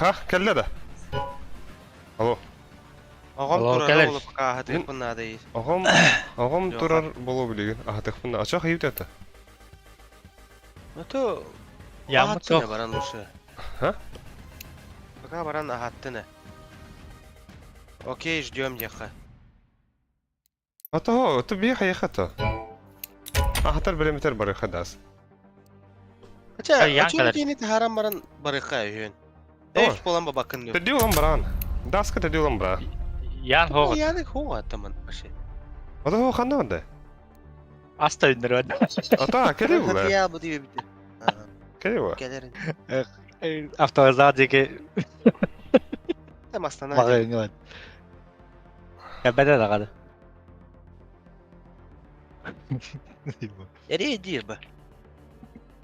Аха, кэллэ да? Алло. Оҕом Алло, турара кэлэр. буолу пока аһатыахпын наада ии. Оҕом, оҕом Лёха. турар болу билигин. Аһатыахпын на. Ачах ыйыт это. Ну то Яммыт аһаттын суох. баран лучше. Ха? Пока баран аһаттын Окей, ждем диэххэ. Ата, то бии хайыха то. Аһатар биремитер барыха дас. Хотя, Ян а чё кэлэр. тиини таһааран баран барыха үһүөн. О. Эш болан бабакын дуу. Тэдди улам баран. Даска тэдди улам баран. Ян хоҕут. Яны хуа таман вообще. Ата хо ханна онда? Аста үндөрөн. Ата кели була. Я бу диye бити. Кели була. Келерин. Автоваза диэки Там астана. маҕыҥҥа. Кэбэтэ даҕаны. Эри диир ба.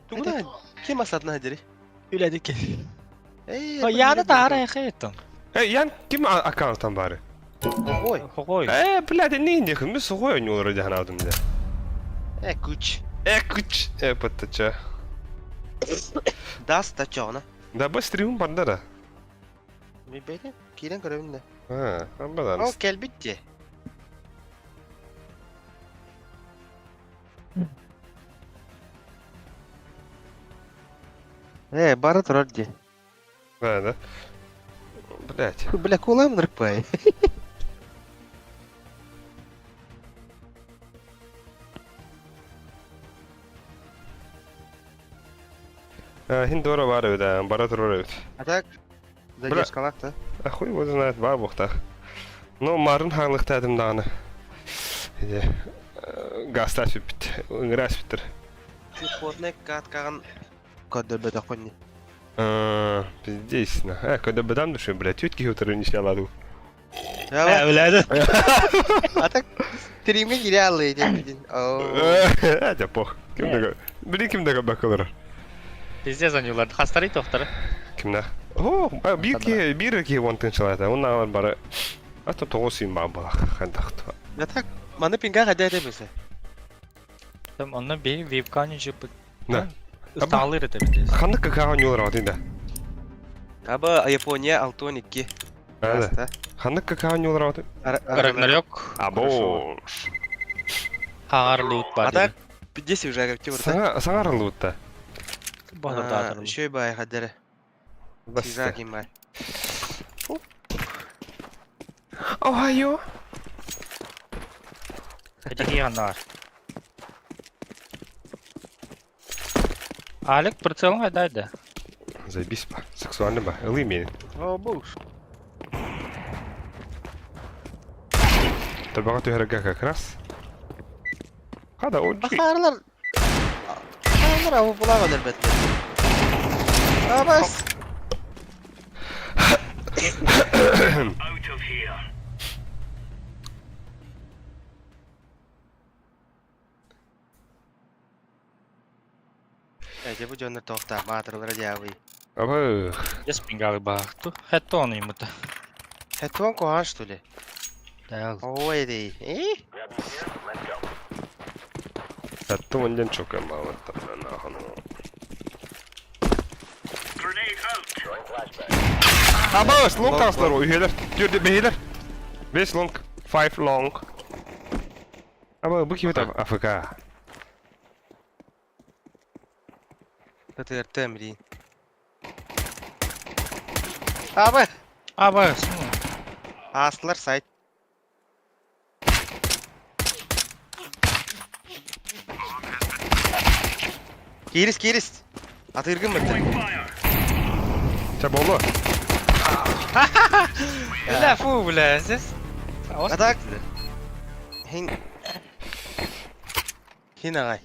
Тугуна ким асатна дири? Үлэдик. Эй. Яны таара яхыттан. Эй, ян ким аккаунттан бары? Ой. Хогой. Э, блядь, не не мы сухой не вроде ханадым да. Э, күч. Э, күч. Э, паттача. Дас тачона. Да бу стримым барда да. Ми бейте. Кирен көрөбүн да. А, амбадан. Ол келбит де. Э, бара турар де. Да, да. Блядь. Бля, кулам нырпай. Хин дора бар эбит, бара турар эбит. А так, задержкалак да. А хуй его знает, бар буохтаах. Но марын хаалыктаатым даҕаны. Ити гастаас бүппүт, ыҥыраас бүттэр. Телефонный каткаган көрдөрбөтөххүн Пиздец, на. Когда бадам душу, блядь, тетки утро не сняла ду. Э, үлэди. А так, стримге кире аллы диэн Это пох. Ким дага? Блин, ким дага бакалар? Пиздец анюлар. Хастары тохтары. Кимна? О, бир ки, бир ки вон тынчалата. Он на бары. А то тоғыз син ба балах хандахт. Да так, маны пинга хадя демесе. Там онно би вебканы жып. Да. Ыстаалыр это бит. Хандык какао нюлар отында. Аба Япония Алтон 2. Да. Хандык какао нюлар от. Рагнарёк. Або. Хаар лут бар. А так, 50 уже актив. Саңа саңа лутта. Бана Еще бай хадere. Сижакин бай. Ohio. Хадигианар. Алек прицелын кайдайды. Заебись ба. Сексуально ба. Ылы мен. О, буш. Табаға түһәргә как раз. Хада о Бахарлар. Бахарлар абы була элбетте. Абас. Э, бу дьоннор тоохтаа маатырылара дьаабый. Абы. Еспингалы баахту. Хеттон имута. Хэтуан куһаан что ли? Дал. Ой, дей. Э? Татты ондан чока малы нахуй. Абы, лонг таслар үйелер. Жүрді бейлер. Бес лонг, five long. Абы, бу ким это АФК. ТТРТ блин. Абы! Аба, Аслар сайт. Кирис, кирис. Атыргын бітті. Ча болу. Бля, фу, бля, здесь. А так? Хин... Хин ағай.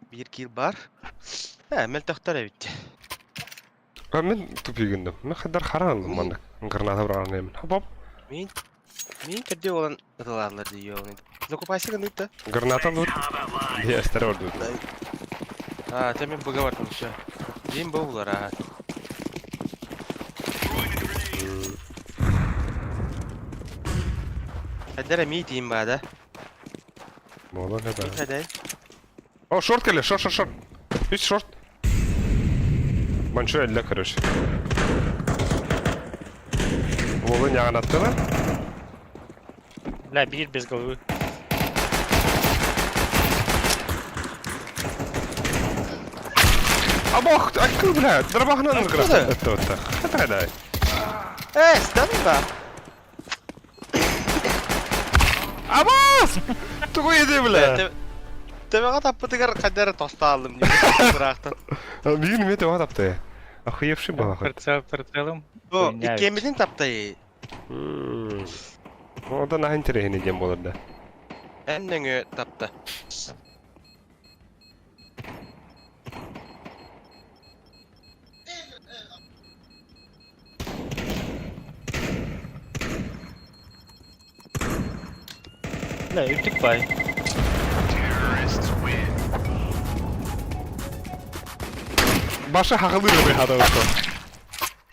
Бір кил бар. Ә, мел тоқтар әбітті. А мен тупигіндім. Мен хадар харан мандык. Граната браған мен. Хоп. Мен... Мен түрде olan ытыларлар дейі оны. Закупайся гынды Граната лут. Я старор тут. А, те мен бұға бардым еще. Дейін бұл бұлар, аға. Әдәрі ми дейін ба, да? Болу Ми да. қайдай? О, шорт келе, шорт, шорт, шорт. Үч шорт. Манчур әллә, короче. Уолу ньаҕанаттылар. Бля, биир без головы. Абох, аккыл, бля, дробахынан Откуда? ыргырата. Хата дай. Э, стан ба. Абас! Тугу еди, бля? Төбөҕө таппытыгар хайдары тосто аллым дии быраахтан. Бүгүн мете вот тапты. Охуевший была хоть. Прицел, прицелом. Бу Хуйня. иккиэммитин таптай. Ода наһаа интэриэһинэй диэн буолар да. Эн нөҥүө тапта. Бля, үрдүк бай. Баша хахылыыр ытыы хатабытта.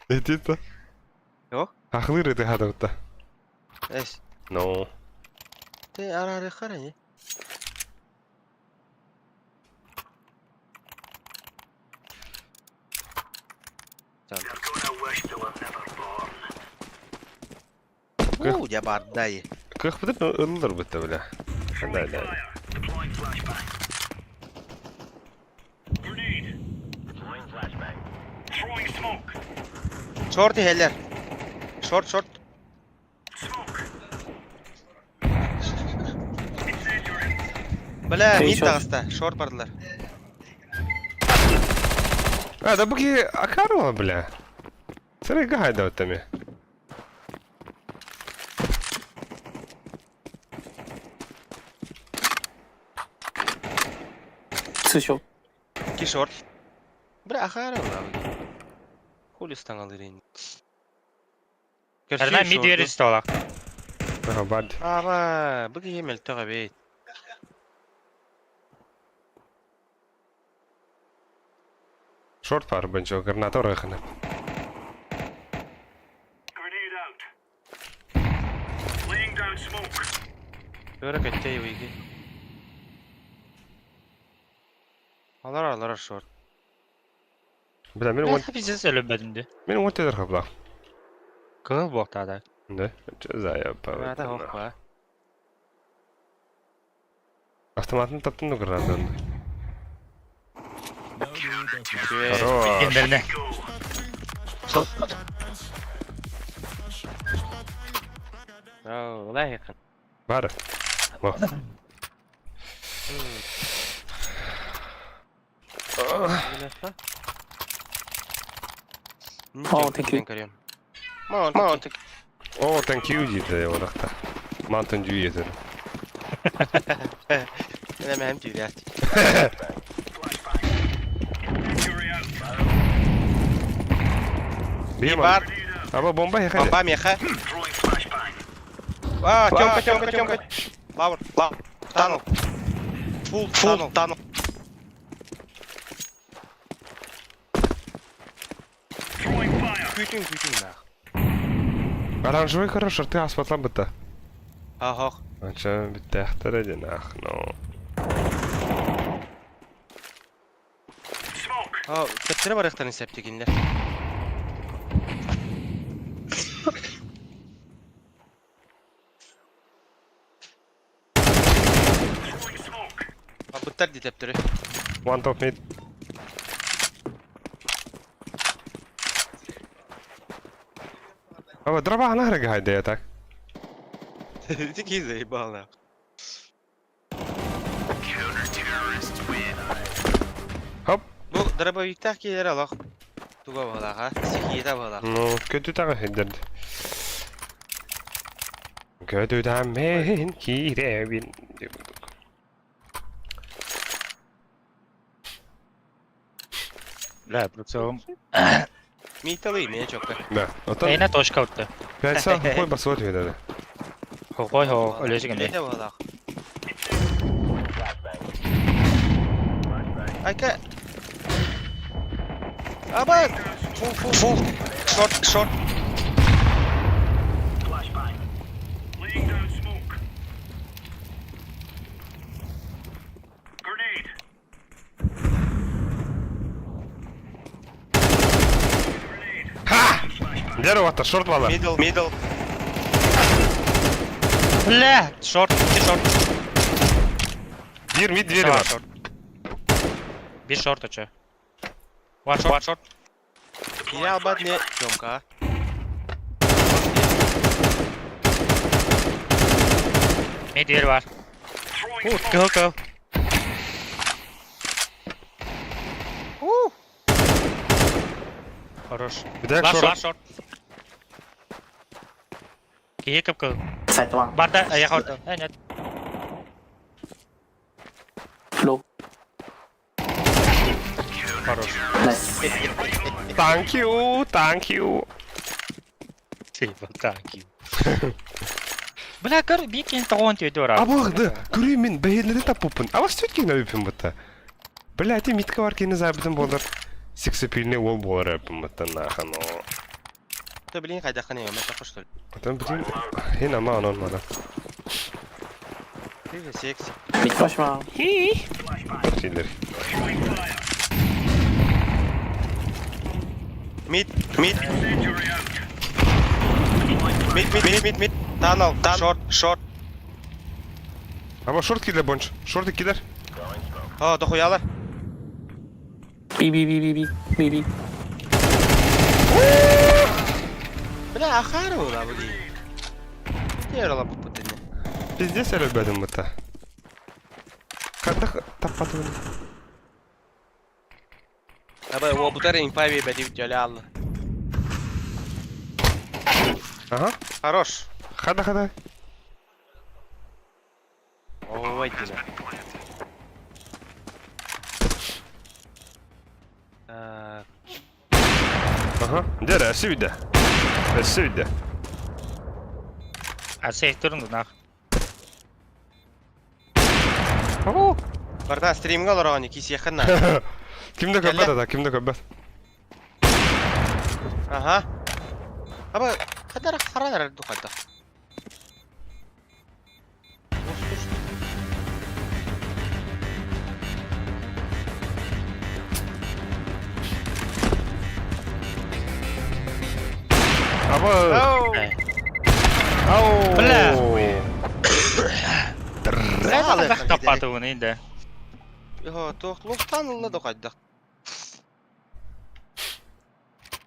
Этит Yok. Хахылыыр ытыы хатабытта. Эс. No. Ты арары харани. Уу, я бардай. Кыахпытын ыллар бытта бля. Да, да. Short иһэллэр. Short, short. Бля, мид таҕыста. Short бардылар. А, да буки Акарова, бля. Сырай гайда вот тами. 刺绣。 Ки short. Бля, Ахарова. Хули стаҥалыыр Эрна мид биэрис толах. Ага, бад. Аба, бу киһи мөлтөх эбит. Шорт пар бенчо, граната орахана. Көрө көттей уйги. Алар алар short. Бля, мен Бля, он пиздец өлөбөдүм ди. мен он тедер хабла. Кыл буохтаада. Да? Че за я Граната па. хох Автоматын таптын да гранатаны. Үчүгэй. Хорош. Кендерine. Оо, улай якын. Бар. Во. Oh, thank you. Mount, mount. О, thank you дейді орақта. Mountain Dew еді. Мен hem түйрәт. Бир Бар, Аба бомба яхайда. бомба меха. А, Тёмка, Тёмка, Тёмка. Лавр, лавр. Танул. Фул, фул, танул. Күүтүң, күүтүң нах. Оранжевый хорош, ты аспатлан бітті. Ахох. Анча бітті ақтар еден, ах, но. О, тептере барыктарын септигинлер. Буттар ди тептере. One top mid. Аба дроба нахрен гайда я так. Ты заебал нах. Хоп. Бу дробовиктах килер алах. Туга балаха, стихия балах. Ну, көтү тагы хеддерди. Көтүдән мен киребин деп будук. Бля, прицелом. Миталы мен чокка. Да. Отан Эйна точка утты. 5 саа хой басып өтеді. Хохой хо, өлөжүгүн. Нете балах. Айка. Аба. Фул, фул, фул. Шорт, шорт. Ха! Дерево шорт бала. Мидл, мидл. Бля, short, икки short. Биир mid двери бар. Short. Биир short очо. One short, one short. Я албат не Тёмка. Mid двери бар. Кыл, кыл. Хорош. Бүтэк Last short. short, short. Киһи кып-кыл. Сайт one. Барда, я хорда. Э, нет. Low. Хорош. Nice. Thank you, thank you. Типа, thank you. Бля, көр, бикин тоғын түйді ора. Абылды, көрүү мен бэйэлэри таппыппын. Абас сөткин өйпүн бұта. Бля, ти митка бар кені забытын болар. Сексапильный ол болар өпүн бұта нахан о. Ты блин хайдаханы я мета что ли? Потом блин, хин ама онон мана. Ты же секси. Mid flash ма. Силер. Mid, mid. Mid, mid, mid, mid, mid. Tunnel, tunnel. Short, short. Аба short килер бонч. Short килер. О, дохуялар. B B B B B B B. Бля, ахару ла буди. Терла попутыне. Пиздец әлі бұта. Қандақ таппады оны. Аба, о бутар инфави бәдив жалал. Ага. Хорош. Хада хада. Ой, дина. Так. Ага. Дәрі, әсі үйді. Әсі үйді. А сейф тұрыңды нах. Барда стримга лорогани кисияхана. Кимде көббәт ата, кимде көббәт. Ага. Аба, хадар харадар духата. Аба. Ау. Ау. Бля. Бля, Таппады оны енді. Йо, тоқлуқтан духаддах.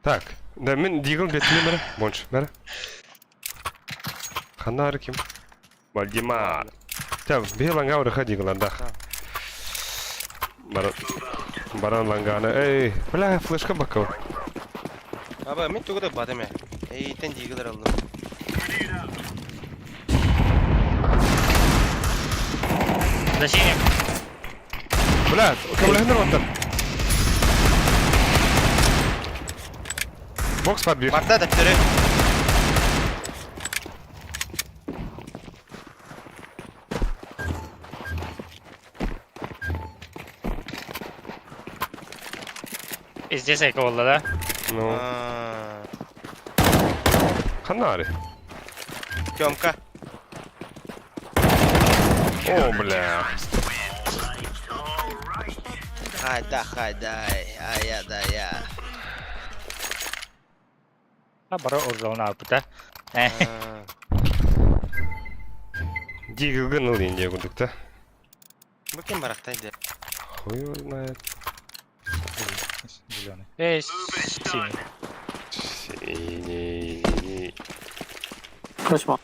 Так, да мен дигл бетіне бәрі. Бонч, бәрі. Ханар ким? Вальдемар. Тя, бе ланга урыха дигландах. Баран, баран ланганы. Эй, бля, флешка бакал. Аба, мен тугуда бадыме. Эй, тен диглер алдым. Зачем? Бля, кабылахындар ваттар. Бокс бар бир. Барда дәптері. Пиздец эки болду да. Ну, ханари. Тёмка. О, бля. Хайда, хайдай. Ая, да, я. А бара орзалын алып да. Диглгын ыл инде күдік та. Бұл кем барақтайды? Хуй его знает. Зеленый. Эй, синий. Синий. Flash ма.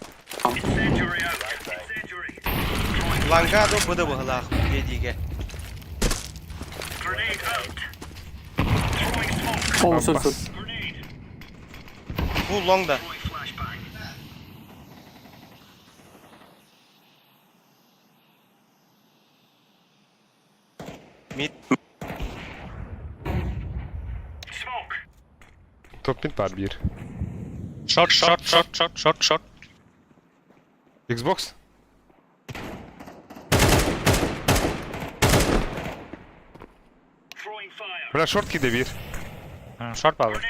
Лангаду бұды бұғылақ, дедіге. Oh, sorry, sorry. Бұл лоңда. Мид. Топ мид бар бир. Short, short, short, short, short, short. Xbox? Бля, шорт киде бир. Short балы.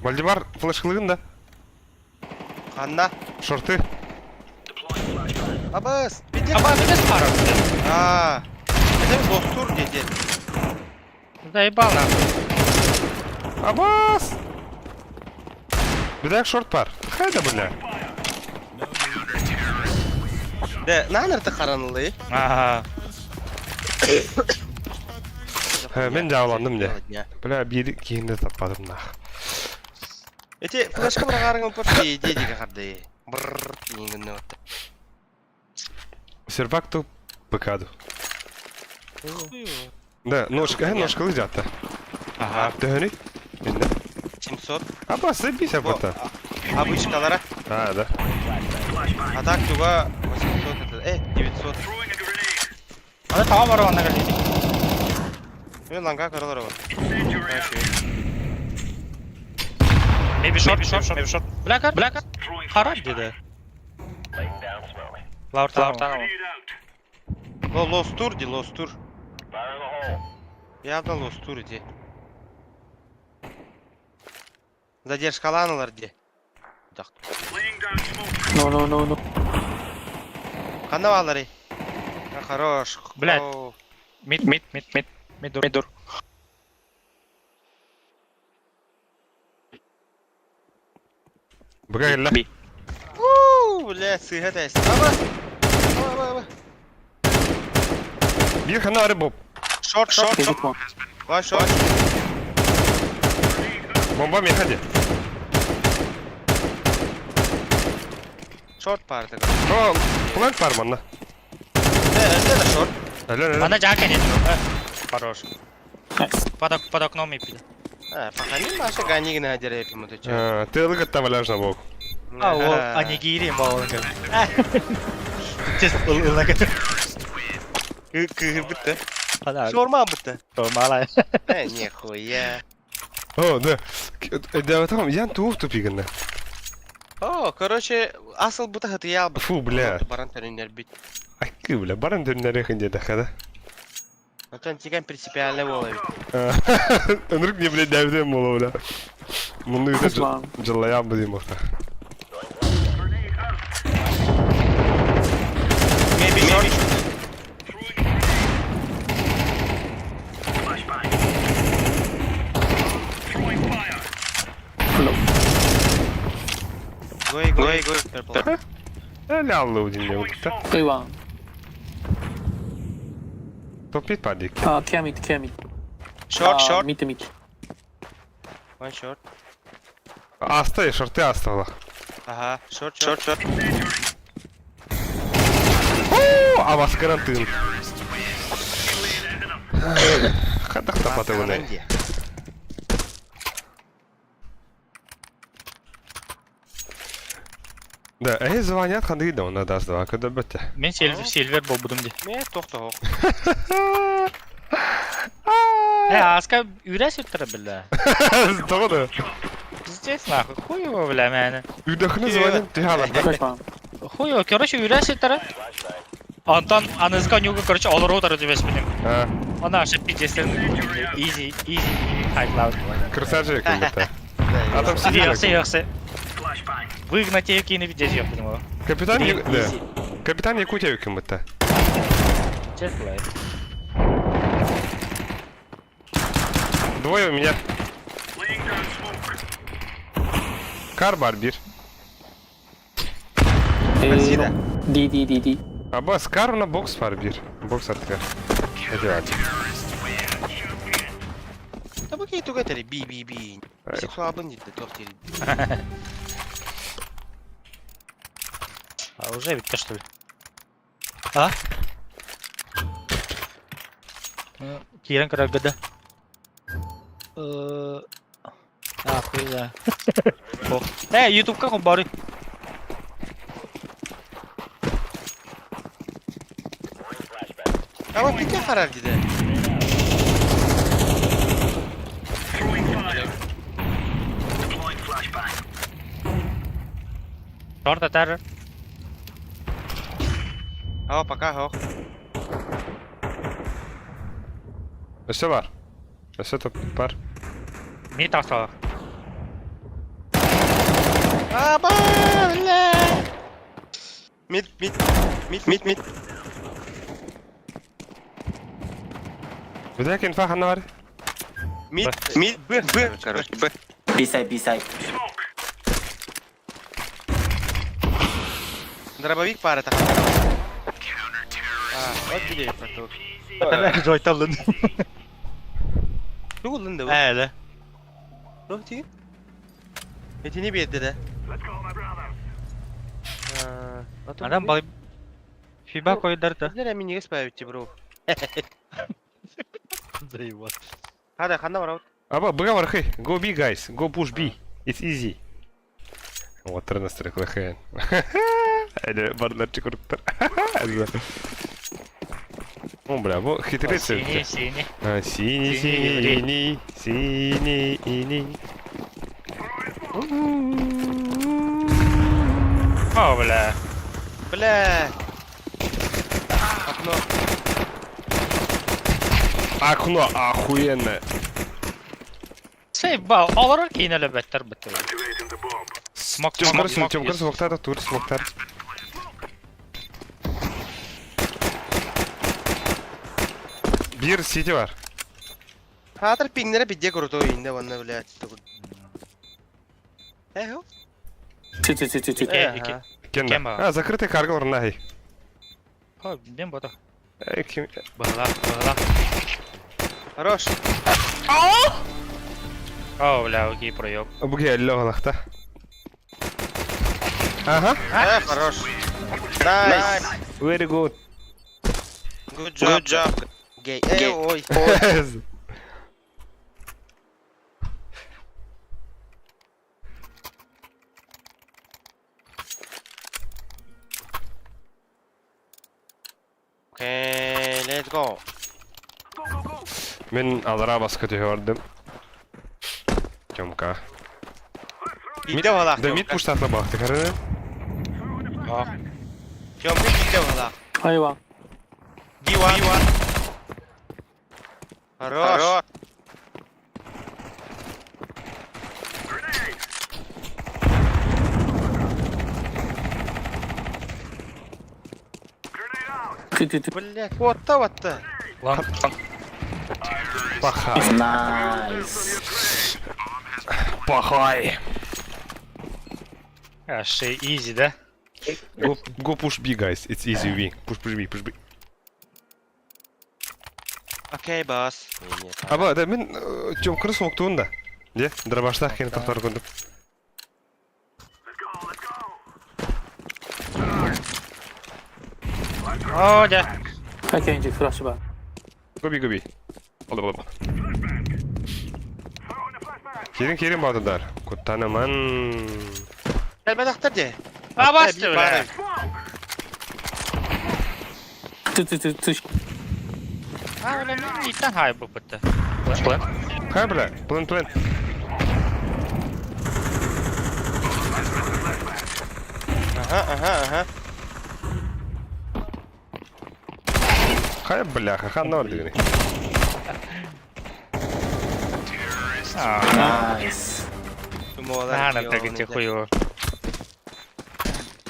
Вальдемар флешкалыгын да. Қанна. Шорты. Абыс. Бедер. Аба, билес пара. А. Это достур деді. Заебал нахуй. Абас! Бүтэк шорт бар. Хайда бля. Да, нанырты харанылы. Ага. Мен жааландым де. Бля, биир киһини таппатым нах. Эти флешка быраҕаарыҥ ылбат дии харды. Бррр диэн Сервак ту ПК-ду. Да, ножка, ножка лыжата. Ага. Төһөнүй? Инде. 700. Аба, сыбись апата. Обычкалара. А, да. А так туга 800 это, 900. Аны таба бар онна кэллити. Мен ланга каралар бар. Maybe short, maybe short, maybe short. Бля, бля, харап диде. Лаур tunnel. Ло лостур ди, лостур. Явно лостур ди. Задержкаланалар ди. No, no, no, no. Ханна балары. Хорош. Блядь. Mid, mid, mid, mid. Mid door. Mid door. Быга кэллэ. B. Уу, бля, сыһа тэс. Аба. Аба, аба. Биир ханна ары боп. Short, short, Is short. it one? One short. Бомба меха де. Short баар. О, плант бар манна. Э, это short. Әле, әле. Ана жака нет. Хорош. Nice. Под, под окном и пида. А, паханин маша ганигна деревья ты че. Ты кытта валяжна бок. А, ол анигири болон Чест ыл Кы бітті. Ана. Шаурма бітті. Мала. Э, нихуя. О, да. Да, там ян туов тупигана. О, короче, асыл бұта хаты ялбы. Фу, бля. Баран төрінер бит. Айкы, бля, баран дөрнер хинде дахада. Антон тиган принципиально болы. Өнүрк не блядь, дәвден бола, бля. Муну Nice one. жылаян бу дейм охта. Maybe short. Low. Гой, гой, гой. Purple. Әле аллы дейм охта. A1. Топит падик. Clear mid, clear mid. Short, short. Mid, mid. One short. Аста, шорты астала. Ага, short, short, short. О, а вас карантин. Хадах тапаты вони. Да, эй, звонят ханды да, он даст два, когда бетте. Мен сильвер, сильвер болбудум ди. Ме тоқта оқ. Э, аска үрәс үттірі бля. Того да. Пиздец нахуй, хуй его, бля, мәне. Үйдөхүнө звонят, ты халар. Flash bomb. Хуй его, короче, үрәс үттірі. Антон, анызга нюга, короче, олар отыры деп эспедим. А, Ана аша пиздец, easy, easy, хайп лаут. красавчик бетте. А там сидит. Яхшы, яхшы. Выгнать екені пиздец yok dedim o. Капитан, да. Easy. Капитан Якутия ким бетте. Just like. Двое у меня. Кар бар бир. A, Спасибо. no. D, D, D, D. Аба скар на бокс бар бир. Бокс артыгар. Эти бар. Да бу кей туга тери би би би. Сексуалбын дейді тоқ тери. А уже битті что ли? А? Кирен карагада. А, хуй да. Э, ютубка бары. Ама пите харар дейді. Шорт атар. Ава пока хоқ. Өсө бар. Өсө топ бар. Мид астала. Аба, бля. Мид, мид, мид, мид, мид. Бүтэк инфа ханна бар. Мид, мид, Б, Б, короче, Б. B side, B side. Дробовик паара тахсар. А, от билиэбит тут. Жойталлын. Тугу ыллын да бу? Ээ, Туох тиий? Итини биэрдэ да. Адам балай Фиба койдарда. Билэр минигес баайбытчы бро. Заебал. Хада ханна барабыт? Аба, быга бархы. Go B, guys. Go push B. It's easy. Вот 13 клэхэн. Әле барлар чыкырыптар. О, бля, бу хитрец. Синий, синий. А, синий, синий, синий, синий. О, бля. Бля. Окно. Окно охуенное. Заебал. Олорор киин өлөбөттөр быттыр. Смок, Тём, смок, көрсүн, смок. Тём, көрсүн, смоктар, тур, смоктар. Бир сити бар. Хаатар пиңнere бидде крутой инде ванна блядь. Э, Two, two, two, two, two. Э, ики. Кенда. Кем бар? А, закрытый каргалар нахи. О, мен бота. Э, ким... Быгылак, быгылак. Хорош. О, бля, окей, проеб. Буге әллі олақта. Ага. Э, хорош. Nice. Very good. Good job. Good job. Гей. Э, ой. Ой. Okay, let's go. Мен алара басқа түһөрдүм. Тёмка. Биде балак. Да мид пуштатла бахты караны. Тёмка биде балак. Айва. B1. Хорош. Two, two, two. Блять, what the what the? Лонг, лонг. Пахай. Nice. Пахай. А, ши, изи, да? Go, go push B, guys. It's easy win. Push, push B, push B. Окей, бас. Аба, да мен Тём кырыс октуун да. Де, дробаштах кени тохтор күндүм. О, да. I change it, flashback. Go B, go B. Олы, олы. Керин, керин баатыдар. Куттаныман. Кэлбэтэхтэр дии. А, басты, бля. Two, two, two, two. А, бля, мен иттен хай бұл бітті. Плен. Хай, бля. Плен, плен. Ага, ага, ага. Хай, бляха, ханна бар дегени. Nice. А, нам так эти хуево.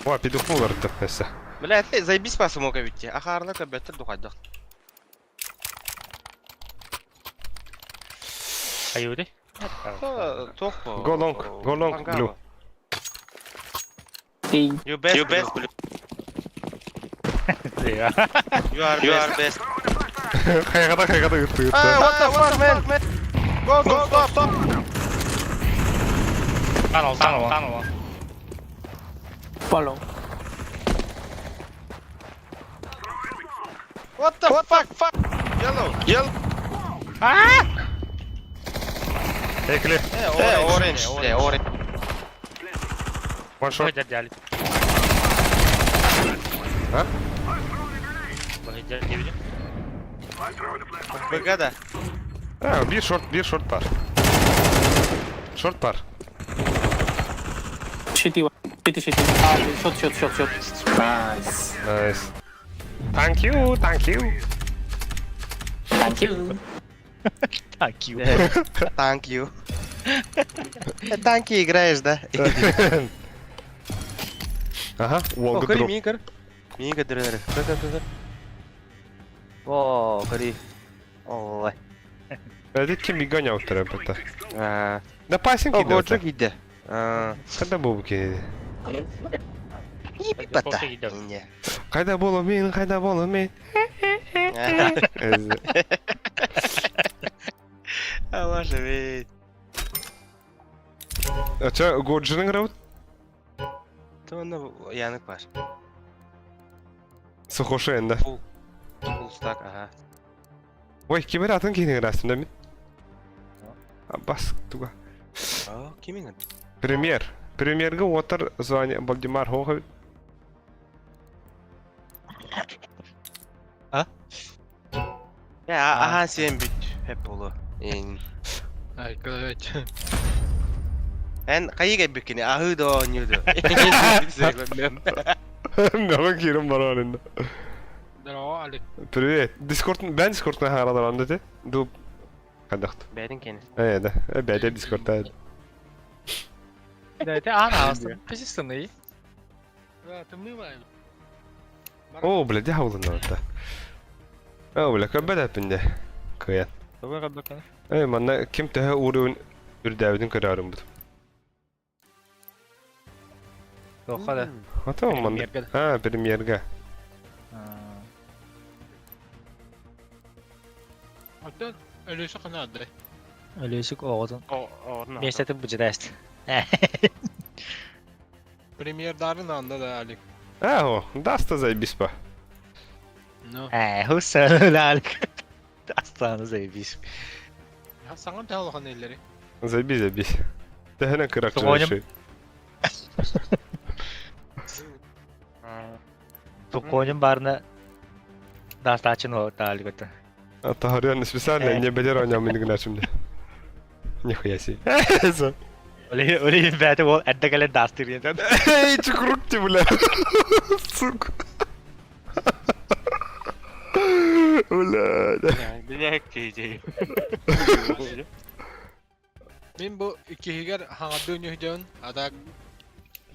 О, пидухнул артып несе. Бля, ты заебись по смока ведь. Ахарна кабеттер духадах. Аюды? Тох. Go long, go long, blue. Hey. You best, you best, blue. You are, you are best. Хайгада, хайгада күттү, Ah, күттү. what the fuck, man? man? Go, go, stop, stop. Tunnel, tunnel, tunnel. One long. What the fuck, fuck? Yellow, yellow. А! Экли. Э, orange, э, orange. One shot. Быгдер дяли. А? Быгдер не видим. БГ, да. А, бир шорт, бир шорт бар. Шорт бар. Shitty one. Shitty, shitty. Ah, shot, shot, shot, shot. Nice. Nice. Thank you, thank you. Thank you. Thank you. Thank you. Э, Танки играешь, да? Ага, О, волга кори, дроп. мини көр. Мини көр, көр, көр, көр. О, кори. Ой. Эдит ким бигоня уттара бата. А, Да пасинг О, иде. годжо киде. А, Када бу ки. Бата. Не. Хайда буолумин, хайда буолумин. Алаша ведь. А чё, Годжин играют? То на Янык бар. Сухошен, да. Full. Full stack, ага. Ой, ким эрэ атын киһини ыраастым да мин. Бас туга. О, кимин? Премьер. Премьерга уотар звание Вальдемар Хоховит. А? Я, ага, сен бүт. Хеп болу. Ин. Ай, короче. Эн кайыга бүккени аһы да оонньууду. Маған кирим бар арында. Здорово, Алик. Привет. Дискорд, бен Дискордна харадар анда те. Ду кадахт. Бәрин кені. Э, да. Э, бәдә Дискордта. Да, это Анна, астын. Песистыны. Да, ты мывай. О, бля, дя хаулын орда. О, бля, көбәдә пинде. Кыят. Давай рабакана. Э, манна ким төһө уруун үрдәбитин көрөрүм бут. Тоха да. Ата манна. Премьерга. А, премьерга. Оттон өлөсө қанады. Өлөсүк оҕотун. О, о, Миэстэтин быдьыдаст. Премьердарын анда да, Алик. А, о, даста заебись па. Ну. Э, хусалалик. Астаны заебись. Я саңа тәлхан эллери. Заебись, заебись. Төһөнөн кырак Тоҕоньум. Туконьум барына дастачын о таалик өтө. Тахарыан специально не белер оня мин гына şimdi. Нихуя себе. Оли оли бәте ол әдді кэлэн дастыр диэн. Эй, чукрук ты, бля. Сука. Бля. Бля, кейдей. Мен бу иккиһигэр хаҥардыы ньүһдьэбин, а так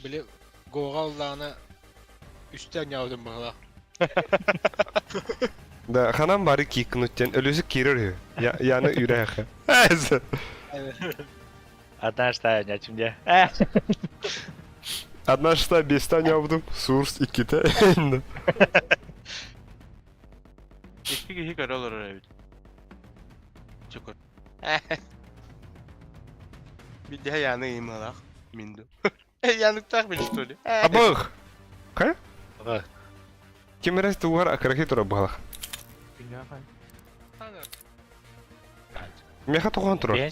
били гоҕа ыллаҕына үстэ ньаабытым быһыылаах. Да, ханан бары кикнуттен өлүсү кирер Я яны үрәхе. Одна штая нячимде. Одна шестая бестан ябдым. Сурс икките. Икки киһи көрө олорор эбит. Чукур. Бидде яны ималах. Минду. Яныктах бил что ли? Абых. Кай? Абых. Кимерес тугар акрахи тура балах. Меха туган турар. Бен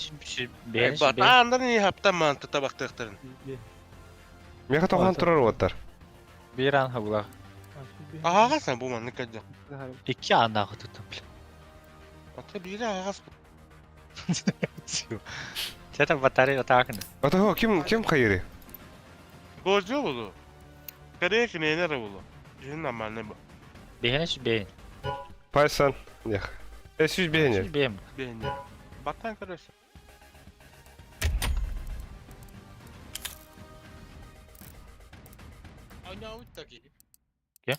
бен Бат, андан не хапта манты табактыктырын. Меха туган турар оттар. Бир ан хабылах. Ага, бу манны кәдә. Икки анна хутутум. Ата бире агас. Сета батарея атакны. Ата ким ким хайри? Гожо булу. Карек не булу. Жин нормальный бу. Бехенеш бен. Пайсан. Нех. Э сүз бене. Бен. Бене. Баттан короче. Кем?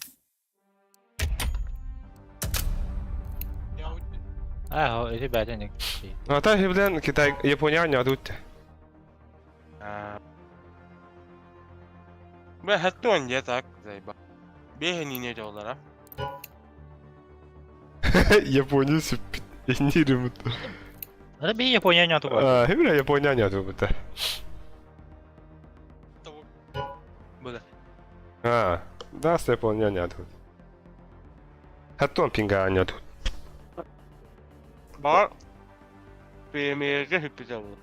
Аа, эти бәтен. Ата хевлен Китай Япония не адут. Бе хаттон я так зайба. Бехени не доллара. Япония сүп. Инирим. Ата би Япония не ату. А, хевлен Япония не адут. Буда. А, да, с Япония не адут. Хаттон пинга не адут. Бар. Премьерге хүппүтэ булу.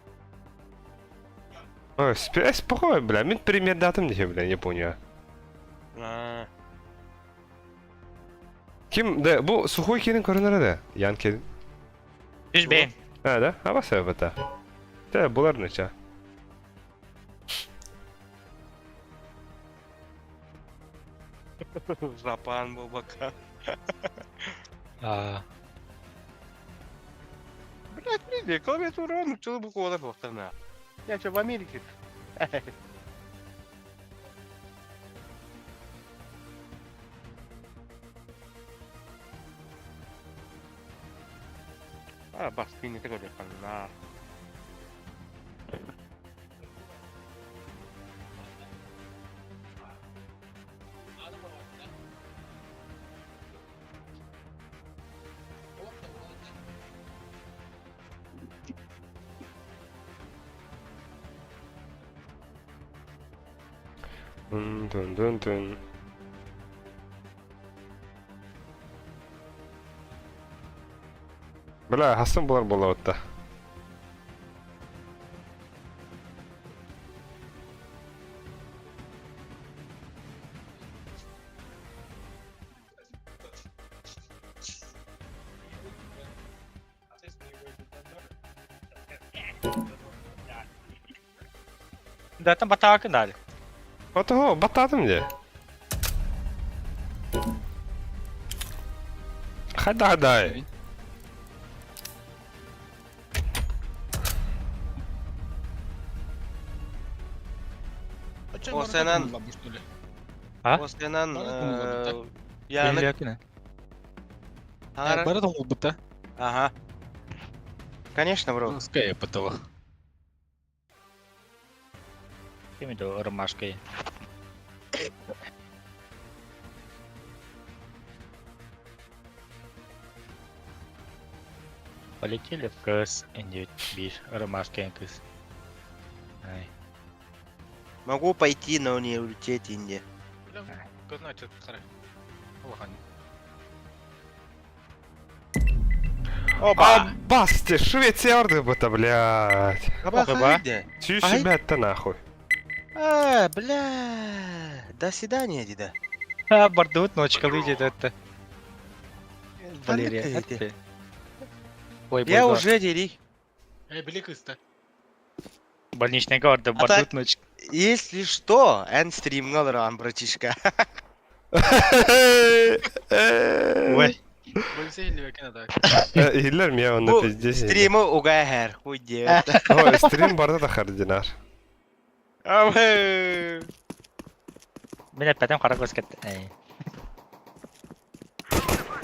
Ой, спокойно, бля, мин пример датым дехе, бля, Япония. Аа. Ким, да, бу сухой келин көрүнөр да, ян келин. Жүз бен. А, да? А баса бата. Та, булар ныча. Жапан бу бака. Аа. Блять, блин, клавиатура, ну чего букву да повторна. Я что в Америке? А, бас, не такой на. Дун дун дун. Бля, хастан булар буолабытта. Да, там батаакы дали. Отого, баттаатым дии. Хайда-хайдай. О, сенан. А? Осенан Бары Яны Биллиакына. Аңара. Бары тоңулбут Ага. Конечно, бро. Скай потолок. Кими до ромашкой. Полетели в КС Н9 ромашка КС. Ай. Могу пойти, но не улететь инде. Значит, хара. Улахан. Опа! Абасте, Швеция орды блядь. Аба, Чью себя-то нахуй. А, бля. До свидания, деда. А, бардут ночка выйдет это. Валерия, Ханнык это. Ой, Я бой, уже дери. Эй, били кыста. Больничный город, бардут ночка. Если что, эн стримгалар братишка. Ой. Бөлсе илбекene так. Иһиллэр мия онно Бу пиздец. Стримы угайхер, хуй девять. Ой, стрим барда да хардинар. Абы. Меня пятым хара көскет. Эй.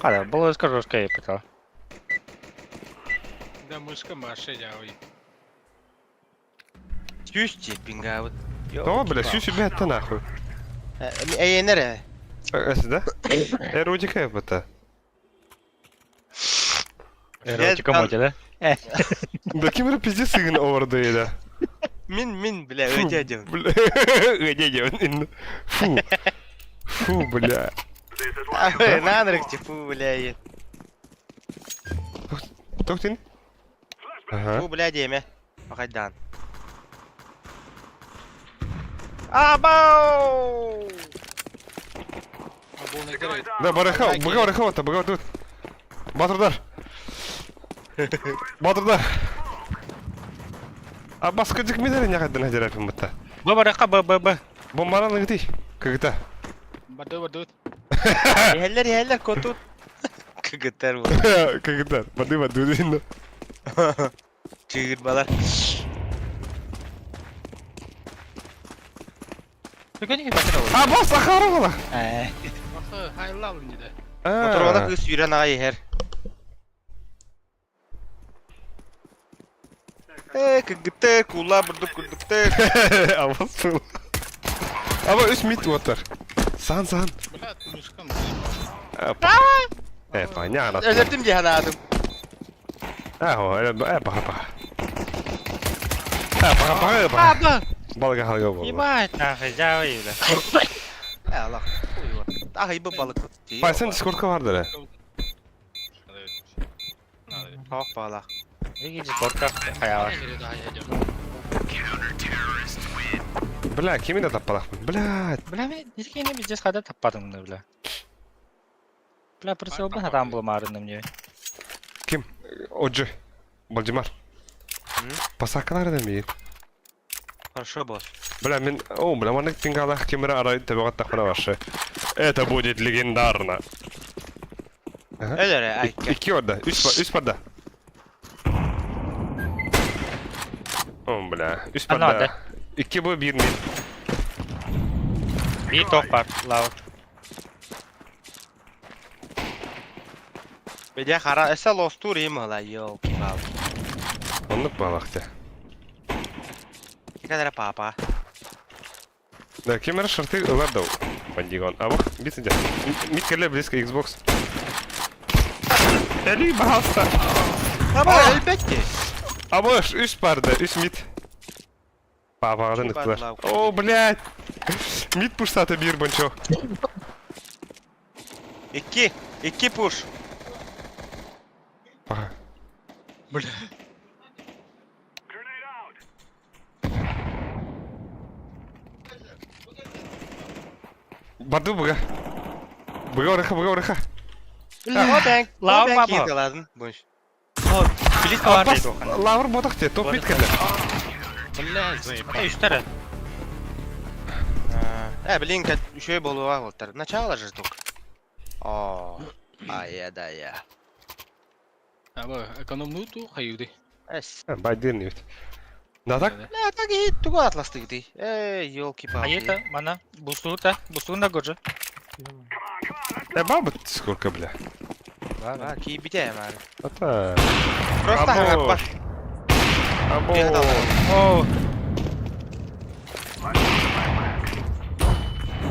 Када, было скажу, что я пытал. Да мышка Маша дявый. Сүүсти пинга вот. О, бля, сүү себя-то нахуй. Эй, нере. Эсда? Эротика это. Эротика моти, да? Да ким эрэ пиздец сыгын оварды да. Мин, мин, бля, өте дем. Бля, өте Фу. Фу, бля. Нанрык, типа, бля. Токтин? Ага. Фу, бля, деме. Пахайдан. Абау! Да, бараха, бага бараха, бага тут. Батырдар. Батырдар. А баскыдык медер не хаддан хадера бутта. Б бараха, Б, Б, Б. Бомбаран гти. Когда? Барды барды. Эхеллер, эхеллер, котут. Кыгыттар бу. Когда? Бады бады. Чыгыр балар. А бос ахарыла. Бахы, хайлал инде. Моторона кыз сүйрен ага эхер. Э, кыгыттар, кула бурдук курдуктар. А бос был. А вот үс мит отыр. Сан сан. Бля, мышкам. Э, понятно. Өлөрдүм же ханадым. А, э, паха паха. А, паха паха паха. Балга халга бол. Ебать, нахуй, дявый, бля. Э, Аллах. Ах, ибо балык. Пай, сен дискордка бардыр. Хох балах. Иги дискордка хаяла. Бля, кими да таппалахпын. Бля. Бля, мен нискене пиздец хада таппадым бля. Бля, прицел бы там был марынным не. Ким? Оджи. Бальдимар. Пасакалар да ми. Хорошо, босс. Бля, мен... О, бля, маннык пингалах кемера арай табиғат тахмана башы. Это будет легендарно. Ага. Өлөрө, ай. Икки орда. Үс барда. О, бля. Үс Ана барда. орда. Икки бу бир мин. Bir тоқ бар, лау. Бедя хара эсэ лостур им ала, ёлки палки. Оннук балахты. Кадра папа. Да, кемера шарты ылардау. Бандигон. А вот, бит Мит келе близко Xbox. Эли, пожалуйста. Аба, элбетте. А бош, үс барда, үс мит. Папаҕатын ыктылар. О, блядь! Мид пуштата биир бончо. Икки! Икки пуш! Бля. Барды быга. Быга ореха, быга ореха. Лаур баба. Кииталадын. Бунш. Близ бар Бас, дейт охан. лавр ботах те, топ мид кэллэ. Бля, заебал. Үстері. Блин, еще болуға болтар. Начало же только. О, а я да я. Аба, экономну ту хайуды. Эс. Байдыр не бит. Да так? Бля, так и тугу атластык ди. Эй, елки-палки. Айыта, мана, бусута, бусуна годжа. Баба сколько, бля. А, кийбите мары. Ата. Просто Або. хаңарбат. Або. О,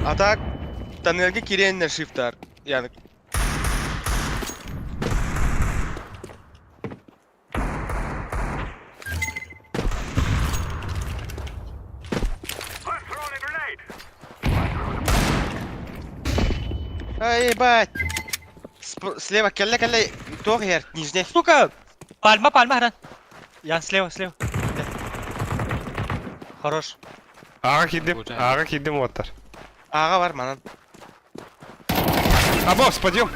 А так, тоннельге киреннер шифтар. Яны. Ай, ебать! Слева, келле, келле, туох ер, нижний. сука! Пальма, пальма, хрен. Ян, слева, слева. Хорош. Аға кидим, аға кидим оттар. Ага бар, манан. Або, спадем.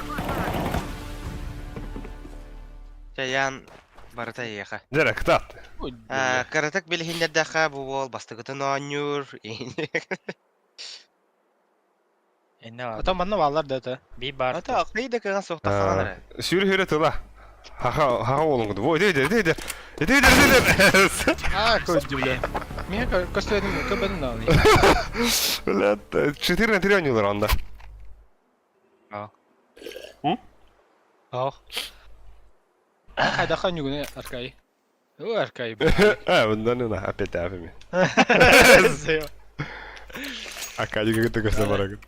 Ян барыта еха. Дere, кытат. Каратак билихиннердэхэ бу уол бастыгытын оонньуур. Энне бар. Потом манна баллар да это. Би бар. Ата акый да кыган суохтахханан эрэ. Сүүрү хүрэ тыла. Хаха, хаха олуңгуду. Ой, дей, дей, дей. Дей, дей, дей. А, какой бля. Меня костюм көбін на. Бля, 4 на 3 ойнуулар анда. Ох. Хайда ханюгуне аркай. О, аркай. А, ну, ну, опять афами. Акадика кытта көстө барагын.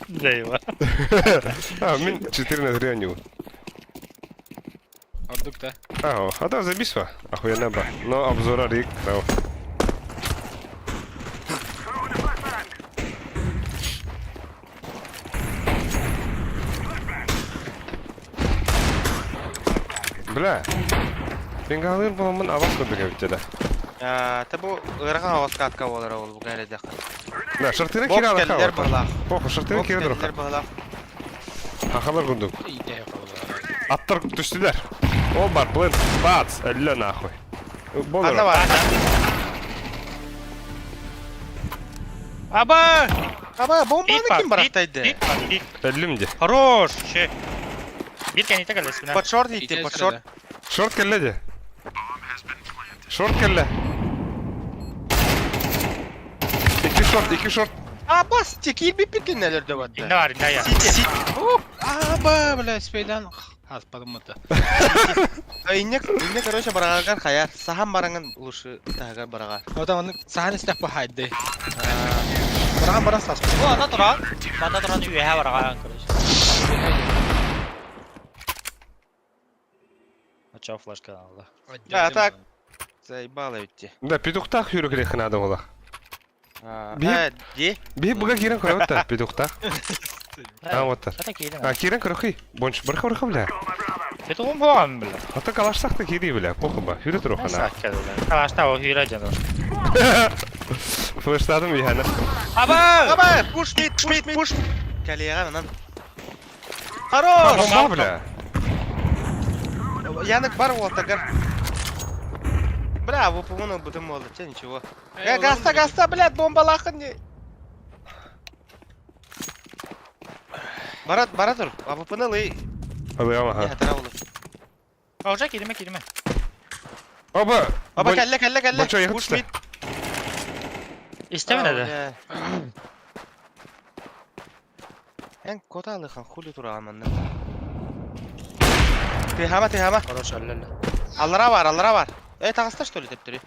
Дейва. А, мин 4 на 3 ойнуу. Ордук та. А, ата забисва. Охуенно ба. Но обзора рик, крау. Бля. Бенгалыр буламын авас көбүк эбит да. Та бу ырахан аваскатка болар ол бу гайредэх. Да, шартына Бокс кире келлер алаха. баһылаах. Похуй, шартына Бокс кире келлер дуруха. баһылаах. Хахалар курдук. Идея болар. Аттар түстүлөр. Ол бар, блин, бац, әллә нахуй. Анда Болор. бар. Аба! Аба, бомбаны Бит бар, ким барахтайды? Бит бар, бит. Әллим де. Хорош. Че. Бит кәне тәгәле спина. Под шорт идти, под шорт. Шорт келле де. Шорт келле. Iki шорт, iki шорт. А, бас, текил бит бит нелер Инне деп бар, инне я. Сити. Аба, бля, спейдан аспадым мыты. Инне, инне, короче, барагар хаяр. Сахан бараңын лучше тагар барагар. Ота оны сахан истеп бу хайды. Бараган баран сас. О, ата туран. Ата туран үйе бараган, короче. Ача флешка алды. Да, так. Заебало ведь. Да, петухтах хүрүк надо было. Ди. Би буга кирен көрөт петухтах. А вот. Ата кирен. А кирен көрөхүй. Бонч барха барха бля. Петухум болган бля. Ата калашсак та кири бля, похуй ба. Хүрү турухана. Калашта о хүрө жана. Флештадым яна. Аба! Аба, пуш мид, пуш мид, пуш. Калега манан. Хорош! Бомба бля. Янок бар ол тагар. Бля, вы по-моему будем молодцы, ничего. Гаста, гаста, блядь, бомба лахын не. Барат, баратур, а вы поняли? Алыам аха. Уже кириме, кириме. Оба. Аба, кәлле, кәлле, кәлле. Бончо ехать Пуш что? мид. Истемен эде. Эн кота алыхан хули тура аманны. Тихама, тихама. Хорош, алла. Аллара бар, аллара бар. Эй, тағыста что ли деп түрі?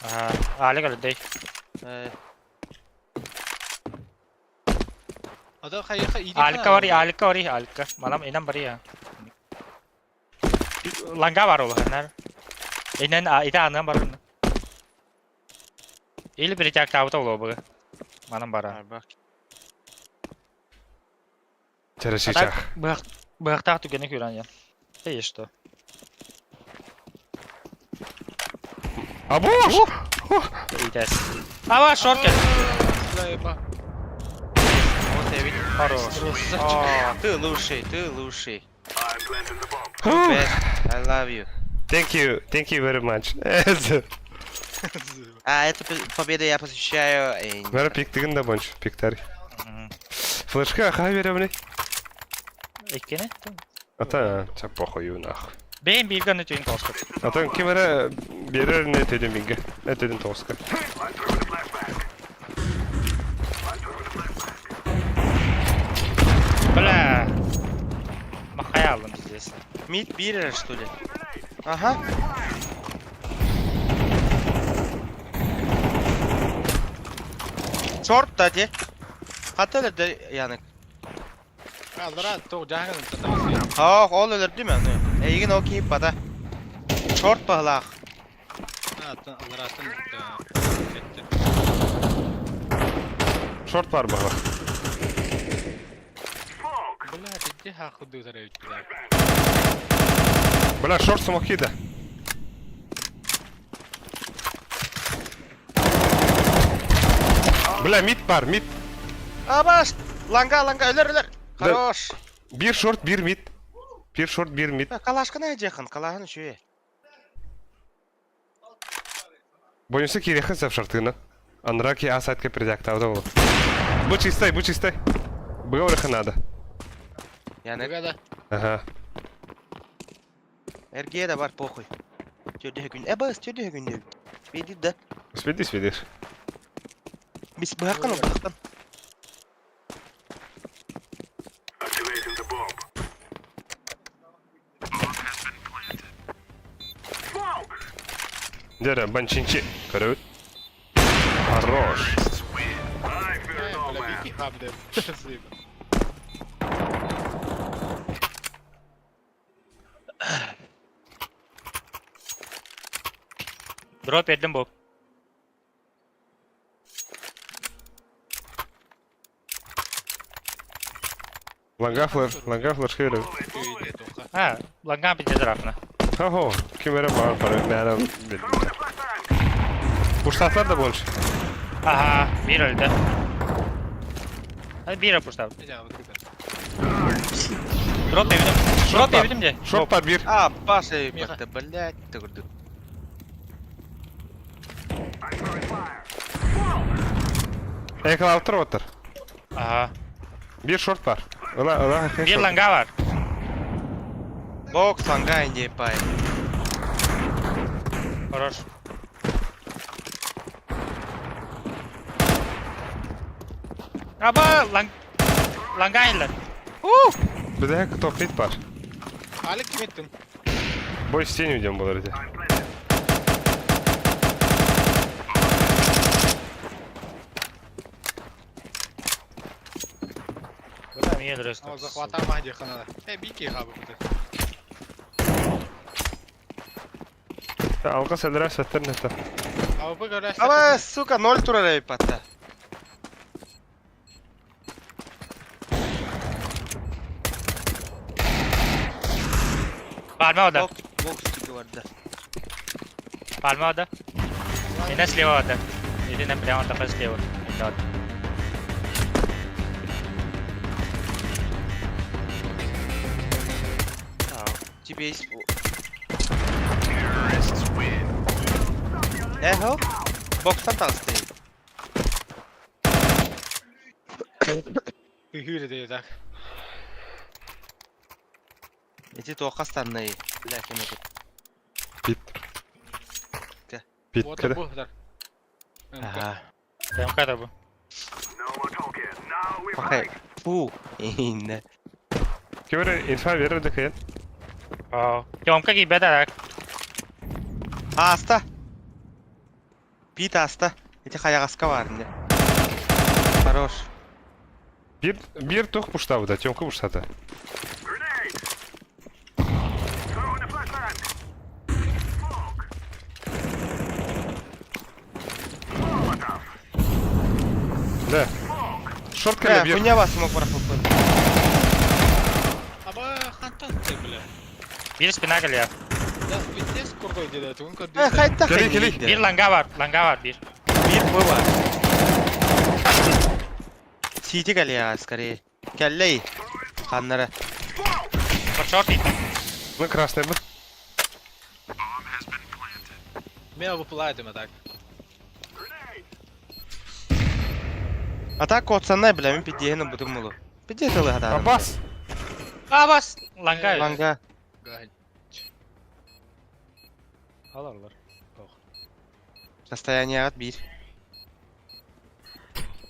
Ага, али калды. Ата хайха иди. Алка бар, алка бар, алка. Манам инам бар я. Ланга бар ол ханар. Инен ита анан бар. Или перетягтаабыта олуо Манан бара. Арбак. Чарашичах. Быһахтаах түгэни көрөн я. Ты что? Абош! Итес. Ава, шоркет! Слайба. Вот я видел. Хорош. О, ты лучший, ты лучший. Best. I love you. Thank you, thank you very much. А эту победу я посвящаю... Бары пиктигин да бонч, пиктар. Флешка хай беремни. Иккини? Ата, ча похуй нах. Бэйн бииргэ нүтүйін тоска. Ата ким эрэ берер не төдүн бинге. Не төдүн тоска. Бля. Махай алдым здесь. Мид бирер, что ли? Ага. Шорт да де. Хата да янык. Аллара тоқ жағын татамыз. Ах, ол өлөрдү мен. Эйгин о кийип бата. Шорт баһылаах. Атын алларатын кетти. Шорт бар баҕа. Бля, битти хақы дутар өттүлэр. Бля, шорт смоки да. Бля, мид бар, мид. Абаш! Ланга, ланга, өлөр, өлөр. Хорош. Бир шорт, бир мид. Бир шорт, бир мид. Калашканы жакын, калаһын үшү. Бойынса кирехин сап шартыгына. Анраки А сайтка передяктавда болот. Бу чистай, бу чистай. Быгаврыха надо. Янык. Буга да. Ага. Эрге да бар похуй. Түрдө күн. Эбас, түрдө күн. Беди да. Сведи, сведишь. Бис быһаккан быһактан. Дера, банчинчи. Көрөбүт. Хорош. Бля, бики хабды. Слайба. Дроп бердим бу. Ланга флеш, ланга флеш беребит. Үйде тоқа. Ha, ланган бите tarafına. Хо-хо, ким эрэ бар бар, мәрі Пуштатлар да больше. Aha, bir öldü. Hadi bir puştab. Drop evdim. Drop evdim de. Шорт бар бир. А, Паша ебать, блядь, ты Экл отыр отыр. Aha. Бир шорт бар. Ыла, ыла, Bir langa var. Бокс ланга инде пай. Хорош. Аба, ланг... Ланга инлер. Бізде топ мид бар. Али ким еттин? Бой с тенью идем был вроде. Бля, мне дрес. Ал захвата махди ханада. Э, бики хабы бу. Алға сәлдірә сәттер нәтті. АВП көрәс. Аба, сука, ноль турар ебать. Palma ода. Бокс, бокс тиги бар да. Palma ода. Ина слева ода. Или на прямо такой слева. Это вот. Тебе есть... Эхо? Бокстан тағысты. Үхүрі де так. Эти тоқастанны. Бля, кем это? Пит. Пит Вот кіді. бу дар. Ага. МК да бу. Пахай. Фу. Инне. Кемері инфа береді қиын. Aa. Тёмка кийбет арак. Аста. Пит аста. Эти хаягаска бар инде. Хорош. Бир, бир тоқ пуштабы да, Тёмка пуштады. Шорт кэллэ Бля, биир. хуйня вас смог барахлыппын. Аба хантан ты, бля. Биир спина кэлиэ. Да, витез курдой деді, тугун Э, көрдү. хайта Кэлий, кэлий. Биир ланга бар, ланга бар биир. Биир быба. Сити кэлиэ, скорее. Кэллэй. Ханнара. Под шорт иттим. Ну красный был. Мен выпылай а так. А так отсаннай, бля, мен пидеһин бутум мулу. Пиде тылы хатаадым. Абас! Абас! Ланга. Ланга. Гань. Аларлар. Состояние ат биир.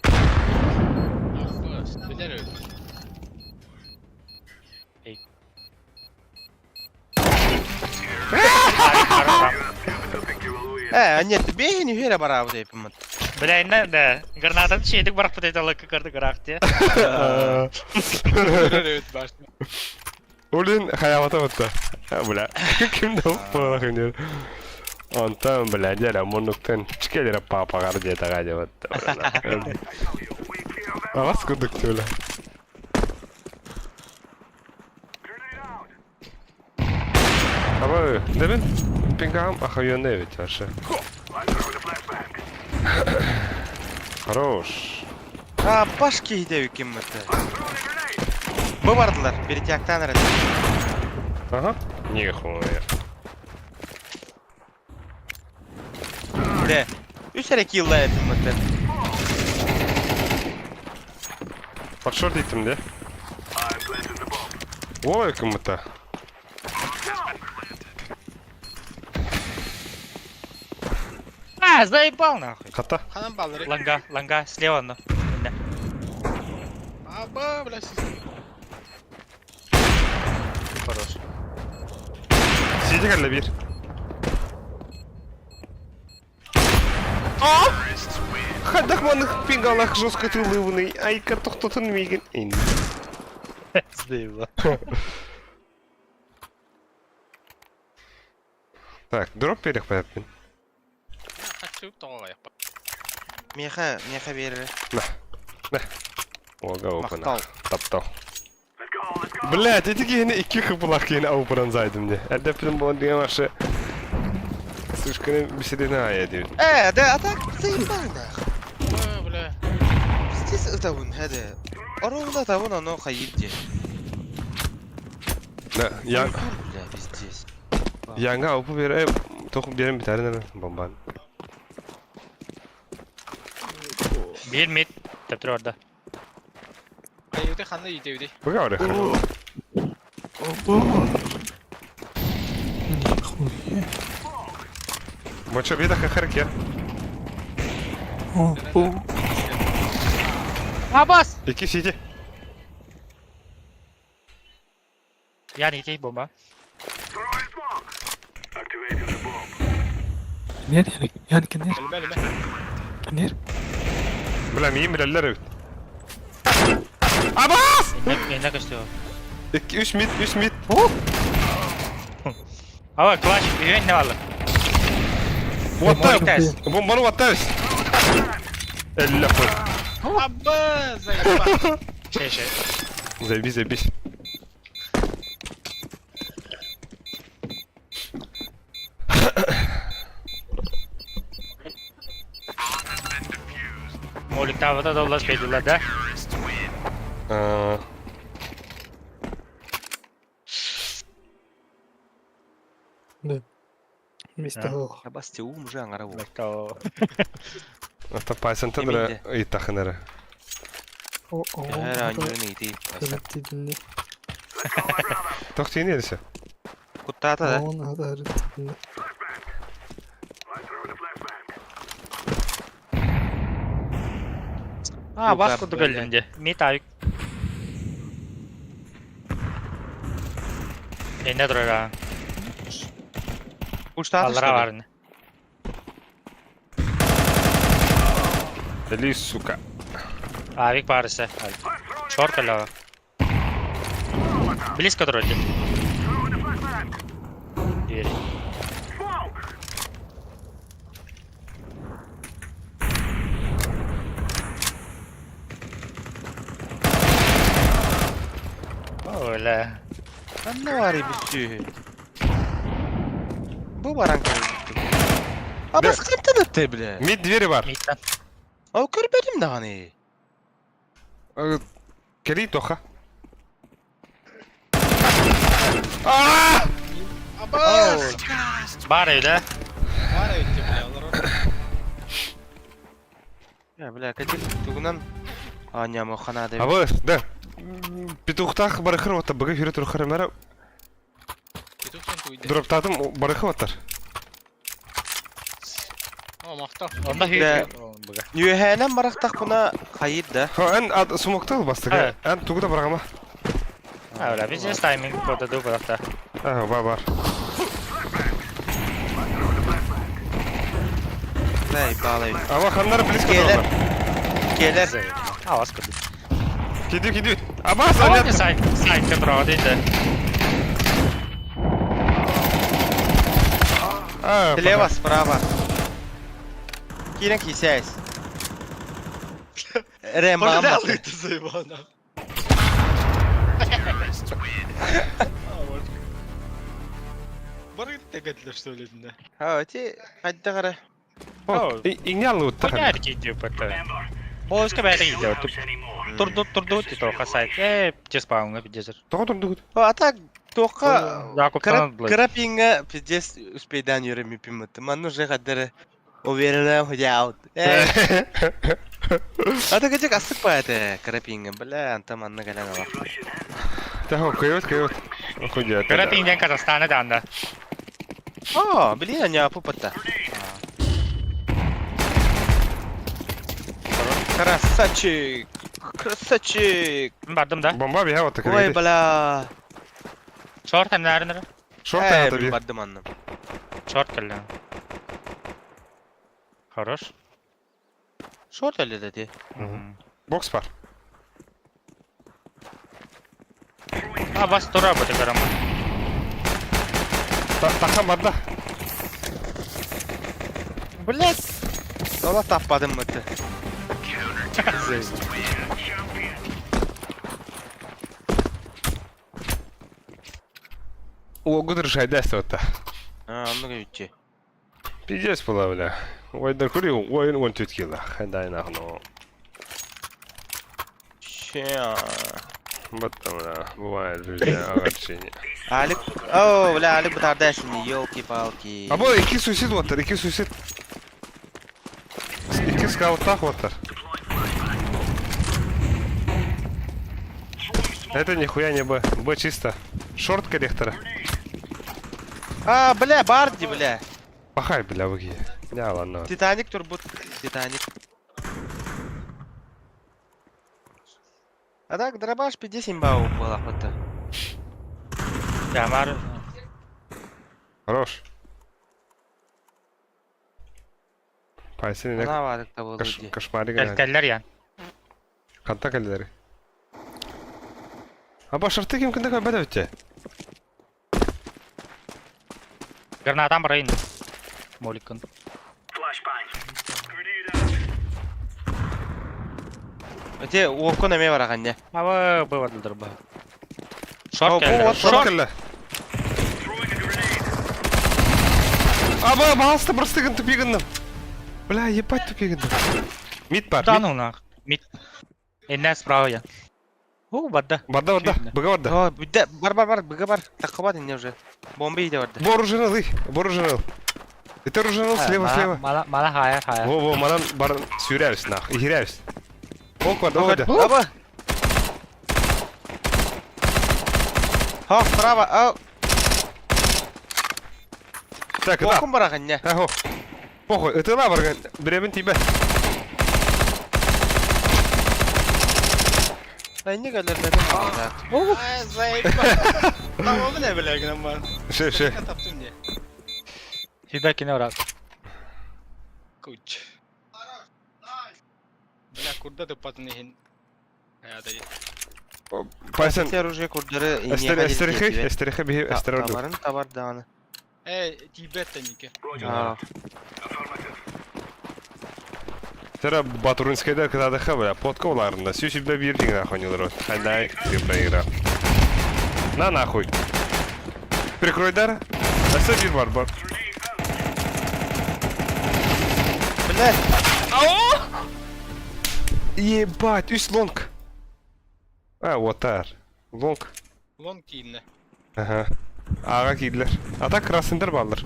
Ах, билер öyle. Э, нет, бейін үйері барабы деп мын. Бля, инна да. Гранатаны шейдік барып бітеді кырды гырақ те. Билер öyle башта. Улин хаявата бутта. Бля. Ким да уппалах диир. Онтон, бля, дьэ муннуктан чикелere папаҕар диэтэҕэ дьэ бутта. Абас курдук бля. Аба, дебин пингам охуенный ведь вообще. Хорош. А, баш кейде үкім мұты. Бу бардылар, перетяктан рәді. Ага. Нихуя. Де, үс әрі килла әпім мұты. Подшорт иттим де. Ой, кому-то. А, заебал нахуй. Хата. Ханан баллары. Ланга, ланга, слева, ну. Да. Аба, бля, сиз. Хорош. Сиди кэллэ биир. Хайдах маннык пингалах жестко тылывный. Айка тохтотун миигин. Заебал. Так, дроп перех понятно. Хочу тоҕо япа. Меха, меха берері. Ога опына. Мақтал. Таптал. Блять, эти киһини икки хыпылах киһини аупыран зайдым де. Эрдэппин буолан деген вообще Сушканы бисидин аая диэбит. Э, да, а так заебал нах. Аба, бля. Пиздец ытабын, хәді. Оруна табын аны хайыр де. Да, я Бля, пиздец. Янга аупы бере тохуп берем битәрин бомбан. Биир мид. Төптөр орда. Айыды ханна идеуди. Быга орых. Нихуя. Моча бида хахарке. О, о. Абас! Икки сити. Я не бомба. Нер, ян кенер, Ölme ölme. кенер. Бля, миим билеллер эбит. Абас! Инна көстү. Икки үс мид, үс мид. Аба, клаш, үйен не балы. What the? Ters. Бомбаны what the? Элле хуй. Аба, заебал. Şey şey. Заебись, заебись. Молик тавата доллас бейдилер да. А, Да. Вместо ох. Абас те ум уже аңара бол. Это пайсантын ыйтахынары. О, о, Әр анюрын ити. Характидинде. Тохтин едесе. Куттата да. Он характидинде. А, бас Сука, курдук бля. өлдүм де. Мид авик. Энне турар. Куштата Аллара что ли? барын. Или сука. Авик барысы. Шорт эле. Близко турар. Двери. бля. Ханна баарый бүттүүһү? Бу баран кэлбиттим. Абас хантан ытты бля? Мид двери бар. Миттан. Ол көрбөтүм даҕаны. Кэлий тоха. Аа! Абас! Бар öyle. Бар эбит бля, олорор. Я, бля, кэтик тугунан аанньаама ханаада эбит. Абы, да. Петухтаах барыхыр ота быгы хүрэ турхарымара Петухтан туйда. дроптатым барыхы оттар. О, махтал. Онда Бля. хүйү. Үөһээнэн барахтахпына хайыр да. Ха, эн ад сумоктал бастыга. Эн тугу да барагама. А, бля, бизнес тайминг кодаду барахта. А, бар бар. Бля, ебалай. Ама ханнар близко Келер. тураллар. Келер. Авас кырды. Киди киди. Абас, Авас анят. сайт сайтка турага дейди. А, Слева, справа. Киирэн киисээс. Рэмбаҕа Бля, баттын. ты заебал, нахуй. Бары тегетлер что ли, да? Ха, ити хайдах эрэ. Иҥҥэ Хуйня киди бата. Боска бәйте киди. Турду турду ти тоха сайт. Э, чеспауңа пиздец. Тоҕо турдугут? О, а так туохха Закуптан кыра кыра пиҥҥэ пиздец успейдаан үөрэммиппин Манна уже хайдах эрэ уверенно худяут. Э, а так этик астык баайта кыра пиҥҥэ. Бля, анта манна кэлэн ала. Тахо, кыйбыт, кыйбыт. Хуйня. Кыра пиңден Казахстана даанда. О, блин, аня пупата. Красавчик! Красавчик! Бардым да. Бомба биһэ ота Ой, кыргыты. бля. Шорт эмнәрин. Шорт Э, ата би. бардым анным. Шорт келди. Хорош. Шорт әлі деді. Бокс бар. А бас тура бу тегерем. Тахан барда. Блять! Дола таппадым мыты. Уогу решайда ота. А, оннук үтче. Пиздец была, бля. Ой, да кури, ой, он тут килла. Хдай нахну. Ща. Вот там, бля, бывает в жизни огорчение. Алик, о, бля, Алик бытардайсың, елки-палки. А бо, икки суицид оттар, икки суицид. Икки скауттах оттар. Это нихуя не Б. Б чисто. Шорт корректора. А, бля, Барди, бля. Пахай, бля, выги. Не, ладно. Титаник турбут. Титаник. А так, дробаш 50 бау была охота. Ямар Хорош. Пайсын Она варик того люди. кошмарик. кэллер ян. Ханта кэллери. Аба шарты ким кында кабада өтте. Гранатам барайын. Моликын. Өте уоккун эме барахан не. Аба бывадылдыр ба. Шорт О, келди. вот Шорт кэлле. Аба басты просто гын тупигынным. Бля, ебать тупигынным. Мид бар. Да ну нах. Мид. Эннес справа ян. О, бадда. Барда барда. Быга барда. О, бүдде бар бар бар быга бар. Таккабат инне уже. Бомба иде барды. Бо оружие Бо оружие Это оружие слева, слева. Мала мала хаяр хаяр. Во, во, манан бар сүйрәбіз нах, ихирәбіз. Ок барда, ок барда. Аба. Ха, справа. А, Так, да. уоккун барахан не. Ахо. Похуй, это на барган. Бремен тебе. Инне кэллер Ай, заебал. Там бля, бля, гноман. Ше, ше. Таптым мне. Фидбэкине урак. Куч. Бля, курда ты патны Ая, Пайсан. Все оружие курдары Эстер, эстерхи, эстерхи бихи, эстер орду. Табарын табар дааны. Эй, тибет ники. А, Тера Батуринскайда кытадыха бля, плотка уларында. Сүүсүбэ биир дигин ахонилар. Хайдай, типа игра. На нахуй. Прикройдар. Өссө биир бар бар. Блядь. Ебать, үс лонг. А, вот Лонг. Лонг кииннэ. Аха. Аҕа киирдилэр. А так красындар бааллар.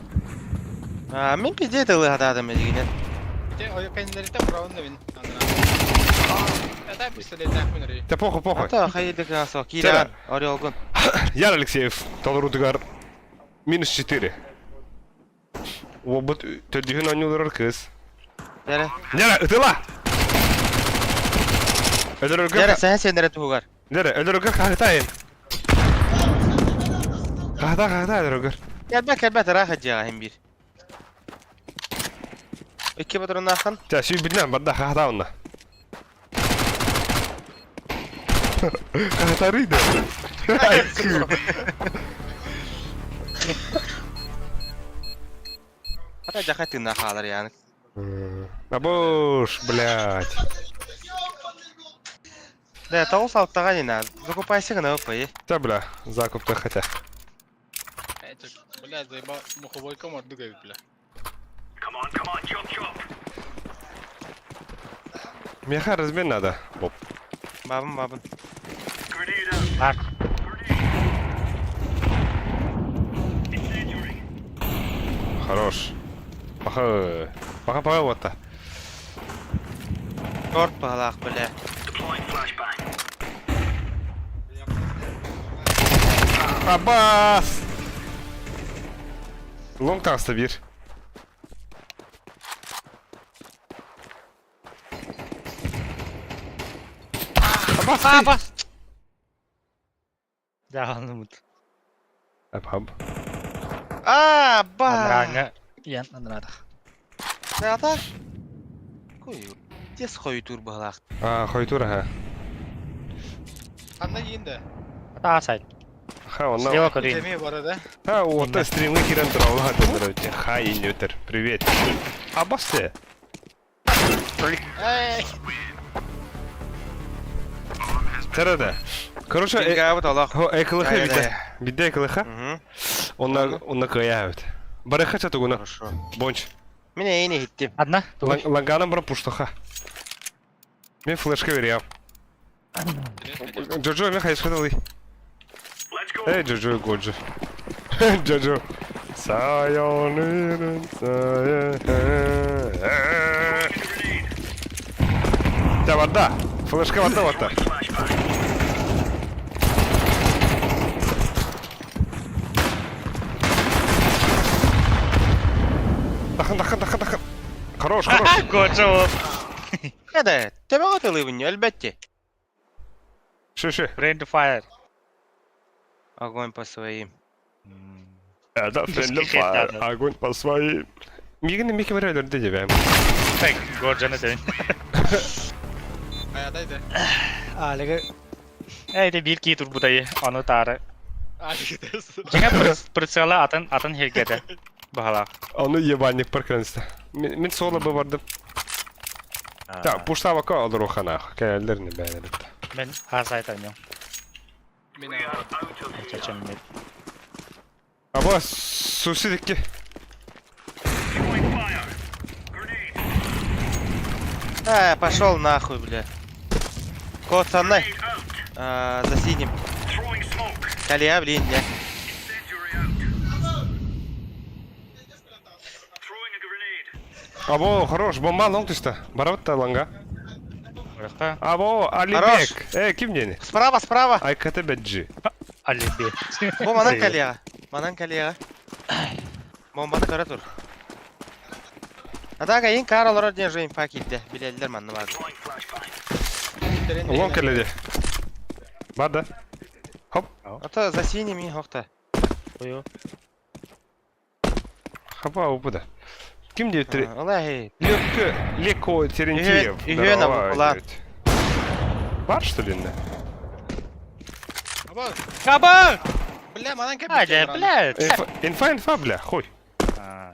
А, мин пиздец ылыһатаатым билигинэн. Ити кэннилэриттэн быраҕын да мин аннара. Это пистолеттаахпын эрэ. Те похуй, похуй. Ата хайдык со киирэн орелгун. Яр Алексеев толорутугар минус 4. Уолбут төрдүһүн оонньууларар кыыс. Дәрэ. Дәрэ, ытыла! Өлөрөргө... Дәрэ, сэһэн сиэннэрэ туһугар. Дәрэ, өлөрөргө хаһытайын. Хаһыта, хаһыта өлөрөргөр. Кэлбэт, кэлбэт, ыраах дьиэҕэ иһин биир. Икки патроннааххын. Чэ, сүүрбүтүнэн барда, хаһыта онно. Хаһытарый да. Хата дьахай тыыннаах хаалар яаны. Абуш, блядь. Да, тоҕус алтаҕа не надо. Закупайся гына ыппай. Та бля, закуп-то хотя. Бля, заебал, мухобойка ордук эбит, бля. Меха размен надо, Боб. Бабын, бабын. Бар. Хорош. Паха, паха, паха, вот та. Торт баһалаах, бля. Абас! Лонг таҕыста биир. Абас! Абас! Дьаһалнымыт. Абхаб. Аа, ба. Анарааҥҥа иэн анараатах. Ата. Куй. Тес хойутуур баһалаах. А, хойутуур аха. Ханна иин да? Ата сайт. Ха, онно. Слева көрейін. Эмиэ бара да? Ха, уота стримы кирен туралла хатылар. Хай, инютер. Привет. Абас те. Эй! Терада. Короче, Кингабыт олох. хо экылыха Ай, бите. ай. Бидде экылыха. Мгм. Онна онна кыя бит. Барыха чатугуна. Хорошо. Бонч. Мин эйини иһиттим. Одна? Тугуй. Ланганым баран пуштаха. Мен флешка берем. Джоджо, мен хайысқадалы. Эй, Джоджо, Годжо. Джоджо. Сайонара, сайонара. Та вода. Флешка вода вода. Тахан, тахан, тахан, тахан. Хорош, хорош. Годжо. Эдэ, төбөҕө тылыбын өлбөттү. Ши, ши. Brain to fire. Огонь по своим. Это friendly fire. Огонь по своим. Мигин мики варя өлөрдө дебем. Так, Годжоны сен. Хайадай да. Алега. Эй, де биир кии турбутай, ону таары. А, дегетес. Дьиҥэ прицела атын атын сиргэ баһалаах. Ону ебальник паркранста. Мин соло бы бардым. Так, пуштабака олору ханах. Кэллер не бәлерит. Мен аасайтанньон. Мин Чачам мид. Аба сусидикки. А, пошел нахуй, бля. Кот со мной. А, за синим. Калия, блин, не. Або, хорош, бомба лонг түстэ. Барабытта ланга. Рахта. Або, Алибек. Э, ким диэни? Справа, справа. Айката Бэджи. Алиби. Бу манан калияҕа. Манан калияҕа. Бомбаны көрө тур. Атака иин каар олорор диэн уже инфа киирдэ. Билэллэр манна баар. Лонг кэллэ Бар да. Хоп. Ото за синим иин хохта. Хапа опыда. Ким диэбиттэр? Олай. Легко, Леко Терентьев. Үһүөн Здорово, абылаан. диэбит. Бар что ли? Аба, Каба! бля, манан кэп. Адя, блядь. Инфа, инфа, инфа, бля, хуй.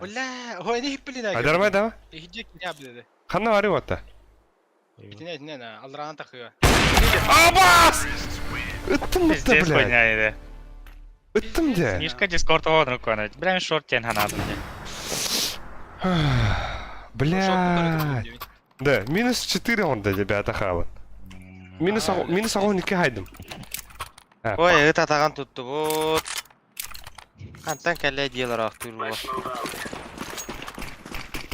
Бля, ой, не блин. А давай, давай. Ихиджи киня бледе. Ханна вари ватта. Итине, итине, на, алраан тахыга. Абас! Ыттым мытта, Пиздец блядь. хуйня иде. Ыттым дьэ. Мишка Дискорд оҕонор куонать. Бля, шорт диэн ханаадым дьэ. Бля. Да, минус 4 онда ребята хаалан. Минус минус 12 хайдым. Ой, ыт атаҕын туттубут. Хантан кэллэ диэлэр аахтыыр буо.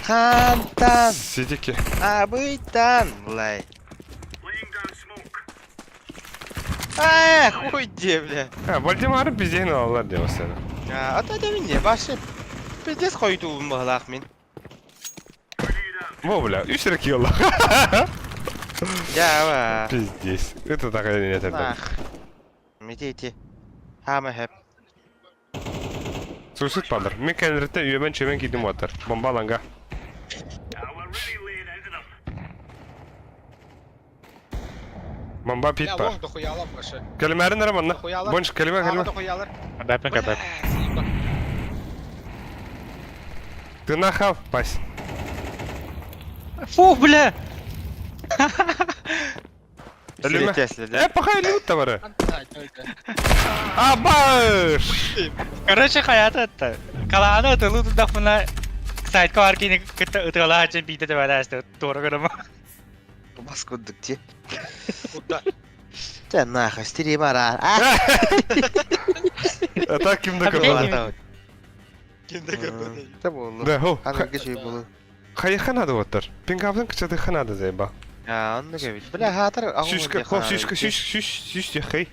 Хантан? Сидики. Абыйтан, лай. Эх, хуй где, бля. А, Вальдемары пиздейін алалар деп сені. А, ата демин не, башы. Пиздец хойдуубун баһылаах мин. Во, бля, үс эрэ киолла. Дьэ, Пиздец. Это так не это. Ах. Ити ити. Хаама хэп. Сусут падыр. Мен кәнірті үйемен чемен кидім отыр. Бомба аланга. Бомба пит Я бар. лонг дохуялар башы. Кәлімәрін әрі манна. Дохуялар. Бонш, кәліме, Ага кәліме. дохуялар. Бәпін кәбәп. Ты нахал, пась. Фу, бля! Әліме. Сиретесле, Э, пахай лют товары. Абаш! Короче, хаята это. Калааны ытылы тудахпына сайтка бар кини кытта ытыалаачын биитэ тэбэлээсте туора көрөмө. Бас курдук ти. Куда? Тэ нахуй, стири бара. А так ким да А көрді? Кимде көрбөдө? Тэ болду. Да, хо. Аны кече болу. Хайха надо оттар. Пингавдың кычаты ханады зайба. А, онны кебит. Бля, хатыр Сүүскэ, хо, сүүскэ, сүүс, сүүс, сүүс дехей.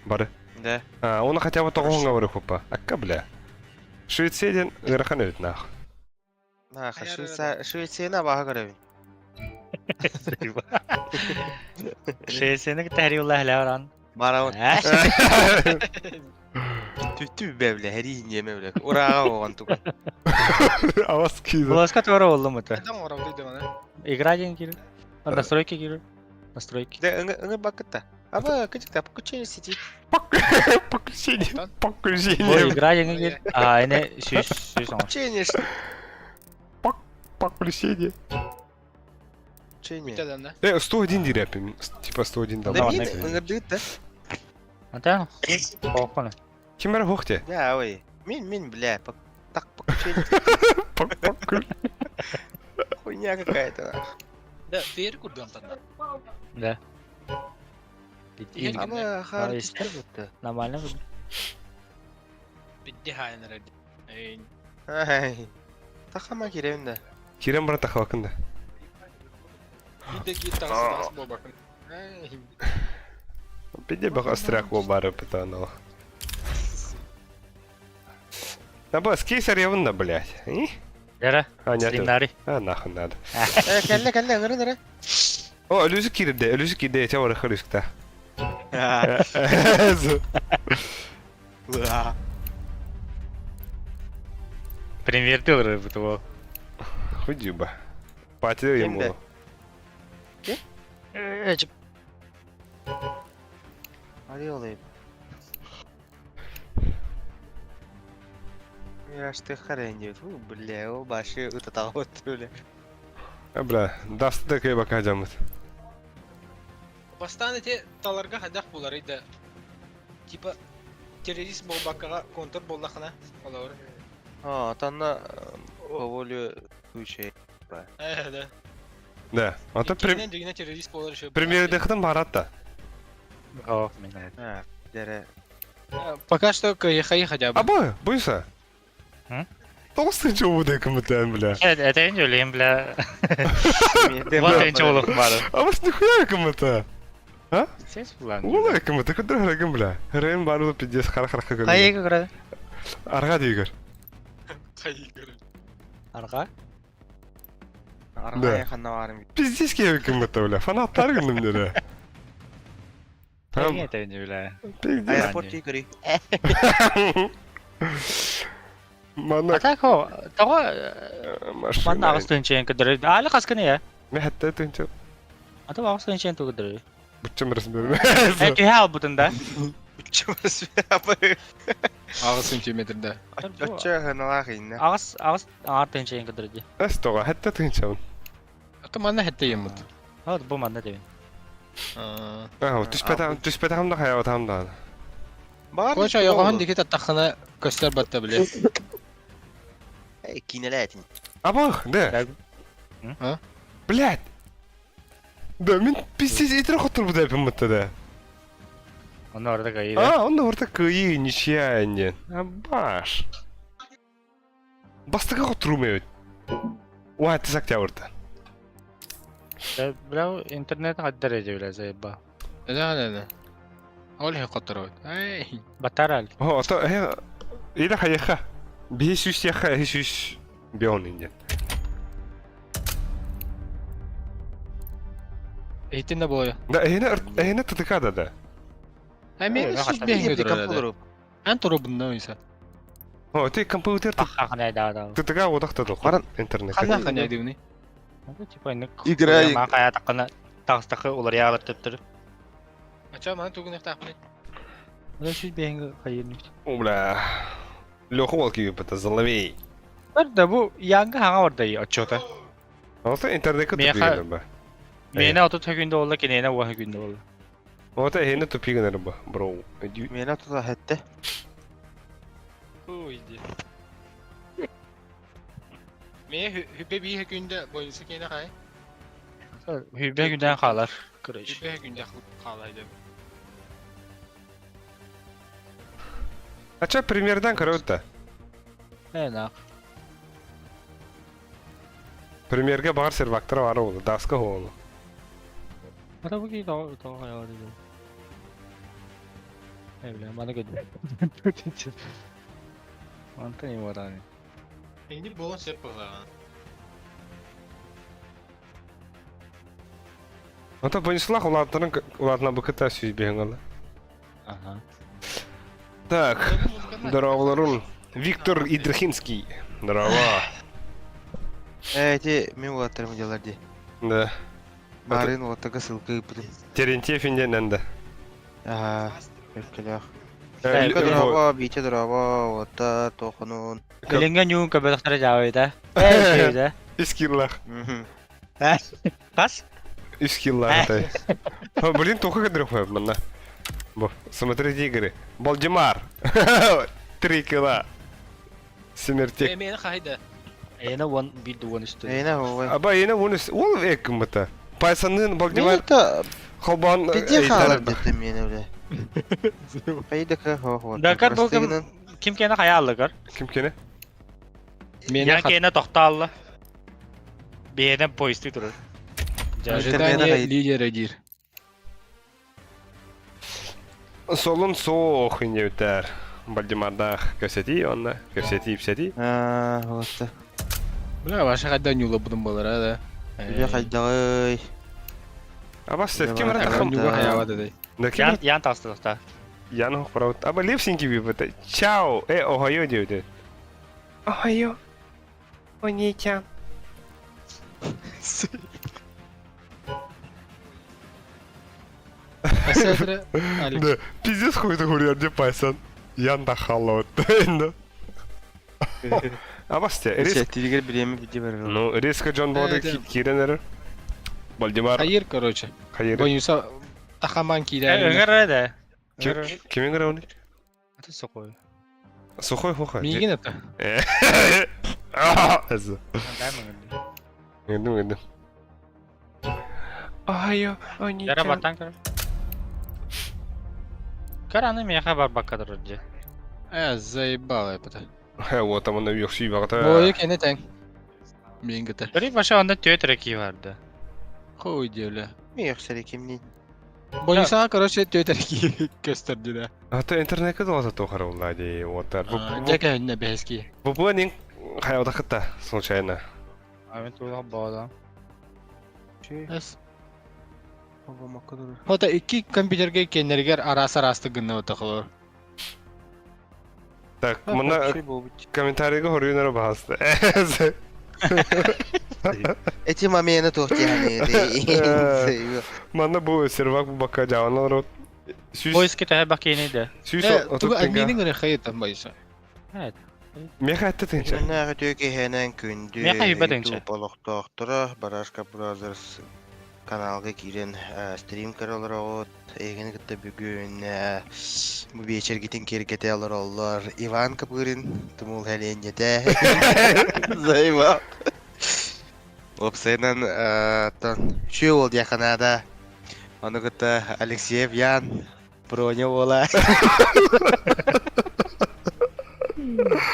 Бары. Да. А, оны хотя бы тоғынға барып хоппа. Акка, бля. Швецияден ырахан өт нах. Нахуй, Швеция, Швецияны баха көрөбүн. Шесени кытта хәри оран. Барабын. Түттү бе бля, хәри инеме бля. Урага болгон тугу. Аваз киді. Буласка туора болдум это. Там оралды деп ана. Игра ден кирил. Настройки кирил. Настройки. Да, ыңы ыңы бакытта. Аба, кычыкта, подключение сети. Подключение. Бу Подключение. игра ден кирил. А, эне сүүс сүүс оңор. Подключение, Подключение. подключение. Бүтәдән да. Э, 101 дирепим. Типа 101 там. Да Ладно, мин ыңырдыт да. Антан. Охоны. Ким бар хохте? Да, ой. Мин, мин, бля, так подключение. Хуйня какая-то. Да, тер курдук антан. Да. Аба, хар. есть. Нормально. Бидди хайнер. Эй, Ай. Тахама кирем да. Кирем брат тахалакында. бидде ки тагысы бо бакын. Ай. Пиде бах остряк о бары пытанал. Аба, скейсер явында, блядь. И? Дара. А, нет. Стримнари. А, нахуй надо. Э, кэллэ, кэллэ, ыңырын эрэ. О, өлүсү кирде, өлүсү кирде, эте ора хөрүскта. Премьер дилер бу. Худюба. Патер ему. Hadi olayım. Мираж ты хрень диет. Фу, бля, о башы ытатаҕа бля. А, бля, дасты да кей бака жамыт. Бастан эти таларга хадах булар иде. Типа террорист болбаккага контр боллахына. Олар. А, танна по воле случая. Э, да. Да, а то прем... Кийинен дегене террорист болар еще. премьер дехтан барат да. О, мен. А, дere. Пока что КХИ хотя бы. Аба, буйса. М? Толстый чего буде кымытан, бля. Это не үлем, бля. Вот энче олох бар. А вас нихуя кымыта. Сес булан. Ула кымыта, кыдыр храгым, бля. Рэм бару пиздец хар хар хар. Кайы көрө? Арга дигер. КХИ көрө. Арга. Арга ханна барым. Пиздец кем кымыта, бля. Фанаттар гынным дере. Там, Это не бля. пиздец. Аэропорт көрүй. Мана А так хо, того машина. манна агыс тынчен көдөрө. Али каскыны я. Мен хатта тынчы. Ата агыс тынчен көдөрө. Бутчым ресми. Э, түһә албытын да. Агы сантиметрде. Оччо ханалаах инна. Агыс агыс ар тынчен көдөрө. Эстога хатта тынчы. Ата манна хетте емут. Вот бу манна дебин. А, Аа, түспэтам, түспэтам да хаяатам да. Баҕар Короче, ойоҕоһун диэки таттаххына көстөр батта били. Эй, киинэлээтин. Абах, да. А? Блядь. Да, мин пиздец итир хотурбут эпин да. Онно орда кыайыы. А, онно орта кыайыы, ничья диэн. Абаш. Бастакы хотурум эбит. Уа, октябрьта. Бля, интернет хаддар эже бля заеба. Да, да, да. Ол иһин хотторобут. Эй. Батарал. О, ото или хайыха. Биһи сүүс яха, эһи сүүс бион диэн. Эһитин да буолуо. Да, эһини эһини ТТК да да. А мен сүүс биэһин көтөрөр. Эн турубунна ойса. О, ты компьютер Хахана да да. ТТК одахта да. Баран интернет. Ханна ханна дивни. Типа инник. Играй. Ма кая такына тагыстакы улар яалар төптөр. Ача маны тугун ихтаахпын. Бля сүүс биэһин хайын. О, бля. Леха волки это заловей. Бар да бу янга хаңа барда отчета. Ото интернетке Меха- тупиган ба. Мена ото төкүндө болла кенена уа күндө болла. Ото эһини тупиган ба, бро. Мена тута хэтте. Ой, иди. Ме хүбе бии күндө бойынсы кейне хай. Хүбе күндөн халар. Короче. Хүбе күндө қалайды. А ча примердан көрөт Э, Премьерге бар сервактар бар oldu. Даска oldu. Ата бу ки тоо тоо хаяа диде. Э, бля, маны көдү. Антон Иварани. Эни болон сеп бағаған. Ата Бонислах улаатынан улаатына быкыта сүүс биһиҥ Ага. Так, здорово, Виктор Идрахинский. Здорово. Эти мен улаттарым делар ди. Да. Барын улаттага ссылка ыппытым. Терентьев инден да. Ага. Өккелях. Э, Здорово, бите здорово, улаттар, тохонун. Билинген юун көбөтөхтөрө жаабайда. Э, да. Искиллах. Кас? Искиллах. Блин, только кадрых манна. Бо, смотрите игры. Балдимар. 3 килла. Смертек. Мені хайда. Эна вон бид вон үстү. Эйна ховай. Аба ена вон ол экмата. Пайсанын Балдимар Мен холбан. Пиде халар деді мені бля. Хайда ка хо Да, кар бу ким кена хаяаллыгар? Ким кене? Мені Я кена тохтаалла. Биэнен поезды турар. Ожидание лидера дир. Солун соох инеутер. Бальдимардах көрсети онна, көрсети ипсети. Аа, вот. Бля, ваша хайда нюла будум болар, да. Бля хайдагай. Аба сет ким Давай, рата давай. Нюла хаява да. Да ким Ян ян тасты тохта. Ян хох Аба лепсинки би Чао, э охайо диуде. Охайо. Оничан. Да, пиздец хуй ты говорю, где пайсан. Ян дахало. Аба сте, риск. Тилгер билеме видео бар. Ну, резко Джон Боды киренер. Бальдимар. Хайыр, короче. Хайыр. Бойынса тахаман кире. Ыңыр да. Кимин грауни? Аты сокой. Сухой хуха. Мигин это. Эзі. Ngырдым, ngырдым. Охайо, Яра батан көр. Көр аны меха бар баккадыр же. Э, заебало это. Вот там он юхси багата. Бойы кене тең. Мен гыта. Бери баша анда төт реки барды. Хуй бля. Мен яхшы кимнин. Бойынса, короче, төтерки көстөрдү да. А то интернетке долата тохар улла ди. Вот. Жака не бески. Бу бу нин хаявда хытта случайно. А мен тула бада. Эс. Хота икки компьютерге кеннергер арас арасты гынны отақылар. Так, мына комментарийге хорюнер басты. Эти моменты тухтяны. Мана бу сервак бу бака жаванал рот. Сүүс Поиски тәһә бакыны да. сүүс Тугу админин гына хайы там бойынса. Evet. Меха атты тынча. Мына төке хенен күндү. Меха юбе тынча. Болохтоохтора Барашка Brothers. Каналга киирэн стрим көрө олороҕут. Эйигини кытта бүгүн бу биэчэргитин киэргэтэ олороллор Иван Копырин, Тумул Һэлиэнньэтэ, Займа. Уопсайынан үчүгэй уол диэххэ наада. Ону кытта Алексеев Ян, Проня уола.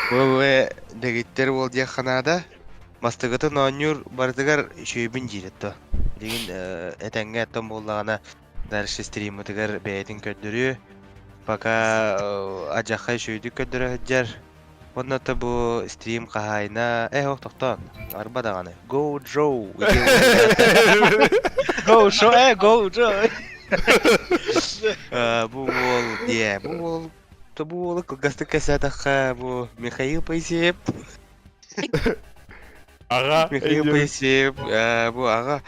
Бу дэгиттэр уол диэххэ наада. Бастакытын оонньуур барытыгар үчүгэйбин диир этэ. Билигин этэҥҥэ оттон буоллаҕына дальше стриммытыгар бэйэтин көрдөрүө. Пока адьахха үчүгэйдик көрдөрө сылдьар. Уонна то бу стрим хаһаайына э ох тохтоон арба даҕаны Go Joe Go Joe э Go Joe Бу уол диэ бу уол то бу уолу кылгастык кэпсээтэххэ бу Михаил Поисеев Аҕа Михаил Поисеев бу аҕа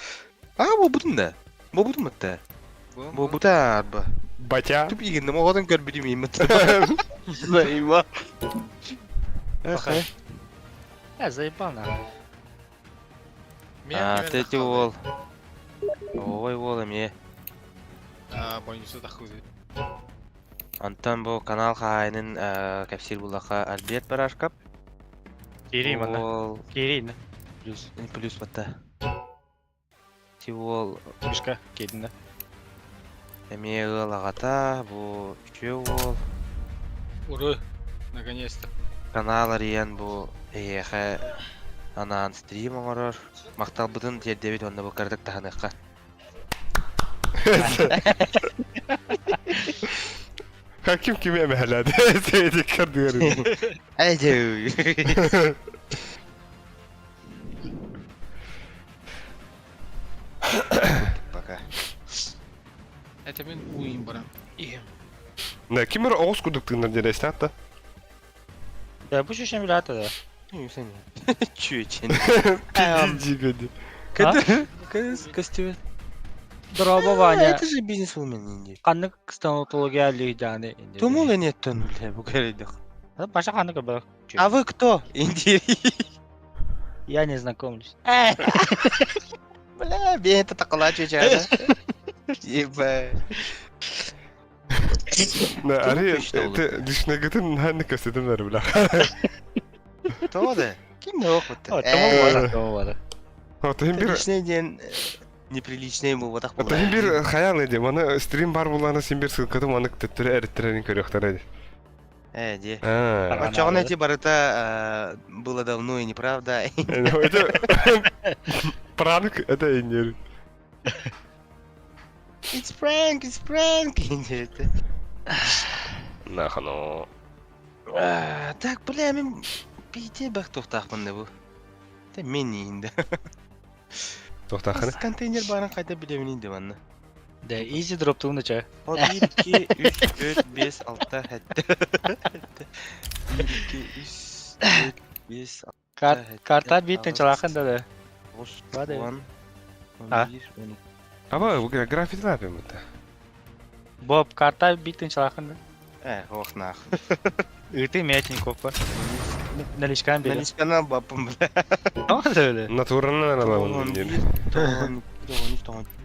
аҕа буолбутун да буолбутун бытта буолбута арба Батя Туп игинним оҕотун көрбүтүм ииммит Заеба Э, заебал нахуй. А, ты эти уол. Ой, уол эмиэ. А, больница таххыбыт. Онтон бу канал хаһаайынын кэпсиир буллахха Альберт Барашкап. Киирии манна. Киирии Плюс, плюс батта. Ти уол Мишка киирдин да. Эмиэ ыал аҕата, бу үчүгэй уол. Уры, наконец-то. Канал арыйан бу эһиэхэ анаан стрим оҥорор. Махталбытын тиэрдэбит уонна бу кыратык таһыныахха. Ким кими эмэһэлээди? Сээдиккэр дыарыы. Эдьээ. Пока. Это мин уйун баран. Иһим. Да, ким эрэ оҕус курдук тыынар диэн эстаат да? Да, бу шешем билата да. Чүөчен. Пиздец, Костюм. Дорообо, Ваня. Это же бизнес-вумен инди. Ханнык стоматология лиhdani инди. Тумул энеттен бля бу керейдих. Баша ханнык бак. А вы кто? Инди. Я не знакомлюсь. Бля, бе это такала чуча. Ебать. Да, ари ты лишнегытын ханнык көстөтүмнөр бля. Тоҕо Ким да охотта. Отын бир Личный день неприличный буолбатах Отын бир хаял эди. Маны стрим бар буланы син бир ссылкатын маны төттөрө эриттерин көрүөхтөр эди. Э, ди. Очоҕун эти барыта было давно и неправда. Это пранк, это инер. It's prank, it's prank. Нахано. Так, бля, мен пите бах туохтаахпын да бу. Те мен иинде. Туохтааххын? Контейнер баарын хайда билэбин инде манна. Да, easy drop тугунда ча. 1, 2, 3, 4, 5, 6, 7. 1, 2, 3, 4, 5, 6, Карта биттен чалахын да да. 10, 11, 12. Аба, граффити лапим это. Боб, карта биттен чалахын да. Э, ох нах. Ыты мятник опа. Наличкан бери. Наличканан баппын, бля. Тоҕо Натуранан аламын диэн.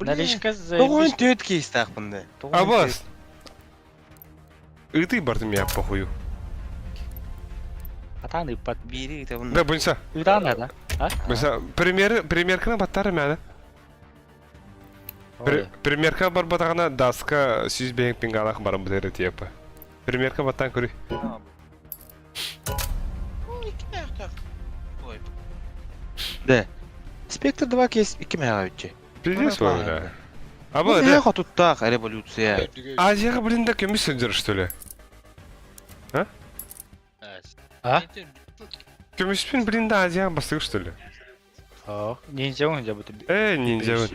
Наличка Тоҕон төрт кейстаахпын да. Абас. Ыты бардым я похую. Атаан ыппат. Биири ыытабын. Да, бунса. Ыытаан да? А? Бунса, пример, примерканы баттары мәне. Примерка барбатаҕына даска сүүс бэйэҥ пингалаах баран бытыры тиэппэ. Примерка баттаан көрүй. Да. Спектр 2 кейс икки мэҕэ үччэ. Пиздец вы, да. Аба, да. да. Хотуттаах революция. Азияға блин да көмүс сылдьар, что ли? А? Көмүспүн блин да Азияға бастык, что ли? О, ниндзя он дьэ бу. Э, ниндзя.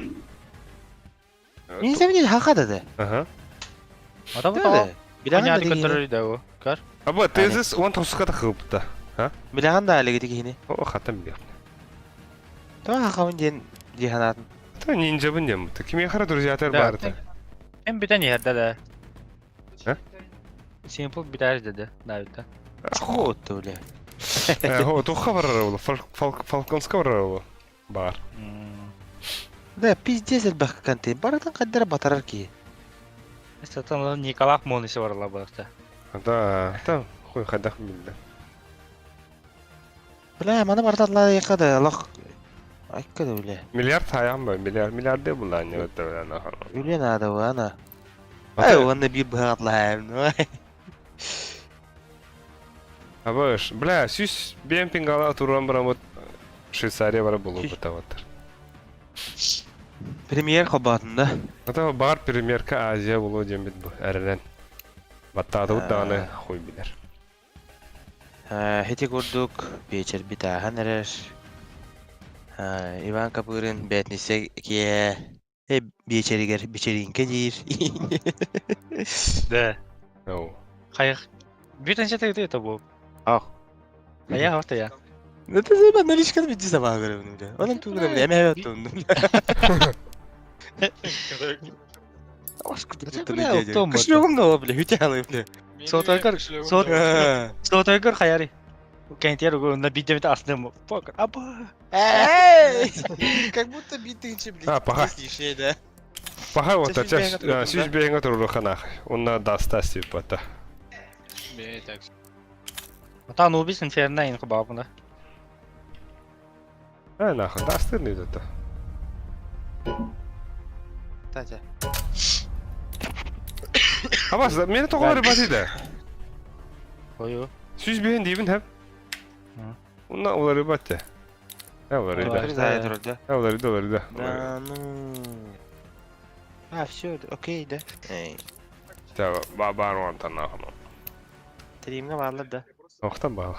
Ниндзя не хахада да. Ага. Ата бу Да. Билэҕин да контроль да бу. Кар. Аба, тезис он тосука да хыпта. А? Билэҕин да алеги кихини. О, хатам билиэх. Тоҕо хахабын диэн дии санаатым. Та ниндзябын диэн бутта. Кимиэхэ эрэ друзьятар баарыта. Эн бүтэн иһэрдэ да. А? Симпл бүтээр деді Давидта. Хот бля. Э, туохха барар буолла? Фалконска барар буолла. Баар. Да, пиздец элбэх контент. Барытын хайдара батарар киһи. Сатан Николаев Моныси барыла буолта. Да, там хуй хайдах билдэ. Бля, маны барыталлаайыкка да олох айка да бля. Миллиард хайаан ба, миллиард, миллиарды булаан это бля нахуй. Үлэ наада ана. Ай, уонна биир быһаҕатлаһаайым. Абыш, бля, сүүс биэн пингала туран барамыт Швейцария бара булуубута батар. Премьер хобаатында. Ата бар премьерка Азия булуу диэн бу эрэнэн. Баттаатыбыт даҕаны хуй билэр. Ити курдук биэчэрбит ааһан эрэр. Иван Капырин бээтиниссэ киэһэ биэчэригэр бичэрииҥкэ диир. Да. Оу. Хайах. Бүтэн это это бу. Ах. Хайа хавта я. Ну ты заебал, наличка бити сабаа көрөбүн бля. Онон туу гынам эмэ оттон. Кошелегом да бля, хүтэ бля. Сотойгор сотойгор хаяри. Кентер на бидемит асным. Фак. Аба. Эй! Как будто битынче, блядь. А, паха. да. Паха вот, Сүүс биэҥҥэ турар, сүүс биэҥҥэ турар ханах. Онна даста сиппата. Бээ так. Та Анубис инферно ин хабабына. А нахуй, дастыр не это. Татя. Абас, мени тоҕо рыбаты да. Ою. Сүүс биэһин диибин хэп. Онна уларыбат. Уларыда. Да, Уларыда, уларыда. Да, ну. А, все, окей, да. Эй. Та ба бар нахуй. Стримҥэ бааллар да. Охтан баал.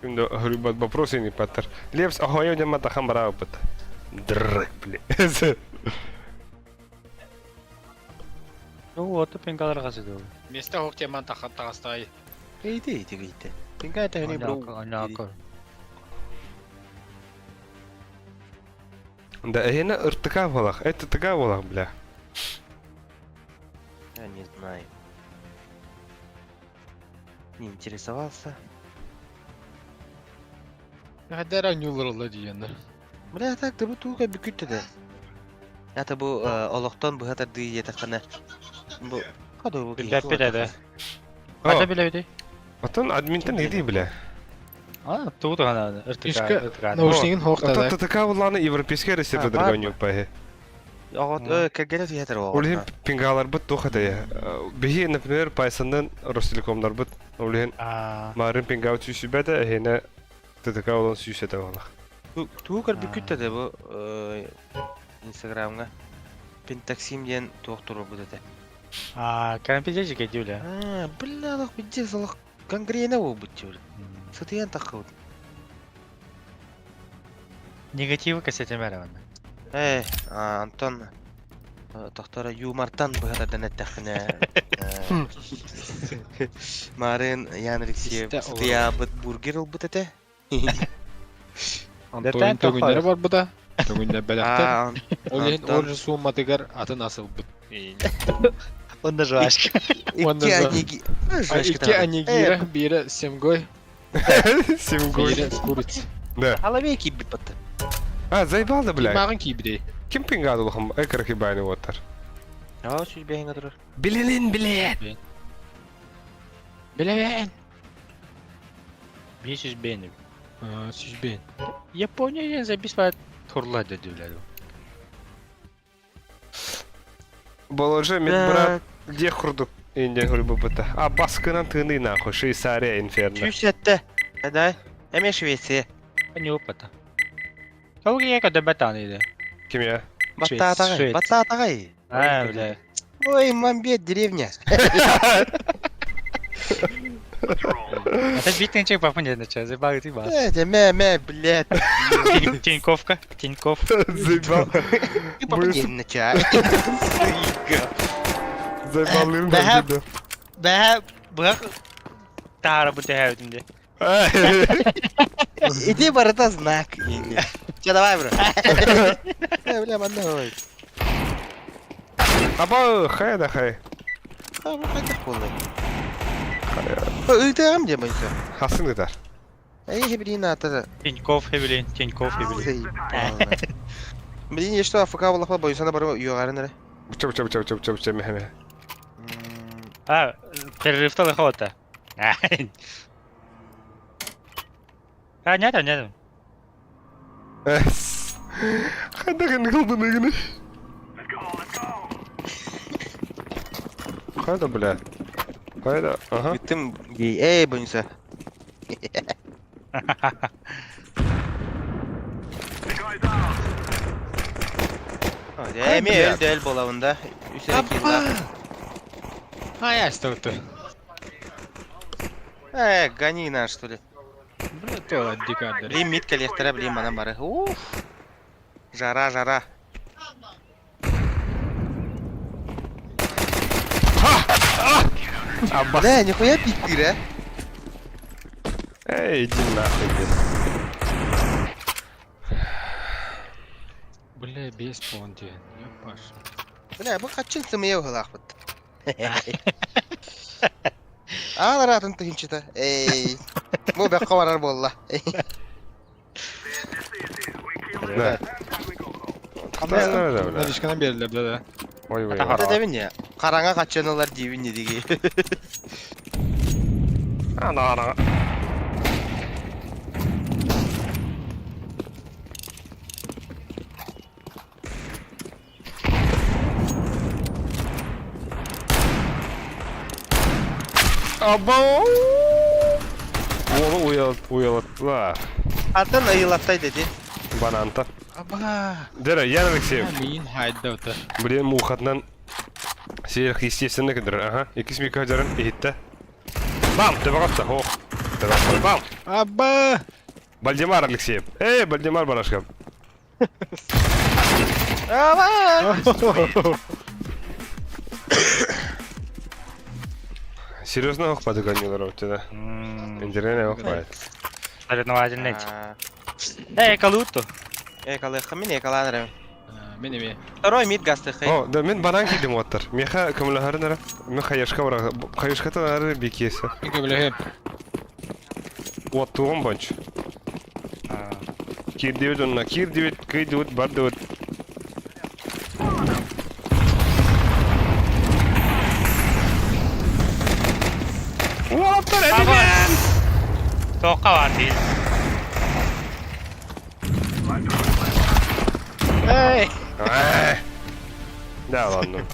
Күндө хөрүбат вопросы не паттар. Лепс охойо дема тахан бараабыт. Дррк, бля. Ну вот пингалар хасыды. Месте хок теман тахан тагастай. Эйди, эйди, эйди. Пинга это не бро. Да, эһине ыртыка болах. Это тыка болах, бля. Я не знаю. Не интересовался. Хайдара нюлар диэн. Бля, так да бу туга бүкүттэ да. Это бу олохтон быһатарды диэтэххинэ. Бу кадо бу Билбэппит да. Хата билэбити. Отон админтен иди, бля. А, тугу тугана ыртыка Ишка ыртыка. наушнигин Отон хоктада. ТТК булланы европейский рецепт А, бар дырганю пахе. Ого, кергене тиэтер Улихин оҕо. пингалар бут туха да. Бихи, например, пайсандан Ростелекомдар бут. Улихин А, марын пингау сүүсүбэдэ, эхине ТТК улан сүүсэтэ болах. Тугу көр бүкүттэ да бу Инстаграмҥа Пентаксим диэн туох турбут этэ. а, карампижечи кедюля. А, бля, алах пиздец, алах гангрена буолбут дии. Сытыйан таххыбыт. Негативы кассетемер аны. Э, Антон тохтора юмортан быһатардан эттэххинэ Марын Ян Алексеев Истэ сытыйаабыт бургер ылбыт этэ. Антон төгүннэри барбыта. Төгүннэр бэлэхтэр. А, Ол иһин Антон. ол сумматыгар атын асылбыт. Онда жвачка. Онда Икки за- аниги... А, Икки анигира, биирэ семгой, Симгой. биирэ курица. Да. Алабей киирбит батта. А, заебал да, бля. Мааҕын киирбитий. Ким пингады улахан экрахи бааны оттар. Аа, сүүс биэһиҥҥэ турар. Билинин билет. Билэбээн. 500 бен. Сүүс бээн. Япония ден записывает турла дедүлер. Боложа медбрат где хурдук инде хурбу быта. А баскынан тыны нахуй Швейцария инферно. Сүүс сэттэ. Дай. Эмиэ Швеция. Не опыта. Толги яка дебетан иде. Ким я? Баттаатаҕай. Швеция. Баттаатаҕай. А, бля. Ой, мамбет, деревня. Это битничек папа не начал, заебал ты бас. Э, мэ, мэ, блядь. Тиньковка, Тиньков. Заебал. Ты папа Быстро. не начал. Заебал Да. да. Бә, бык тары бу тәһәүтендә. Иди, барыта знак. Че, давай, бро. Э, бля, манна ой. Аба хай да хай. А, бу хайдах буоллай. Ыытыам диэ майса. Хасын гытар. Эй, хебрин ата. Тиньков хебилин, Тиньков хебилин. Заебало. Блин, я что, АФК буоллахпа бойсана бары үөҕэрин эрэ. Буча буча буча буча буча буча мэ мэ. А, перерывта выхода. А, нет, нет. Хайдах инник ылбыныгыны? Хайда, бля? Хайда, ага. Бүттүм эй, бойса. Эми өл өл болабын да. Үс эрэ киллаах. А, я что-то. Э, гони на, что ли. Бля, то дикарь. Блин, мид кэлиэхтэрэ, блин, манан бары. Уф. Жара, жара. Абба. Бля, нихуя пиктир, э? Эй, иди нахуй, блин. Бля, без понти. Ёпаш. Бля, бу хаччын сымыйа уһулаахпыт. Аалар атын тыһынчыта. Эй. Бу бэккэ барар буолла. Да. Да, да, да, бля. Наличканан биэрдилэр да да. Ой, ой, ой. Это дэбин Хараҥа хаччын ылар диибин диги. Ана, ана. Абау! Уолу уйалат, уйалаттылар. Атын ыйылаттай деди. Бананта. Аба! Дера, Ян Алексеев. Миин хайда ота. Блин, муухатынан сверхъестественно кыдыр. Ага, икис микроджарын иһиттэ. Бам! Төбөҕө Ох. Төбөҕө Бам! Аба! Бальдемар Алексеев. Эй, Бальдемар барашка. Аба! Серьезно ох подгонил тебя. Интернет ох хватит. Соревновательный. Эй, калуту. Э, калыхха мин экаланырым. Мин эми. Второй мид гастыхай. О, да мен банан кидим оттар. Меха көмөлөһөрүн Мен хаешка бара. Хаешката нары бикесе. Мин көмөлөһөм. Оттугум бонч. Кирдибит онна кирдибит, кыйдыбыт, бардыбыт. Уолаттар эдимен! Тоққа бар değil. Эй! Да ладно.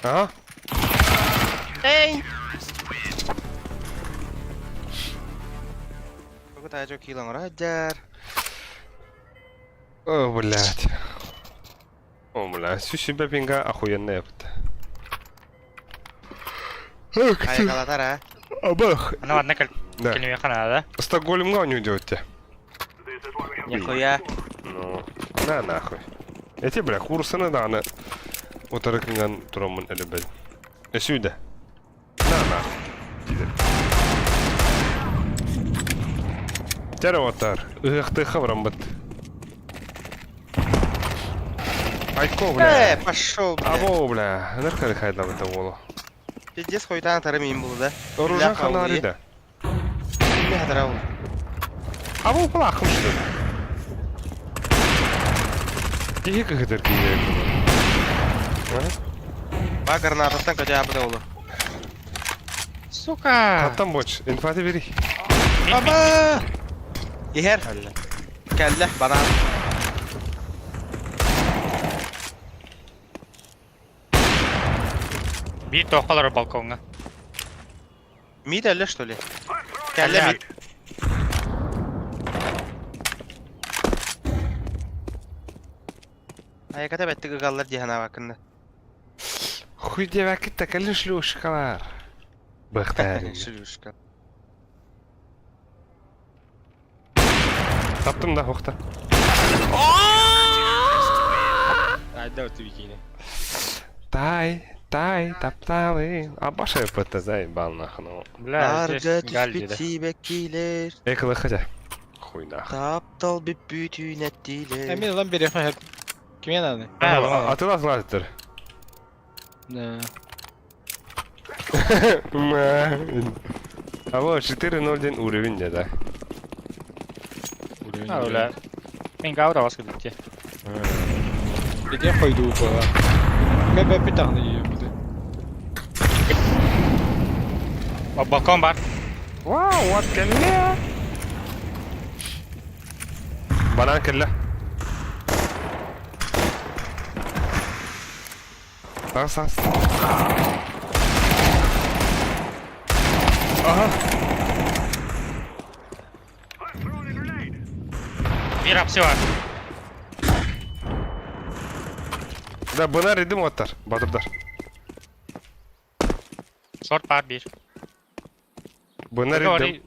Ага. Эй! Кытаачо килоңор О, блядь. О, бля, всю себя пинга охуенная ёпта. Айгалатар а. Абах. Ана ладно, кал. Да. Келмей Стокгольмга не уйдете. Нихуя. Ну, на нахуй. Эти, бля, курсаны да, аны утарыкыңан турамын элебел. Эсүйдэ. На нахуй. Диде. Тәрі отар. Ыхтыха брамбыт. Айко, бля. Э, пошел, бля. Або, бля. Ныркары хайдабыта болу. Пиздец хуйтан тарым им булды да. Оружан ханарида. Не хатара ул. Або плахым что ли? Кихи кыхытыр киге. Ба гранататтан көтө абыда улу. Сука! Хаттан боч. Инфаты бери. Аба! Ихер. Кэллэ, банан. Bir тоққалар балконга. Мид әллә что ли? Кэллэ мид. Айката бәттик ыгаллар диһана бакында. Хуй девәкит тәкәле шлюшкалар. Бахтар. Шлюшка. Таптым да хохта. Айда ота бикини. Тай, тай, тапталы. Абаша ПТ заебал нахуй. ну. Бля, Арга здесь галь түспүт сибэккилер, Эколы хотя. Хуй нахуй. таптал бүппүтүнэттилер. Мин ылан бериэхмэ Кимиэн аны? Атылас лазер. Да. А вот 4.01 уровень, да. Бля. Бля. Мен гаура вас кыдытте. Иди пойду по. Кэбэ питаны ебуды. Балкон бар. Вау, вот кэллэ. Банан кэллэ. Тас, тас. Ага. Биир апсы бар. Да, бына ридим оттар, батырдар. Шорт бар биир. Бына ридим.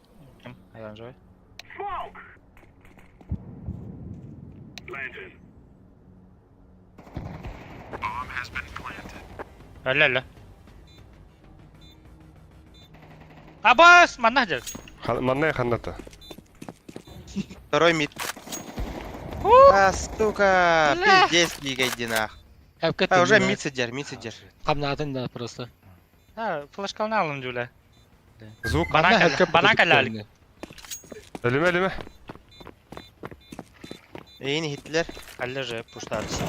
Өлө өлө. Абас, манна дьэр. Манна ханната. Второй мид. А, сука, пиздец двигай нах. А, уже мид сидер, мид сидер. Хамнатын да просто. А, флешкалны алын дьүлэ. Звук. Банан кэллэ. Өлүмэ, өлүмэ. Эйин Гитлер. Әлле же пуштарысы.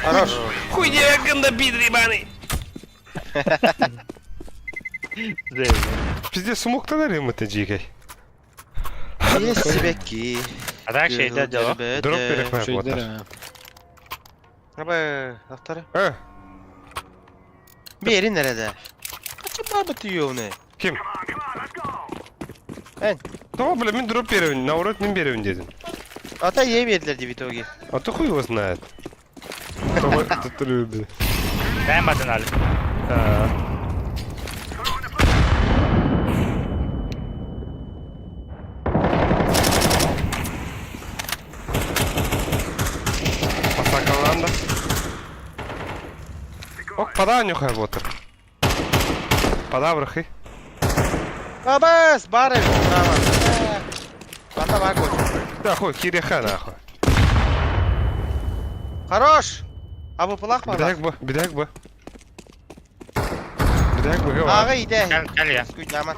Хорош. Хуй гында пидор ебаный. Пиздец, смог-то дарим это дикой. Есть себеки. А так şeyde дело. Дроп перехват вот. Аба, автор. Э, Бери nerede? Kaçın бабы түйеуіне? Ким? Эн. Того, бля, мен дроп беревин, наоборот, мен беревин дедим. Ата ей бердилер в итоге. А то хуй его знает. Того, тут любит. Бәймәдин әлі. Посакаланда. Ок, пода нюхай вот. Пода врахи. Абас, бары, браво. Бата бар koç. Да хуй, киреха нахуй. Хорош. Абы пылақ бар. Бедәк бу, бедәк бу. Бедәк бу, гава. Ағы иде. Кәл, кәл я. Скуйдама.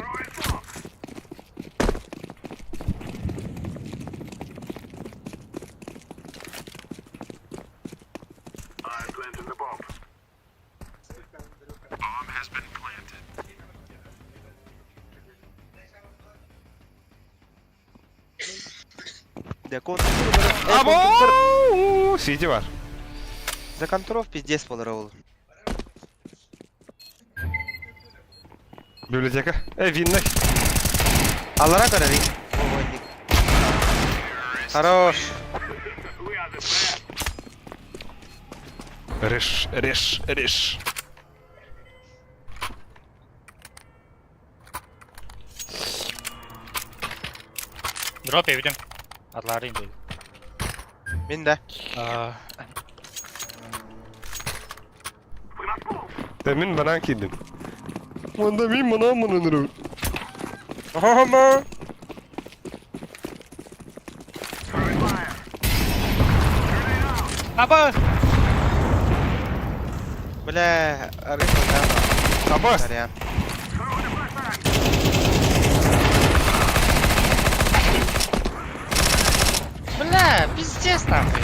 Або! Сити бар. За контров пиздец болар ол. Библиотека. Эй, винный. Алара көрөрий. Хорош. Реш, реш, реш. Дроп эбидим. Атлары инде. Мин да. Да мин банан кидим. Онда мин банан мынынырым. Охо. Аба! Бля, арык Абас! Сорян. Бля, пиздец нахуй.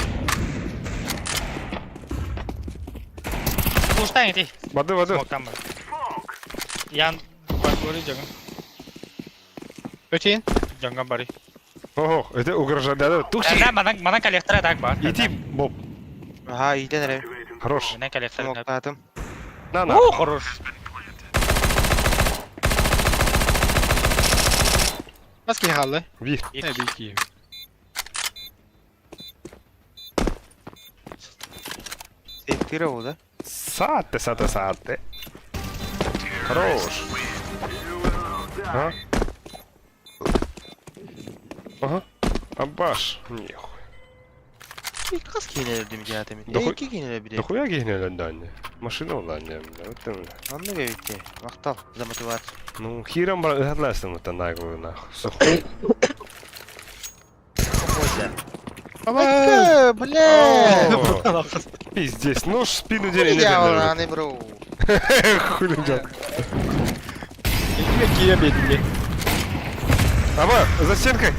Пуштан иди. Воды, воды. Смок там. Ян бары жаган. Өтейін. Жанган бары. Ого, это угрожает. Да, да, тухси. Да, манан манан коллектора так бар. Иди, Боб. Ага, иден эрэ. Хорош. Манан коллектора. Смоктаатым. На, на. О, хорош. Маски халлы. Ви. Не бики. Сейфтировал, да? Сате, сате, сате. Хорош. А? Ага. Абаш. Нихуй. Хас киинелердим жаатым. Да хуй- Эки киинелер бире. Да хуя генеральный. Машина уланне, бля. Вот ты, бля. Анны бебитте. Мактал за мотивацию. Ну, хиром брат, это наглую нахуй. Сухой. Абас! Бля! О, Пиздец, нож в спину деревья. Я бро. Хули дел. Икки киирэ биэрдим. Аба, за стенкой.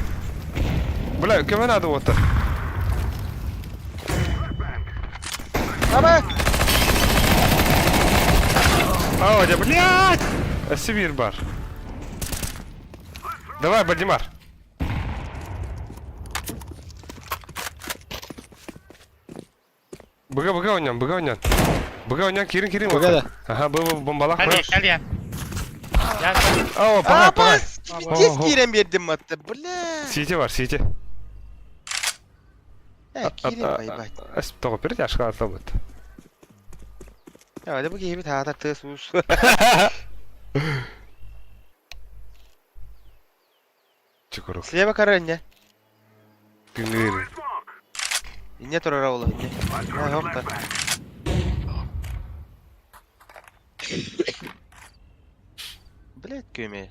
Бля, кем надо вот так? Аба! А, дя, блядь! Сибирь бар. Давай, Бальдемар. Быга быга ойнан, быга ойнан. Быга ойнан, кирин кирин. Быга да. Ага, б б бомбалах. Кэлиэн, кэлиэн. О, пагай, пагай. Пиздец киирэн биэрдим матта, бля. Сити бар, сити. Э, киирэн байбат. Тоҕо перетяжка атабыт. Давай, бу киһибит хаатар тыас уус. Чукурук. Слева кара инне. Күнгүр. Инне турара ола инне. А, хопта. Блять, көме.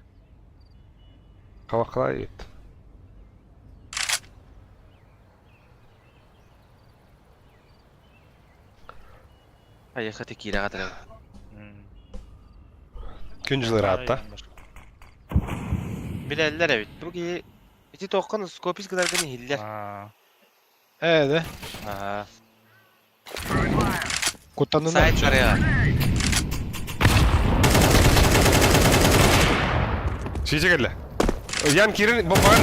Хавақлай ет. Айыхаты киирэ хатырым. Күн жылы раатта. Билэллэр эбит. Бу киһи ити тоққан скопис гынаргын иһиллэр. Ээ, да. Аа. Куттанын Сайт барыга. Сити кэллэ. Ян киирин бомбаҕын.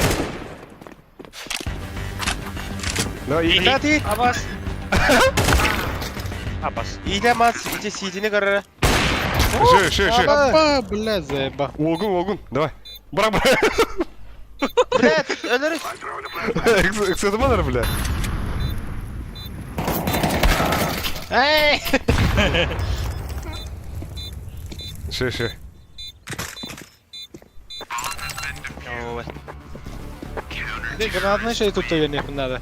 Давай, иди. Тати! Абас. Абас. Иитэ мас, ити сиитини көрөрө. Ши, ши, ши. Аба, бля, заеба. Огун, огун, давай. Бырақ, бырақ. Бля, өлөрүс. Эксэдманер, бля. Эй! Ши, ши. Ой. Де гранатный шей тут не надо.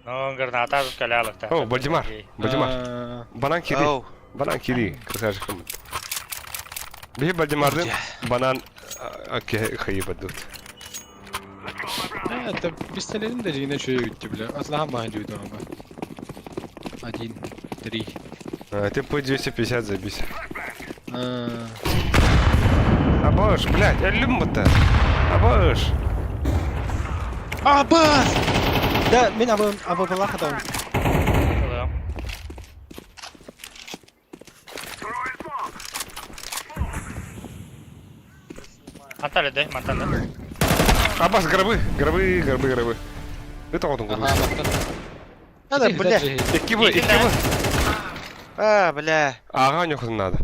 Ну, граната тут калялых. О, Бальдемар. Бальдемар. Банан кири. Банан кири. Красавчик. Биһи Бальдемардын банан хайыбадут. Это пистолетин даже иначе үттü бля. Атлаха маханчы үтü ама. Один, три. А, ты П-250 забись. А Абаш, блядь, әлім бұта. Абаш. Абас! Да, мен абы абы хатам. Анталия, да, Мантана. Абас, гробы, гробы, гробы, гробы. Это вот он Ага, Надо, бля. Икки бы, икки бы. А, бля. Ага, нюхать надо.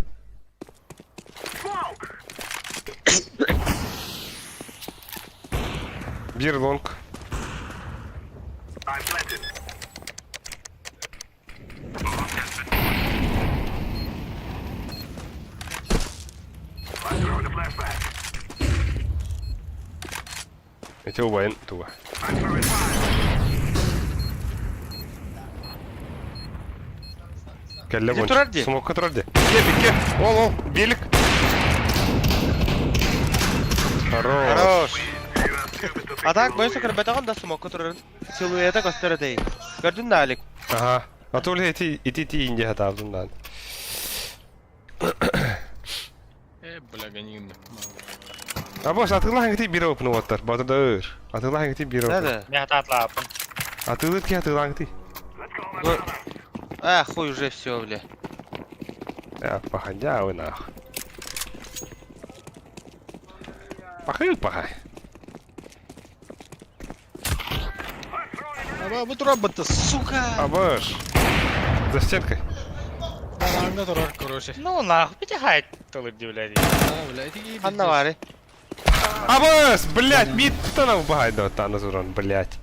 Бир лонг. Эти убайын туга. Кэллэ Ити бонч. турар дии? Смокка турар дии. Кеп, кеп. Ол, ол, белик. Хорош. Хорош. А так, бойся көрбөтөҕүн да смокка турарын силуэта көстөр этэй. Көрдүн да Алик? Ага. А то ли эти ити ти инде хатабдым дан. Э, бля, ганин. А бос атылаһын ити бир опны оттар. Батырдыр. Атылаһын ити бир Да, опны. да. Мен хататлаапын. Атылыт ки атылаһын ити. А, хуй уже все, бля. Я походя вы нах. Пахай, пахай. Аба, бу турар бытты, сука! Абаш. За стенкой. Бананга турар, короче. Ну нахуй, битихай тылып блядь. А, бля, ити Ханна бары. Абаш, блядь, мид тана бахай да тана зуран, блядь.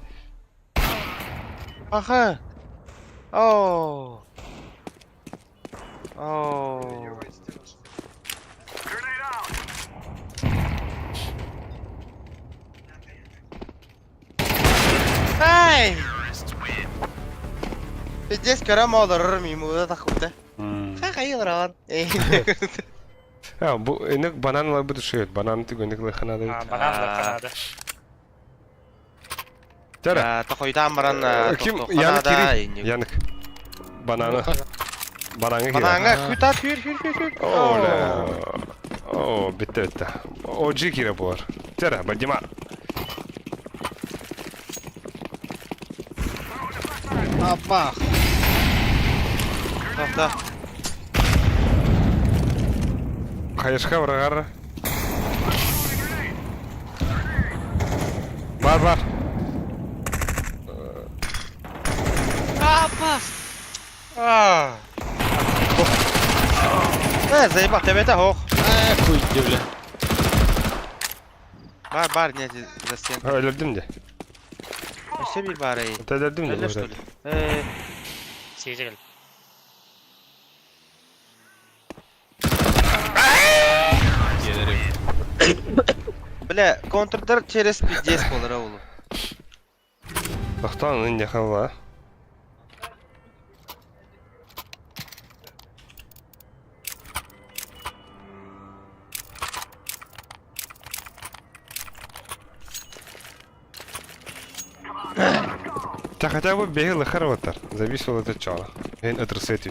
Аха. О. О. Ай! Пиздец, көрөм олорор мимуда тахута. Ха хайылран. А, бу инек банан лабы душит, банан ты гонек лахана да. Банан лаханада. Тара. Тохойдан баран Ким Янык кири? Янык. Банана. Банаҥҥа киирэр. Банаҥҥа күт ат хүр хүр хүр хүр. О, бля. О, бүттэ бүттэ. OG киирэ буолар. Тера, Бадима. Абах. Тоқта. Хайышка бырағар. Бар, бар. Абас! Аа. Э, заебал, төбөтө суох. Э, куйди, бля. Бар, бар, не за стенкой. Өлөрдүм де. Өссө биир баар эй. Өлөрдүм де. Өлөр, что ли? Э, Сиэжэ кэл. Бля, контрдар через пиздец буолара улу. Тохтоон инде халла. Та хотя бы бегал и хорватар. Зависел от начала. От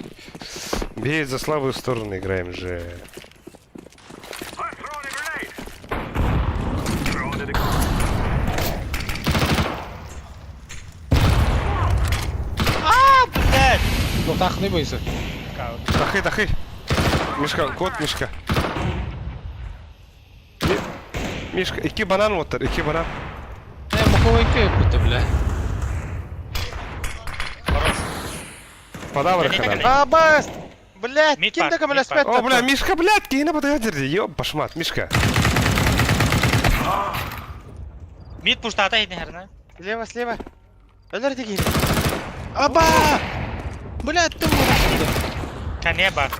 Бей за слабую сторону играем же. Аа, блядь! Тохтаахны бойся. Тахы, тахы. Мишка, кот, Мишка. Мишка, икки банан оттар, икки банан. Э, моховойка будто, бля. Подавр ханан. Абас! Блядь, Мид ким пар, да мид пар. О, бля, Мишка, блядь, киһини батыга дирди. Ёб, башмат, Мишка. Мид пуштата иһин Слева, слева. Өлөр дигин. Аба! Бля, ты мурашты. Кане бар.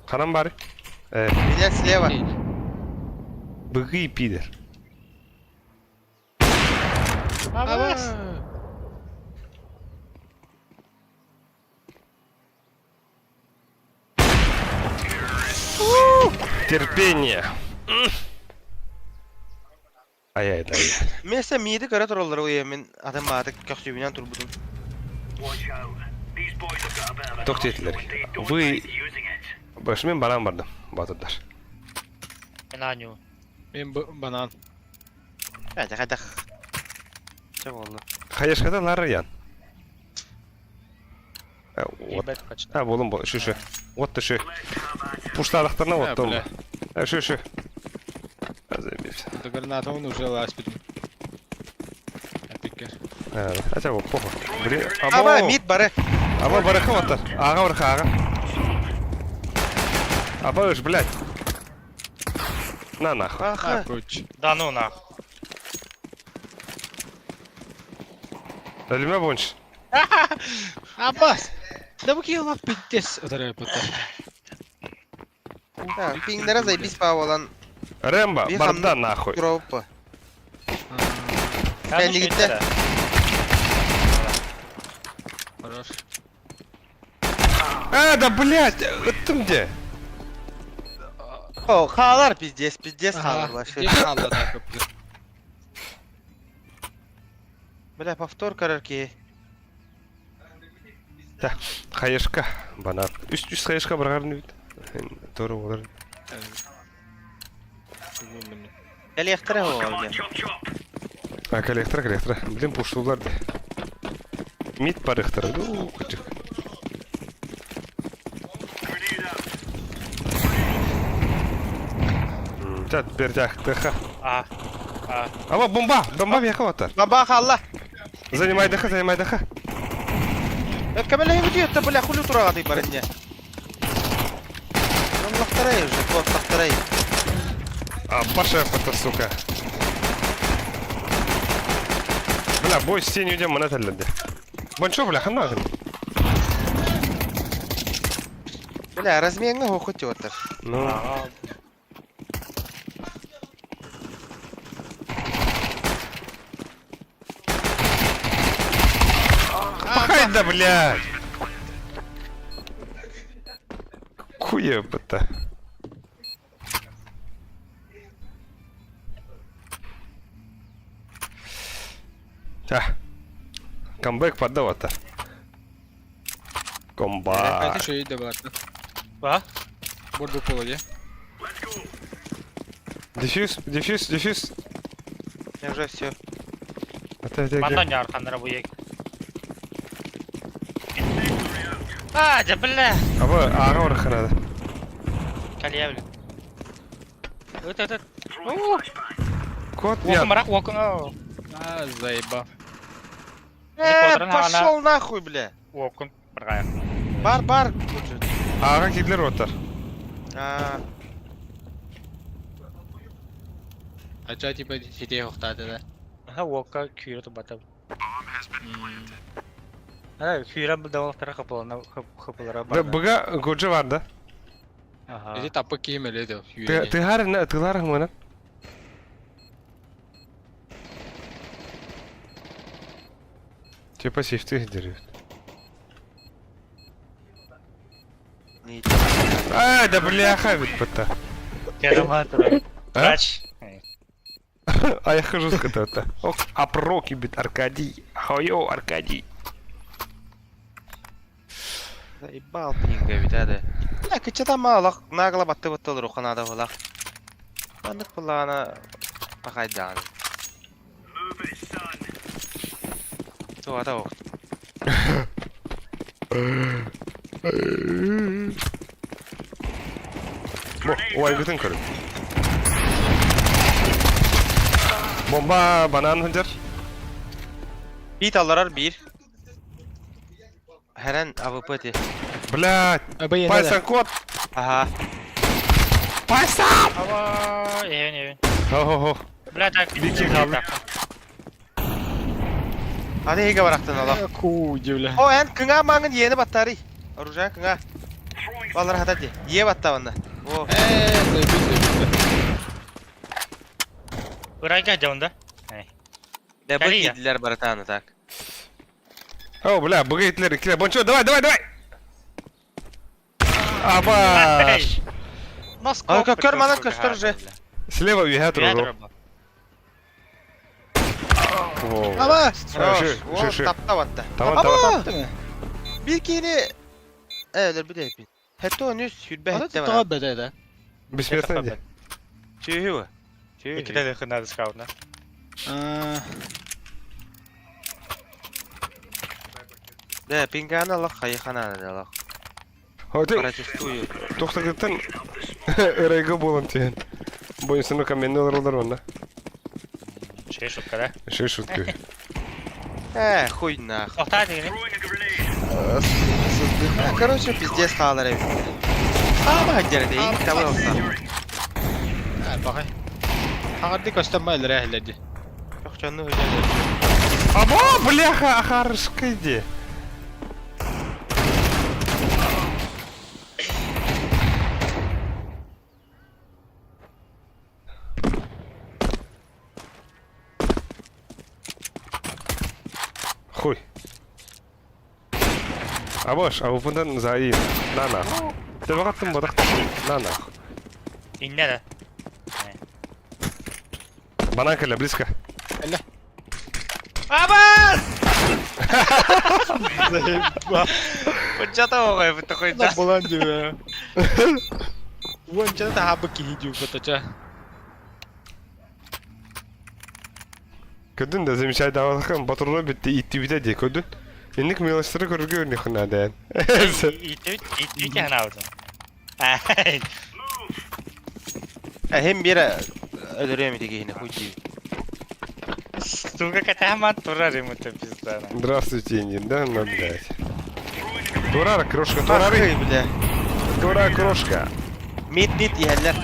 Ханан бары. Э, Меня слева. быгы пидор. Аба! Терпение. Ай-ай, да. Миэсэ мииди көрө тураллар уйа мин атын баатык көхсүбүнэн турбутум. Тоқ диэтилэр. Вы... Баш мин баран бардым. Батырдар. Мен аню. Мин банан. Хайдах хайдах. Чэ буолла. Хаешкада лары ян. Вот. А, болым бол. Шү шү. Отты шү. Пуштадықтарына отты бля. Шү шү. Заебись. Да граната он уже ласпит. Опикер. Хотя бы похуй. Блин, Аба, мид бары. Аба барыха оттар. Ага барыха, ага. Аба уж, блядь. На нахуй. Аха. Короче. Да ну нах. Өлүмө бонч. Абас! Да бу киһи пиздец ытарыппыта. Так, пиңнere заебись па болан. Рэмбо, Би барда хамны нахуй. Туровпа. Кэннигиттэ. Хорош. А, да блядь, ыттым где? О, хаалар пиздец, пиздец хаалар вообще. Здесь хаалар да көптүр. Бля, повтор көрөр. Хаешка, банан. Үс үс хаешка баргарын бит. Торы болар. Коллектор ол. А, коллектор, коллектор. Блин, пуштулар де. Мид барыхтар. Ну, кучик. Чат бертях тха. А. А. Аба бомба, бомба бияка батар. Баба хаалла. Занимай дыха, занимай дыха. Өткөмөлө бүтүөттө, бля, хулю турага дый барынне. Лахтарай уже, вот лахтарай. А, Паша это, сука. Бля, бой с тенью идем, мы наталли. Бончо, бля, хана. Бля, разменга хохот отыр. Ну, пахай да, блядь. Хуя-то. А, камбэк поддавата. Комба. Хайта шөй да бар. Ба? Бурдук буолуо дии. Дефьюз, дефьюз, дефьюз. Я уже все. Манна ньаарханнара бу ек. А, дьэ бля. Аба, ааҕа барахханада. Калия бля. Ыт ыт ыт. Кот Уокун барах уокун. А, заебал. Э, пошел нахуй, бля. Уокун баргая. Бар, бар. Ааҕа киирдилэр уоттар. Аа. Ача типа ситей хохтаата да. Аха уокка күүрэ тубата. Ара күүрэ бу хапылана хапылара бар. Быга годжа бар да. Аха. Эти таппы киим эле да. Тыһар тылар хмына. Типа сейфты деревьев. А, да бляха ведь пота. Врач. А я хожу с это. Ох, опроки бит Аркадий. Хойо, Аркадий. Заебал пинга ведь, да. Я кычата малах, нагло батты баттыл рухана булах. Маннык буллаҕына пахайдаан. Туата ох. Бо, уайгытын көрүн. Бомба банан хынжар. Биит алларар биир. Хэрэн АВП ти. Блядь. Пайсан кот. Аха. Пайсан! Аба, эвен эвен. Хо-хо-хо. Бля, так. Бики қалды. Аны эйге барахтан ала. Ку дивля. О, эн кыңа маңын иени баттары. Оружие кыңа. Балар хата ди. Ие батта онна. О. Э, заебись, заебись. Ырайга жаунда. Да бу Корея. кидилер баратаны так. О, бля, быга итлер, киле. Бончо, давай, давай, давай! Абаш! А, как көр манан көстөр же. Слева үйе туру. Аба! Ши, ши, ши. Тапта батта. Тамам, тамам. Бир кини Эйлер bir de Хэтто өнүс сүрбэ Ата хэтте тоға бар. бәдә да. Бессмертный де. Чүйү. Чүйү. Икки хынады скаутна. А, Да, пинганы алах хайхана да алах. Хоти, Протестую. тоқтағыттан ырайга болам тиен. Бойынсыны каменный ырылдар онда. Шей шутка, да? Шей шутка. Э, хуй нах. Тоқта деген. Короче, пиздец хаалар эбит. Хаама хаддер де, ин табы олса. а, бақай. Хағарды көстен ба әлірә әлерді. Чохчонну хүжән. Або, бляха, ахарышка иди. Хуй. Абош, а бұндан заим. На нахуй. Ты бағаттың бодақ. На нахуй. Инне да. Банан кэлэ, близко. Абас! Бучата оғай бұтты қойда. Болан деп. Уонча та хабы кихи деп бұтача. Көдүн да замечай давалықын батырлы бітті итті біте де көдүн. Инник милостыры көрге өрнехін адайын. Итті итті ханауды. Ай. Хем бир өлөрөм дегени хуй дейм. Сука, катама турар ему то пизда. Здравствуйте, Индин, да, ну, блядь. Турара, крошка, турары. Бля. Тура, крошка. Мит мит иһэллэр.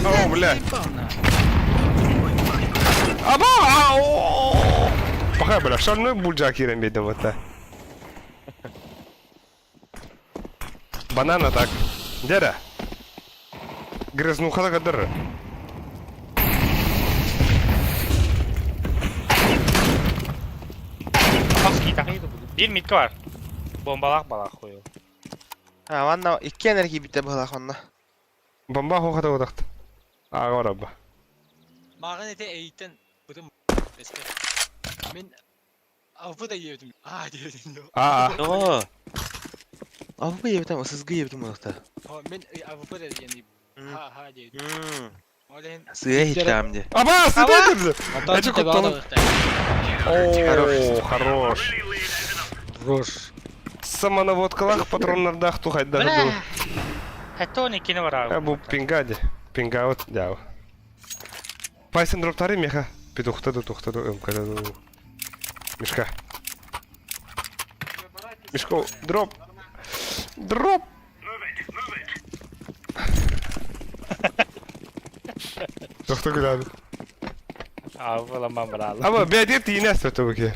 О, блядь. Аба! Ау! Пахай, бля, шальной бульджак кирен бедем вот так. Банана так. Дяда. Грязнуха кадыр. Апаски тақиды бұл. Бір митка бар. Бомбалақ бала қою. А, ванна икки энергия битте быһылаах онно. Бомба хоқата одақты. Аға орабба. Маған эте эйтен бұтым бесте. Мен Алпы да диэбитим. Аа диэбитим. Аа. Оо. АВП диэбитим, ССГ диэбитим буолуохта. Мин АВП да диэн ха-ха диэбитим. Ол иһин Сыа иһиттэҕим дии. Аба, сыта Антон Эчи тебе кутталым. О, хорош. Хорош. Самонаводкалаах патроннардаах тухайдаах Бля. дуу. Хэтон иккини бараа. Э, бу пингади. Пингаут дяу. Пайсын дроптары меха. Петухта ду тухта ду мкда ду. Мишка. Мишко, дроп. Дроп. Тохто күләді. Абыламан бараалы. Ама бәдер тиіне әсті өке.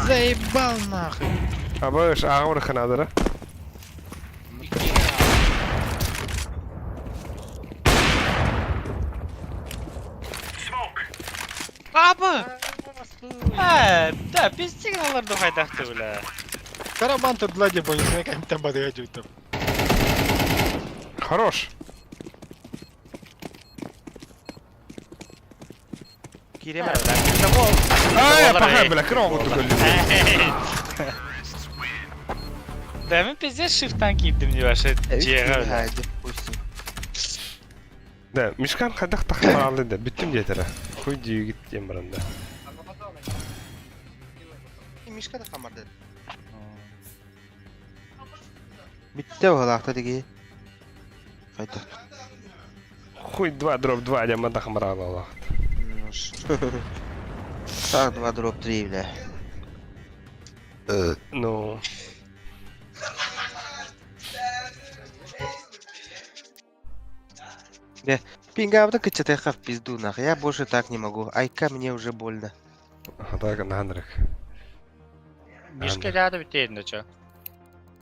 Заебал нахуй. Аба ыш ағы бір қанадыры. Абы! Э, да, пиздец аларды хайдахты, бля. Карабан тут дладе понял, как там подойдет там. Хорош. Киирем Ай, пахай, бля, кыра оғыты көлді. Да, мен пиздец шифтан киирдим деп ашы жиэҕэ, бля. Допустим. Да, Мишкан хайдах тахтаалы да, бүттүм диэтэрэ. Хуй дүйгит диэн баранда. Мишка да хамарды. Битте оҕалаахта диги. Хайда. Хуй 2 дроп 2 диэн манда хамараалаах. Так, 2 дроп 3, бля. Ну, Пингабда качатеха в пизду нах. Я больше так не могу. Айка мне уже больно. так нанрык. Мишка дяда бүтейін да чо.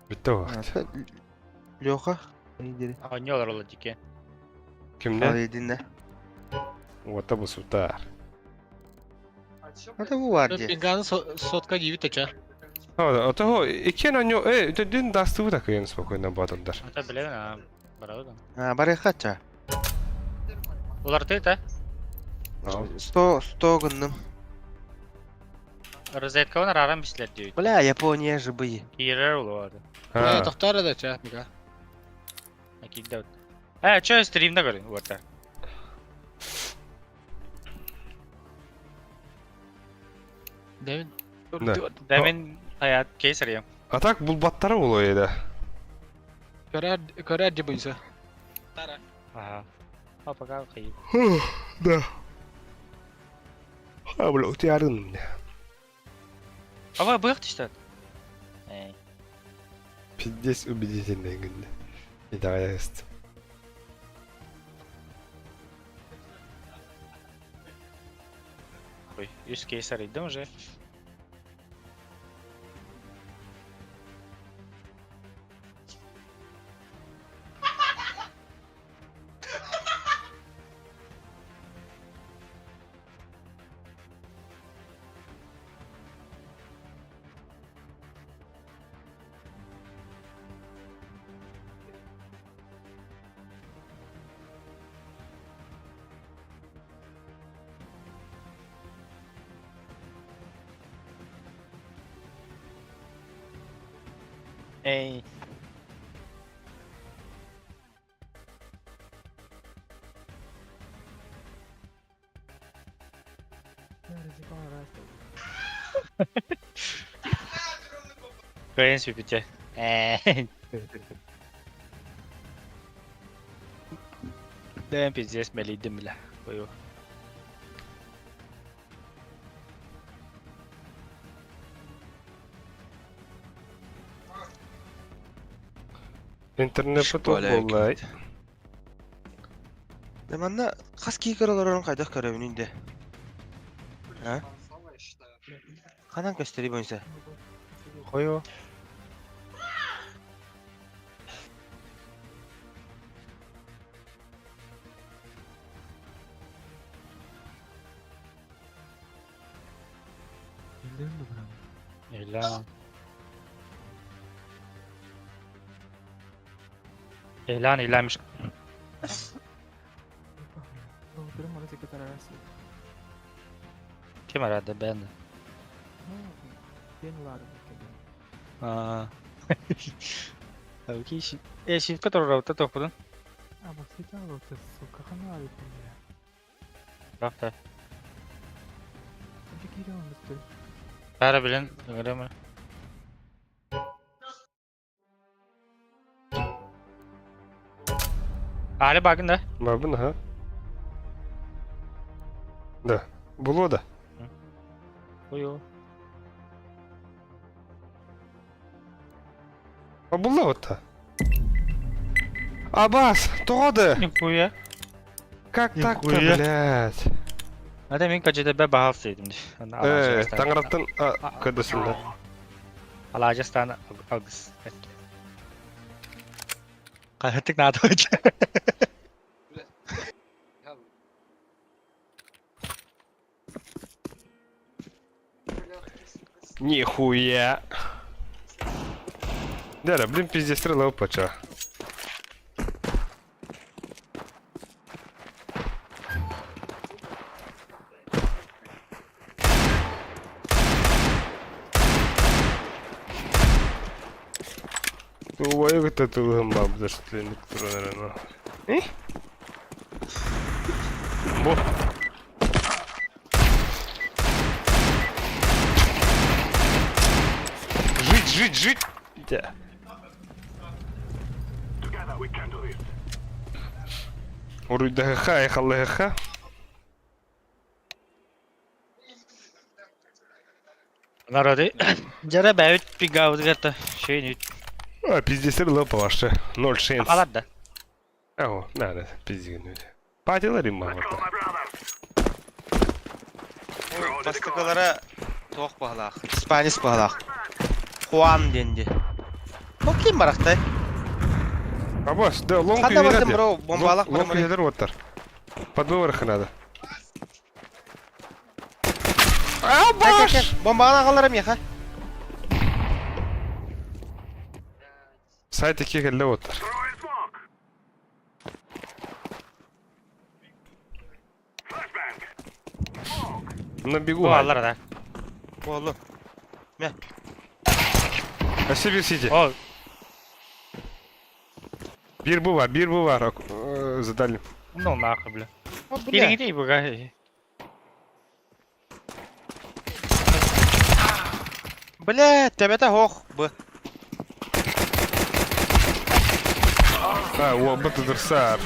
Бүтті уақыт. Леха. Оонньолор ола дике. Кимне? Единне. Уота бу сутар. Это бу варди. Пинганы сотка диэбит ача. Отого иккен оньо э дин дастыбы такыйын спокойно батырдар. Ата билебин, а барабы да. А, барыхача. Улар ты та? 100 100 гынным. Розеткабын арааран бислер диэбит. Бля, Япония же бы. Киирэр улуады. Э, тохтар да ча, мика. Киирдэ. Э, чё стримда көрүн уота. Дэмин. Да. Да мен хаят кейсер А так булбаттары болу еді. Көрөр көрөр дебынса. Ага. А пока кыйып. Да. А, бля, утиарын. Ава бык түштө. Эй. Пиздец убедительный гынды. И давай есть. Ой, үс кейсер идем уже. Эй. Кыйын сүпүтэ. Эй. Да, пиздец, мэлийдим, бля. Ой. Интернет поток боллай. Да манна хас киикер олорон хайдах көрөбүн инде. А? Ханан көстөрүй бойынса. Хойо. Ила. Elan ilermiş. Kim aradı ben? Аа. Э, shift'ка турарабыта тохпутун. Бахта. Бара билен ыҥырыма. Аали багын да? Бабын, ага. Да. Булуо да? Ой, А булла вот Абас, тоҕо да? Нихуя. Как так-то, Нихуя. блядь? Ата мин качета баһал сейдим. Э, таҥараттан көрдөсүндэ. Алаажастан алгыс. Хаһытык наада Нихуя. Да, блин, пиздец, стрела опача. Убайы кытта тылыһым баабыта шүтленик туран эрэн. Э? Бу. Жить, жить, жить! Да. Уруйдаһыха, айхаллаһыха. Народы. Дьэрэ бэйбит пигаабытыгар да шейн А, пиздецтер лапа ваша. Ноль шанс. Алар да. О, надо, пиздец. Патилар им мама. Бастакылара туох баһылаах, испанец баһылаах. Хуан диэн дии. Ол ким барахтай? Абас, да, лонг Ханна бардым, үйелер бро, бомбалах Лонг барым. үйелер оттар. Подбыварых надо. Абаш! Бомбаҕын аҕаллара миэхэ. Сайт 2 кэллэ оттар. На бегу. Аллар да. Буоллу. А Сибирь Сити. О, Бир бу бар, бир бу бар. Задали. ну нахуй, бля. О, бля. Кириҥ буга. Бля, төбөтө һох. Б. А, о, бытыдырсар.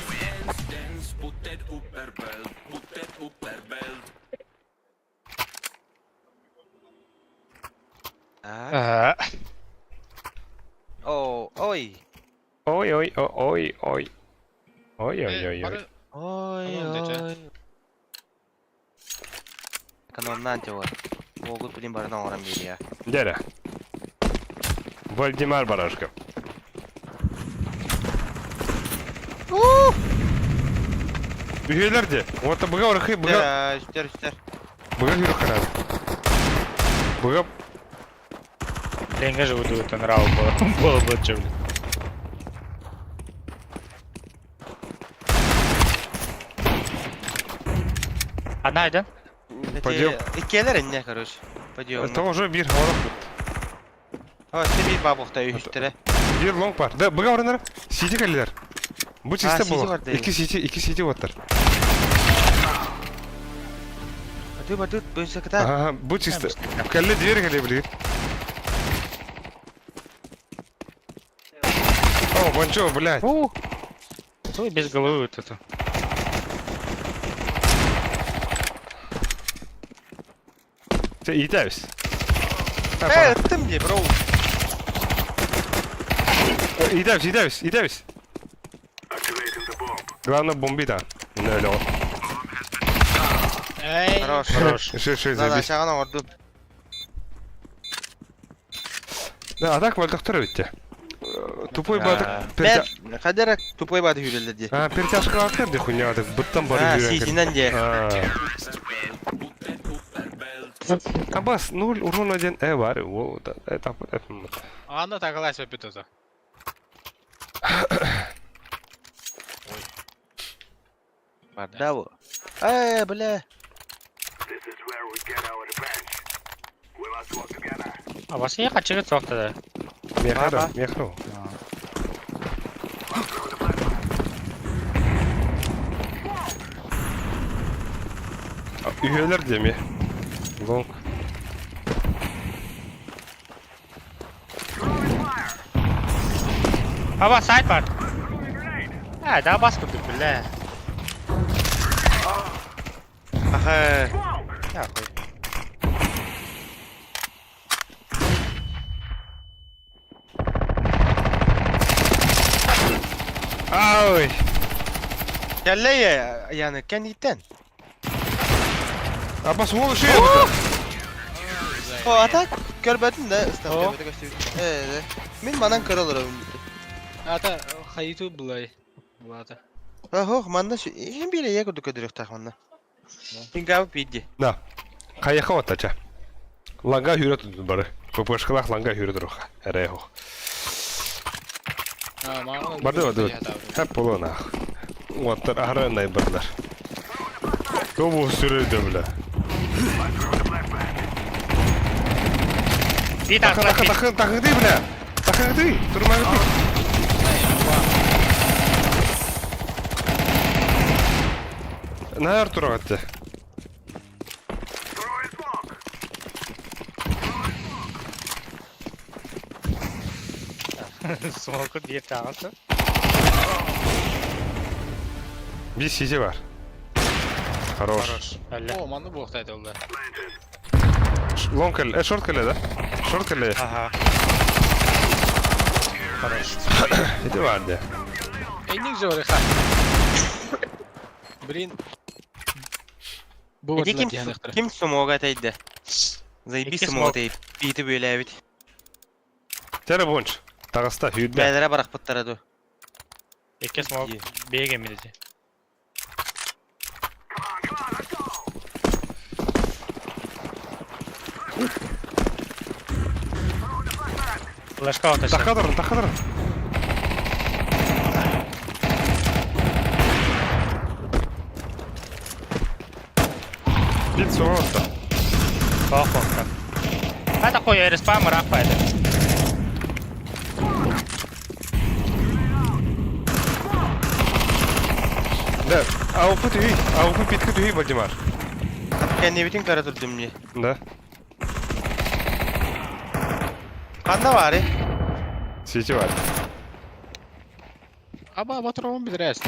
Так. О, ой. Ой, ой, ой, ой. Ой, ой, ой, ой. Ой, ой. Экономнаан дьэ Уолгут билин баран оҥорон биэриэ. Дядя. Вальдемар Барашков. Үһүөлэр Вот быга орхы быга Үстэр, үстэр. быга хүрүк Быга Ленга же выдают нрав было. Было бы че, блин. Одна один? Пойдем. Иккиэлэр иннэ, короче. Пойдем. Того уже бир хорох. О, себе бабухта үстэрэ. Бир лонг бар. Да, быга орынар. Сити кэллэр. Бу чисто сити было. бар да. Икки сити, икки сити оттар. Баты баты бөсөкта. Ага, бу чисто. Кэлле дверь кэлле блин. О, вон блядь. Фу. Ой, без головы вот это. Ты иитәбис. Э, ыттым дии, бро. Иитәбис, иитәбис, иитәбис. Главное бомби да. Нөл. Эй, Хорош. Хорош. Ши, ши, Да, да, заебись. шаҕан оҥордум. Да, а так мөлтөхтөр өттө. Тупой бадык. Бэт, хадара тупой бады хүрэллэр дии. А, перетяжка актер де хуйня, так быттан бары А, жүрген. сиитинэн дии. Абас, 0 урон 1 э бар. О, да, это это. Анна тагалась опять это. Барда бу. Ээ, бля. Абасы хачыгыт суох да. Миэхэ миэхэ. Үһүөлэр диэми. Лонг. Аба сайт бар. А, да бас курдук бля. Аха. Я хуй. Ай! Кэллэ яны кэнниттэн. Абас уол шея быта. О, а так көрбөтүм да ыстап О. көрбөтө көстүбүт. Э, мин манан көрө олоробун бит. Ата хайыту булай. Булата. Охох, манна иһин бире я курдук көдөрүөхтээх манна. Кингабы пидди. Да. Хайаха оттача. Ланга хүрэ тутун бары. ППшкалах ланга хүрэ туруха. Эрэ хох. А, маған Барды барды. Хап болонах. Уоттар ахара най бардылар. Тобу сүрөйдө бля. Би Тахы тахы тахы тахы тахыгды бля. Тахыгды. Турмагды. Нар турагатты. Смоку биир тагысы. Bir CC var. Хорош. Хорош. Әллә. О, манны буохтайды олда. Лонг кэллэ, шорт кэллэ да? Шорт кэллэ. Ага. Хорош. Ити бар де. Эйник же ха. Блин. Бу Эти ким ким сумога тайды? Заебись Икки сумога смог. тайып. Биити бөләбит. Тәрі бонч. Тағыста хүйдә. Бәләре барахпыттара ду. Икки смок беге миди. Флешка оташы. Тақадырын, тақадырын. Бит соғыста. Бақ бақта. Қайта қой, респам рақ пайда. Да, ауфы түйі, ауфы питкі түйі Вальдемар. Кэннибитин көрө турдум не. Да, Ханна бары? сети бар. Аба, батырон билерес.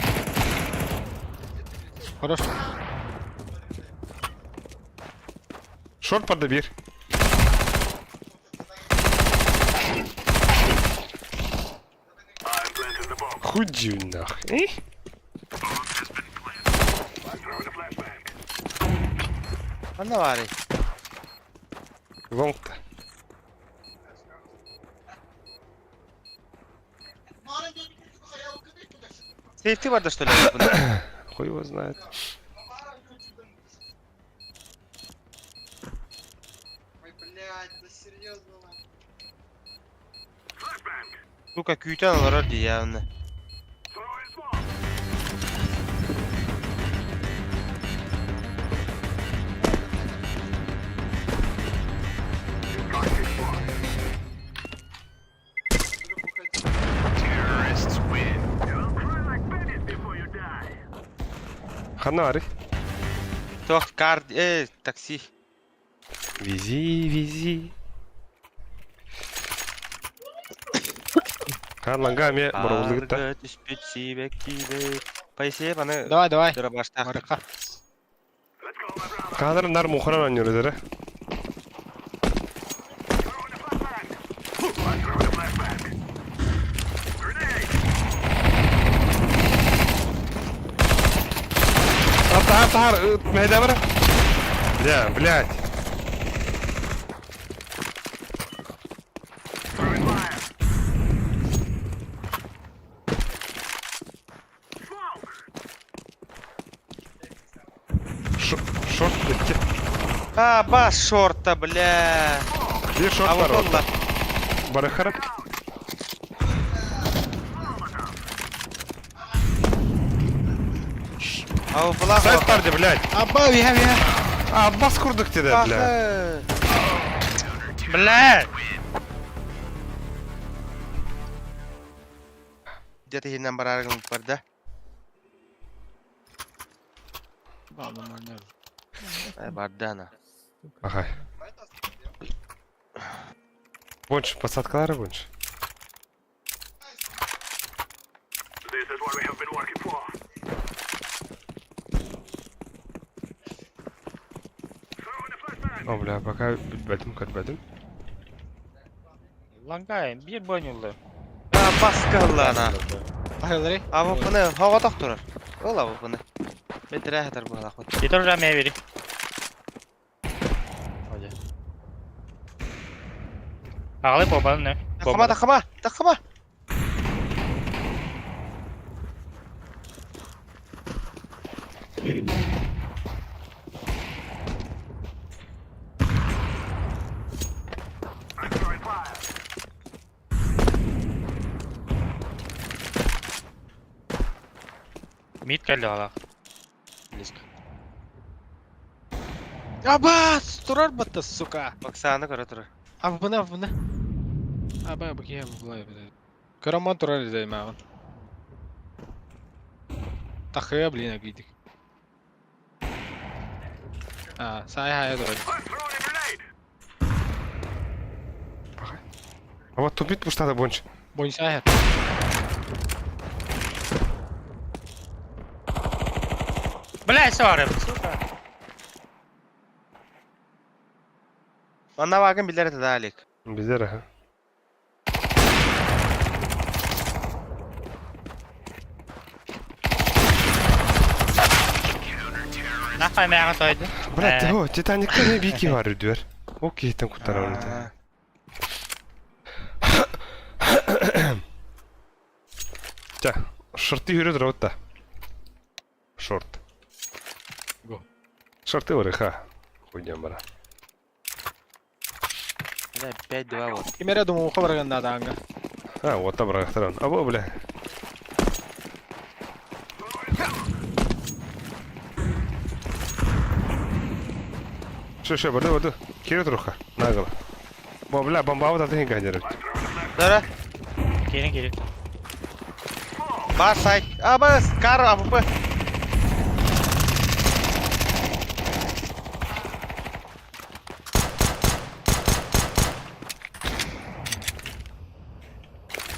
Хорош. Шорт барды bir. Худжи нах. Э? Ханна бары? Лонгта. Сейфти бар да что ли? Хуй его знает. Ой, блядь, да серьезно. Сука, күүтэн олорор дии явно. Ханна бары. Туох кар такси. Вези, вези. Хан ланга ме бұрғылды Аргы түспүт сибек Пайсеп аны Давай, давай. тура баштах. Марыка. Ханыр нар муханан анюры Тахар, тахар, мәйдә бар. Бля, блядь. Шорт бітті. А, бас шорта, бля. Bir шорт А бар. вот он Барахара. Абыпылаах Сайт барды, блядь. Абба, виһэ, виһэ. А, бас курдук тебе, бля. Бля! Где-то иһинэн бараары гыммыт да. Барда ана. Ага. Больше посадкалары больше. О, бля, пока бүтбэтим, көрбөтүм. Лангай, биир бойнулы. Баскаллана. Аһылары. Абыпыны хоҕотох турар. Ол абыпыны. Бэтэрээ хатар быһалаах. Итор уже мебели. Аҕалы бомбаны не. Тахама, тахама, тахама. Мид кэллэ алах. Близко. Абас! Турар батта, сука. Оксана көрө турар. Абына, абына. Аба, бакия, булай, блядь. Көрөмөн турар изаймаҕын. Тахыа, блин, агидик. А, сай хая турар. А вот тупит пуштада больше. Бойсай. Бля, соры, сука. Манна вагын билер это далек. Безер, ага. Нахай мэҕэ сойду. Блядь, о, Титаникта не бики бар үдүөр. О, киһиттэн куттарар это. Ча, шорты хүрэ турабыт Шорт. Го. Шорты ха. Хуйня бара. Бля, 5-2 вот. Кимере думаю, хабарган надо анга. А, вот там рахтаран. Або, бля. Шо, шо, барды, барды. Кире туруха. Наголо. Бо, бля, бомба вот это не гандерит. Дара. Киирин киирин. Бар сайт. Абас, кар АВП.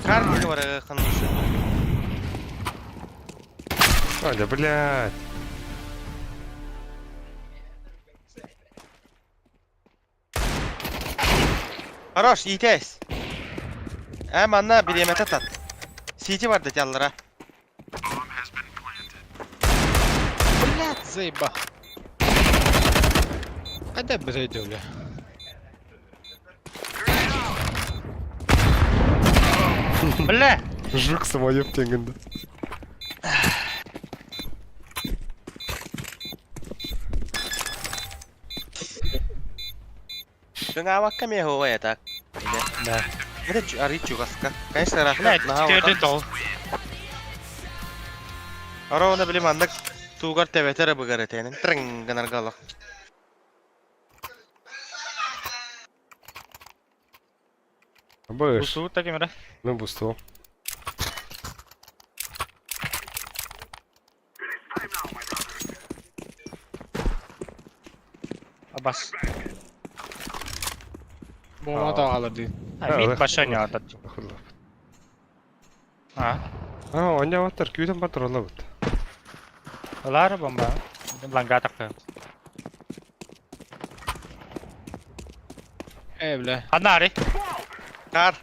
Кар не говорю, ханушы. А, да, блядь. Хорош, ИТС. Эм анна биремете тат. Сити бар да жаллара. Блядь, заеба. Қайда бір бля. Бля! Жук самоеб теңгенде. Түңавакка ме хова так. Да. Это ари чугаска. Конечно, Бля, рахмат. төрдүн тол. Ара билим андык тугар тебетер быгар этенин. Трың гынаргалак. Быш. Бусу таким Ну, бусту. Абас. Бомба тағалар дейді. Мид башня атат. А, А, оня ваттар, күйден батыр ола бут. Лара бомба. Ланга такты. Э, бля. Анари. Кар.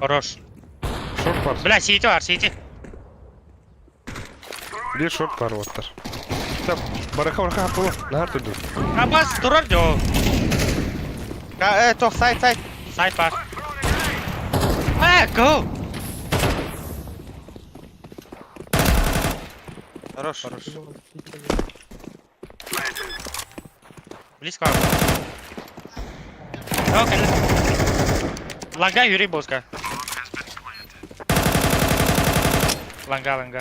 Хорош. Шорт бар. Бля, сити бар, сити. Bir шорт бар ваттар. Так, бараха бараха хапыла. Нахар туду. Абас, турар жо. Ка, э, тох, сайт, сайт. Сайт бар. А, go. Хорош. Хорош. Близко. Окей. Ланга Юрий Боска. Ланга, ланга.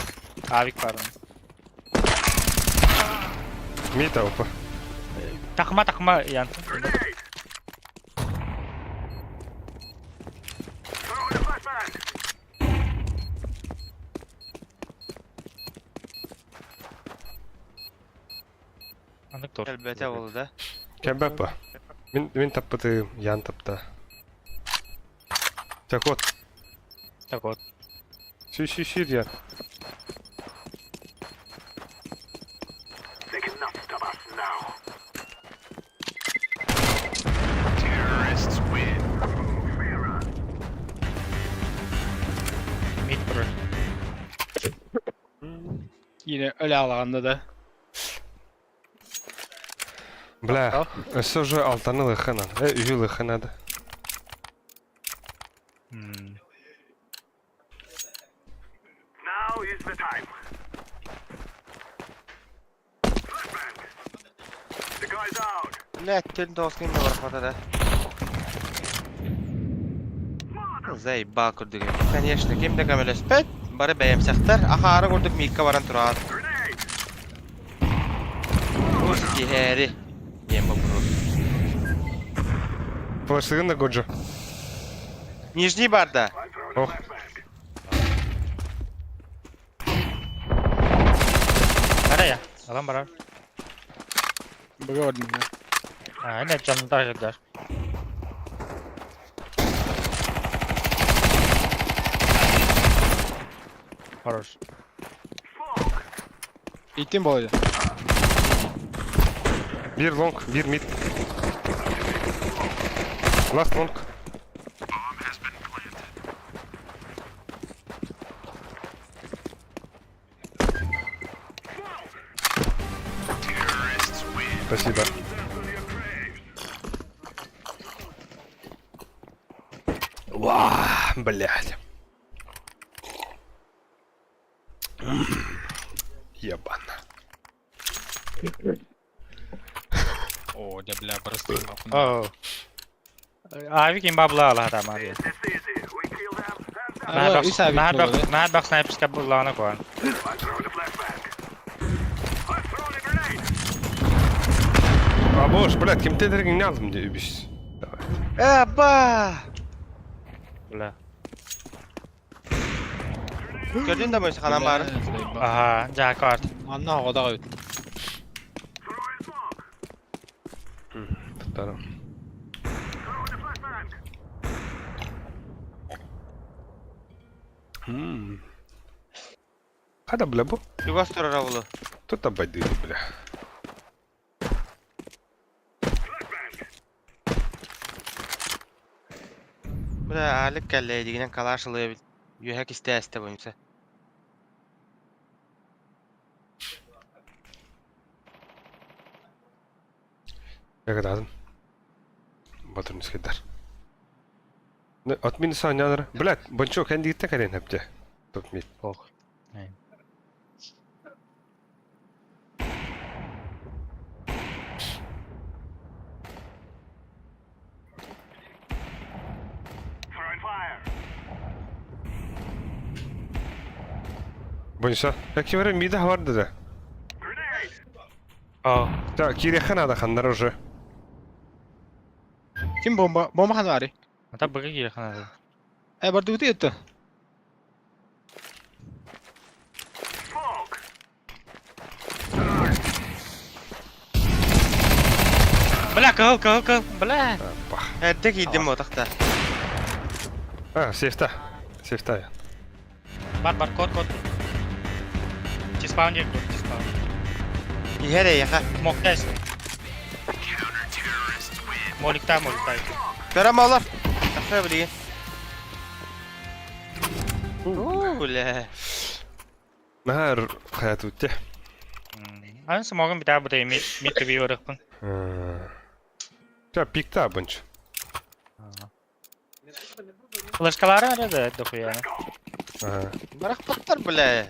Авик баар. Мид АВП. Тахма, тахма, Ян. Маннык тур. Элбэтэ буолла да. Кэбэп ба. Мин мин таппытым, Ян тапта. Так вот. Так вот. Сүй сүй сүй Ян. Mid bro. Yine öyle алағанда да. Бля, өссө уже алтаны лыха надо. Үһү лыха надо. Бля, түн тоғыз күн барахмата да. Заебал курдук. Конечно, ким да көмөлөспөт, бары бэйэмсэхтэр, ахаары курдук мииккэ баран тураат. Бу ситиһээри диэн боппуруос. Флешсыгын да Годжо. Нижний бар да. Ох. Бара я. Алан барар. Быга бардым я. А, не жанында жырдар. Хорош. Иттим болду. Биир лонг, биир мид. Last long. Спасибо. Ва, блядь. Ебан. О, да бля, просто нахуй. Оо. Авик имба була алаха тамар. Ала, үс авик Наар болду. баг, наар баг снайперска буллаана куан. А бош, блядь, ким тедерген не алдым деп үбіс. Давай. Э, ба! Бля. Көрдүн да мойса ханан баар. Аха, жаа карт. Анна оҕодаҕа үт. Туттарым. Хада, бля, бу? Чугас турара булу. Тут абайды, бля. Бля, Алик кэллэ дигинэн калаш ылыа үөһэ кистээстэ буйумса. Ягодадым. Батырын скиддар. От минуса няныр. Блядь, бончо кәндигитте кәрен хәпте. Топ мид. Ох. Бончо. Я кимере мида барды да. Оо. Так, кирехан ада ханнар уже. Ким бомба? Бомба хана бары? Ата быгы кире ханады. Э, барды үтү өттө. Бля, кыл, кыл, кыл. Бля. Эрдэ киирдим буотахта. А, сейфта. Сейфта. Бар, бар, код, код. Тиспаун дек, тиспаун. Иһэр эйэхэ. Моктай. Моликта, моликта. Көрөм олор. Тахса билигин. Уу, бля. Нахар хаят утте. Ан смогын битаа бутay мид мид би өрөкпүн. Та пикта бонч. Флешкалары ара да дохуя. Ага. Барахпаттар, бля.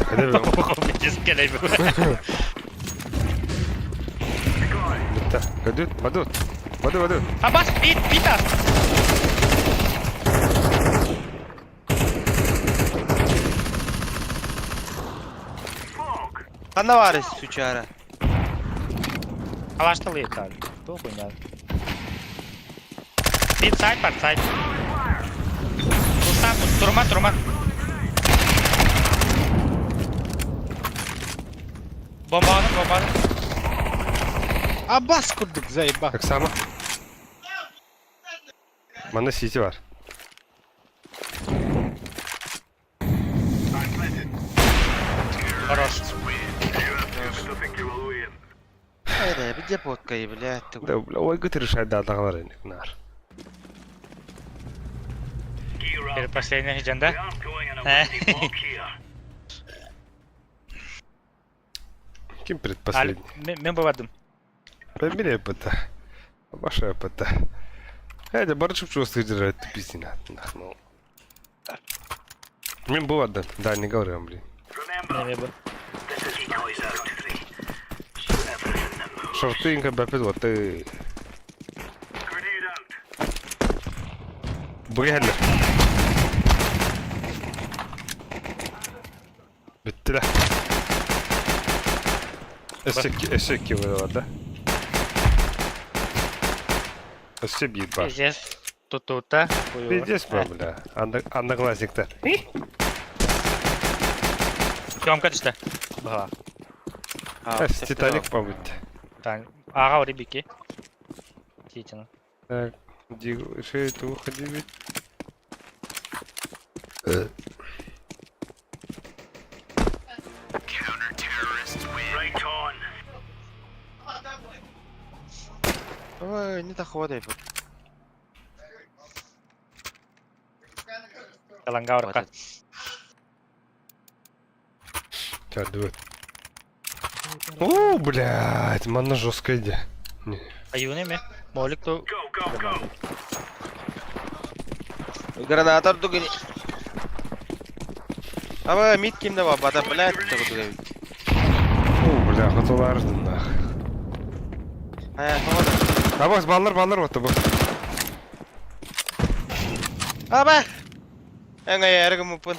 Хәдер Кескелей бу. битта. Бадут, бадут. Баду, баду. Абас бит бит ас. Ханна баарый сучара? Алаштал ехали. Кто хуйня? Бит сайт бар сайт. Тустан турума турума. Бомбаны бомбаны. Абас курдук заеба. Оксана. Манна сити бар. Хорош. Хайда, где подкай, блядь, ты. Да, бля, ой, ты решать да, тағалар енді нар. Теперь последний ждем, да? Ким предпоследний? Мен бывадым. Фамилия ПТ. Ваша ПТ. Хайда, барчук чувствует держать, ты пиздина. Ну. Мен бывает, да, не говорю вам, блин. Шортынка, бапет, вот ты. Бігеллер. Bitti Өссө өссө var да? Өссө биир бар. Пиздец. Тут-тута. Пиздец бар, бля. Одноклассниктар. Тёмка түсті. Баға. Титаник побыть. Аға ори бики. Титина. Так, шесть, уходи. Ой, не доходай. Таланга орка. Чё, дует. О, блядь, манна жесткая иде. Аюны ме? Молик то. Граната дугини. Аба мид кимде бар, бада, блядь, ты О, бля, хотолардын нах. А, тоғыда. Абас, баллар, баллар вот бу. Аба! Эңе яргым упын.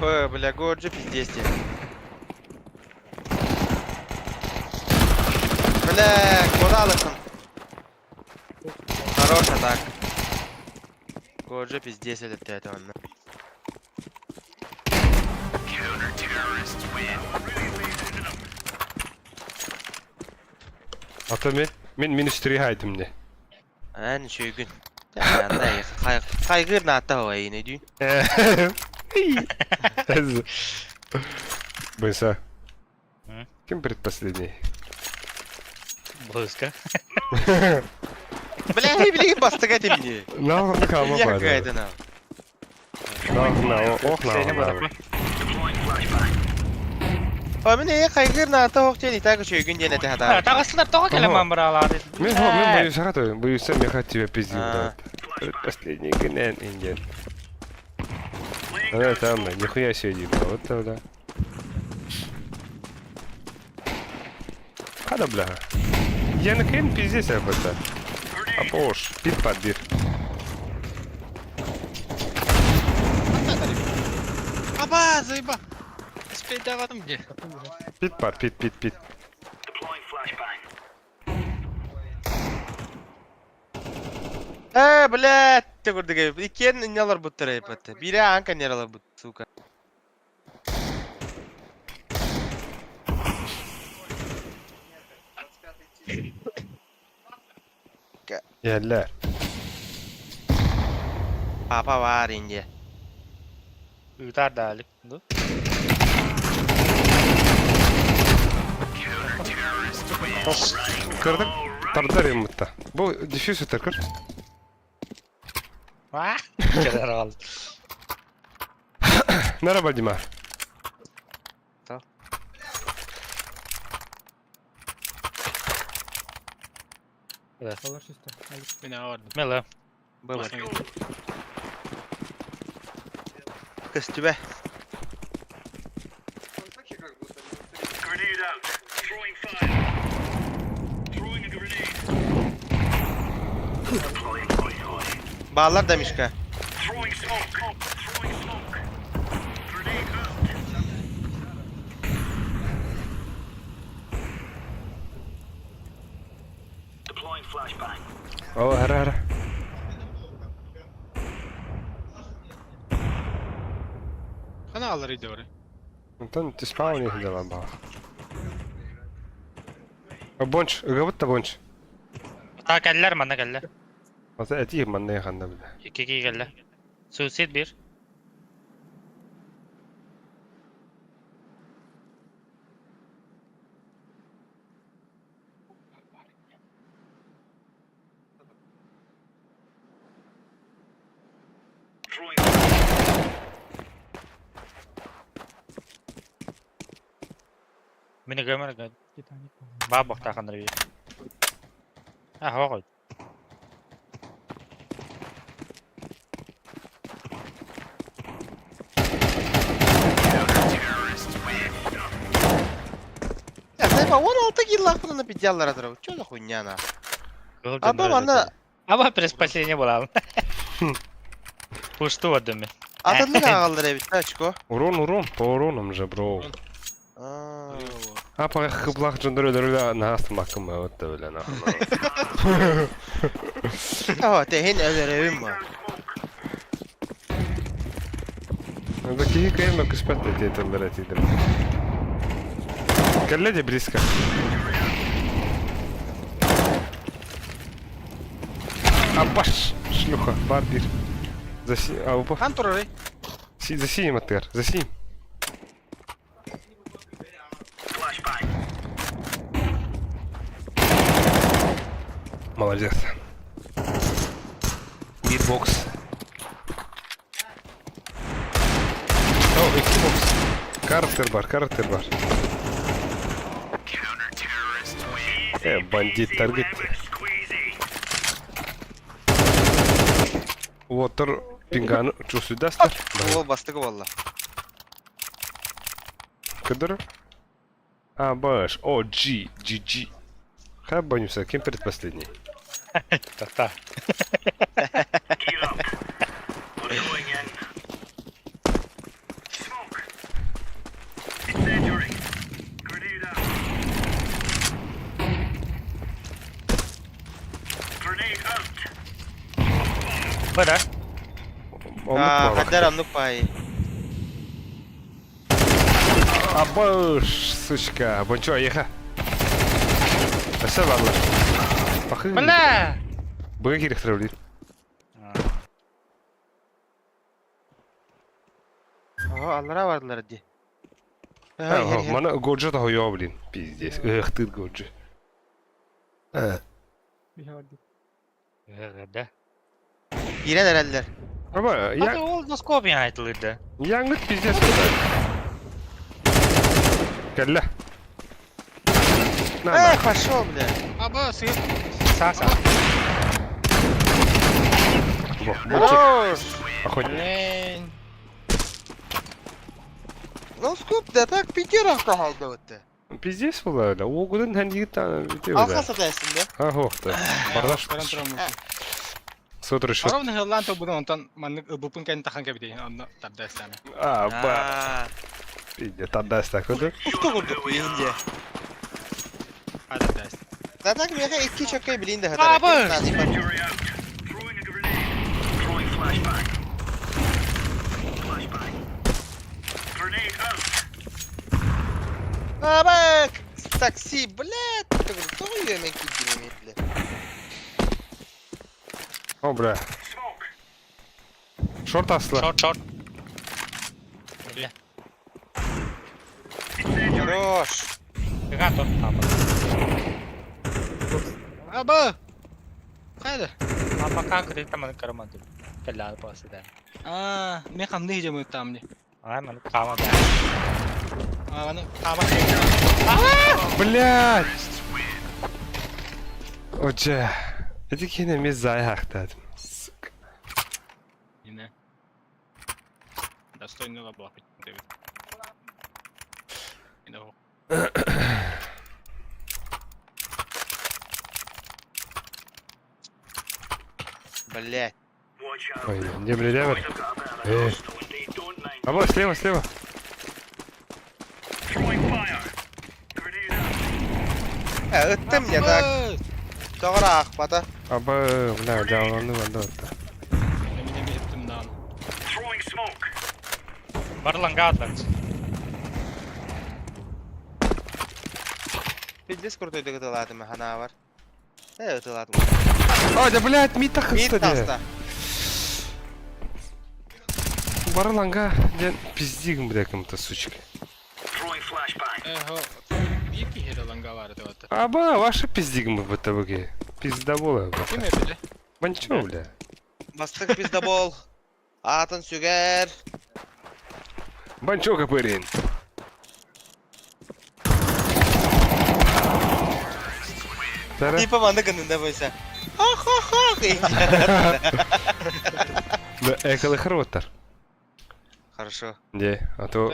Ой, бля, годжи пиздец тебе. Бля, куда алысың? Хорош атак. Годжи пиздец этот это он. Ата мен мен минус 3 хайдым не. Ан шүйгүн. Хайгыр ната хавайны дүй. Быса. Кем предпоследний? Близко. Бля, билигин бастыга темни. На, кама Я какая-то на. На, на, ох, на. А мен хайгыр ната хохтен и так шүйгүн диэн эте хата. Тағысындар тоға келеман бұралады. Мен мен боюсь, хата, боюсь, мен хат тебя пиздил. Предпоследний гнен индиан. Да, там, нихуя себе не было, вот тогда. Хада, бля. Я на кем пиздец об это. Апош, пит подбир. Аба, заеба. Спейдаватым где? Пит пар, пит, пит, пит. Э, блядь, ты курдык. Иккен нелар буттар айпатты. Бире анка нералар бут, сука. Yerler. Папа бар инде. Үтар дәлік. Kırdık. Tarдар yumurta. Bu diffuser kır. Keler aldı. Merhaba Dima. Tamam. Мен авардым. Меле. Было. Көстүбэ. Бааллар да Мишка? О, ара, ара. Хана алар иде бары. Онтон түспаҕын иһин баҕа. Бонч, ыгабыт да бонч. Та кэллэр манна кэллэ. Ата этии манна ханна билэ. Икки кии кэллэ. Суицид бир. Мин ыгымар баа бохтааханнар бир. А, хоҕой. Я, сайба, 16 киллаахпын пиздяллара турабыт. Чё за хуйня на? Аба манна Аба предпоследний буолаабын. Пусту отдым. атыннык аҕаллар эбит да очко. Урон, урон, по уронам же, бро. Аа. А по хыблах жондөр өлөрүлэ наастымаккым вот да биле нахуй. О, тэһин өлөрөбүн ма. Это киһи кыайан көспөт этиэтэллэр этиидэр. Кэллэ де близко. Абаш, шлюха, бар бир. Заси... А, опа. Хан турары. Си, за синим аттыгар, за синим. Молодец. Битбокс. О, икки бокс. Картер бар, картер бар. Э, бандиттар gitti. Уоттар пинганы чувствуйдастар. Ол бастыгы болла. Кыдыр? А, баш. О, G, G, G. Хай банюся, кем предпоследний? Та-та. Бара. Оннук Хаддар оннук пай. Абыш, сучка. Бончо, еха. Өсө барлар. Пахы. Бля! Быга кирехтер блин. Ого, аллара бардылар ди. Мана Годжо та хойо, блин. Пиздец. Эх ты, Годжо. Да. Киирэн эрэллэр. Аба, А я... ты ол носкоп айтылыды. Яңыт пиздец. Кэллэ. На, на. Эх, пошел, бля. Аба, сыт. Саса. Во, Бончо. Хорош. Охотник. Блин. Ну, скуп, да так пятеров кахалды вот. Пиздец была, да. Огудun хәндигит Алха сатайсың да? Ахохта. Бардаш. Баран турам. Сотр еще. Арам нехеллан то буду онтон маннык ыбыпын кэн тахан кэбити онно тардастана. А, ба. Пиздец, отдаст так вот. Усту курдук инде. А тардаст. Да так меха икки чоккай билин да Абы! Абы! Такси, блядь! Тоҕу үөмэн киирдим бля. О, бля. Шорт асла. Шорт, шорт. Бля. Хорош. Гато. Аба! Хайда. А пока кредит маны карманды. Кэллэ пасыда. Аа, мен хамны хижем там не. А, маны кама. Аа, маны кама. Блядь! Оча. Эти кине ми зайхахтад. Сука. Ине. Достойный лаблак. Дэвид. Ине. Блядь. Ой, не блядь, Э. А вот, слева, слева. Э, ыттым не так. Тоҕо аахпата. Аба, бля, дьааланы ванда отта. Эмин эми ыттым даҕаны. Барланга атлар. Пиздец крутой ытылаатым ханаабар. Э, ытылаатым. О, да, блядь, мид Мид тахыста де. таста. Барланга, ден пиздигм, бля, кому-то, сучка. Э, биир киһи эрэ ланга баар этэ Аба, ваша пиздигм в БТВГ. Пиздобола, бля. Ким эбитэ? Банчо, бля. Бастык пиздобол. Аатын сүгэр. Банчо Копырин. Тара. Типа манна гынында бойса. Ха-ха-ха. Да, экалы хорваттар. Хорошо. Не, а то...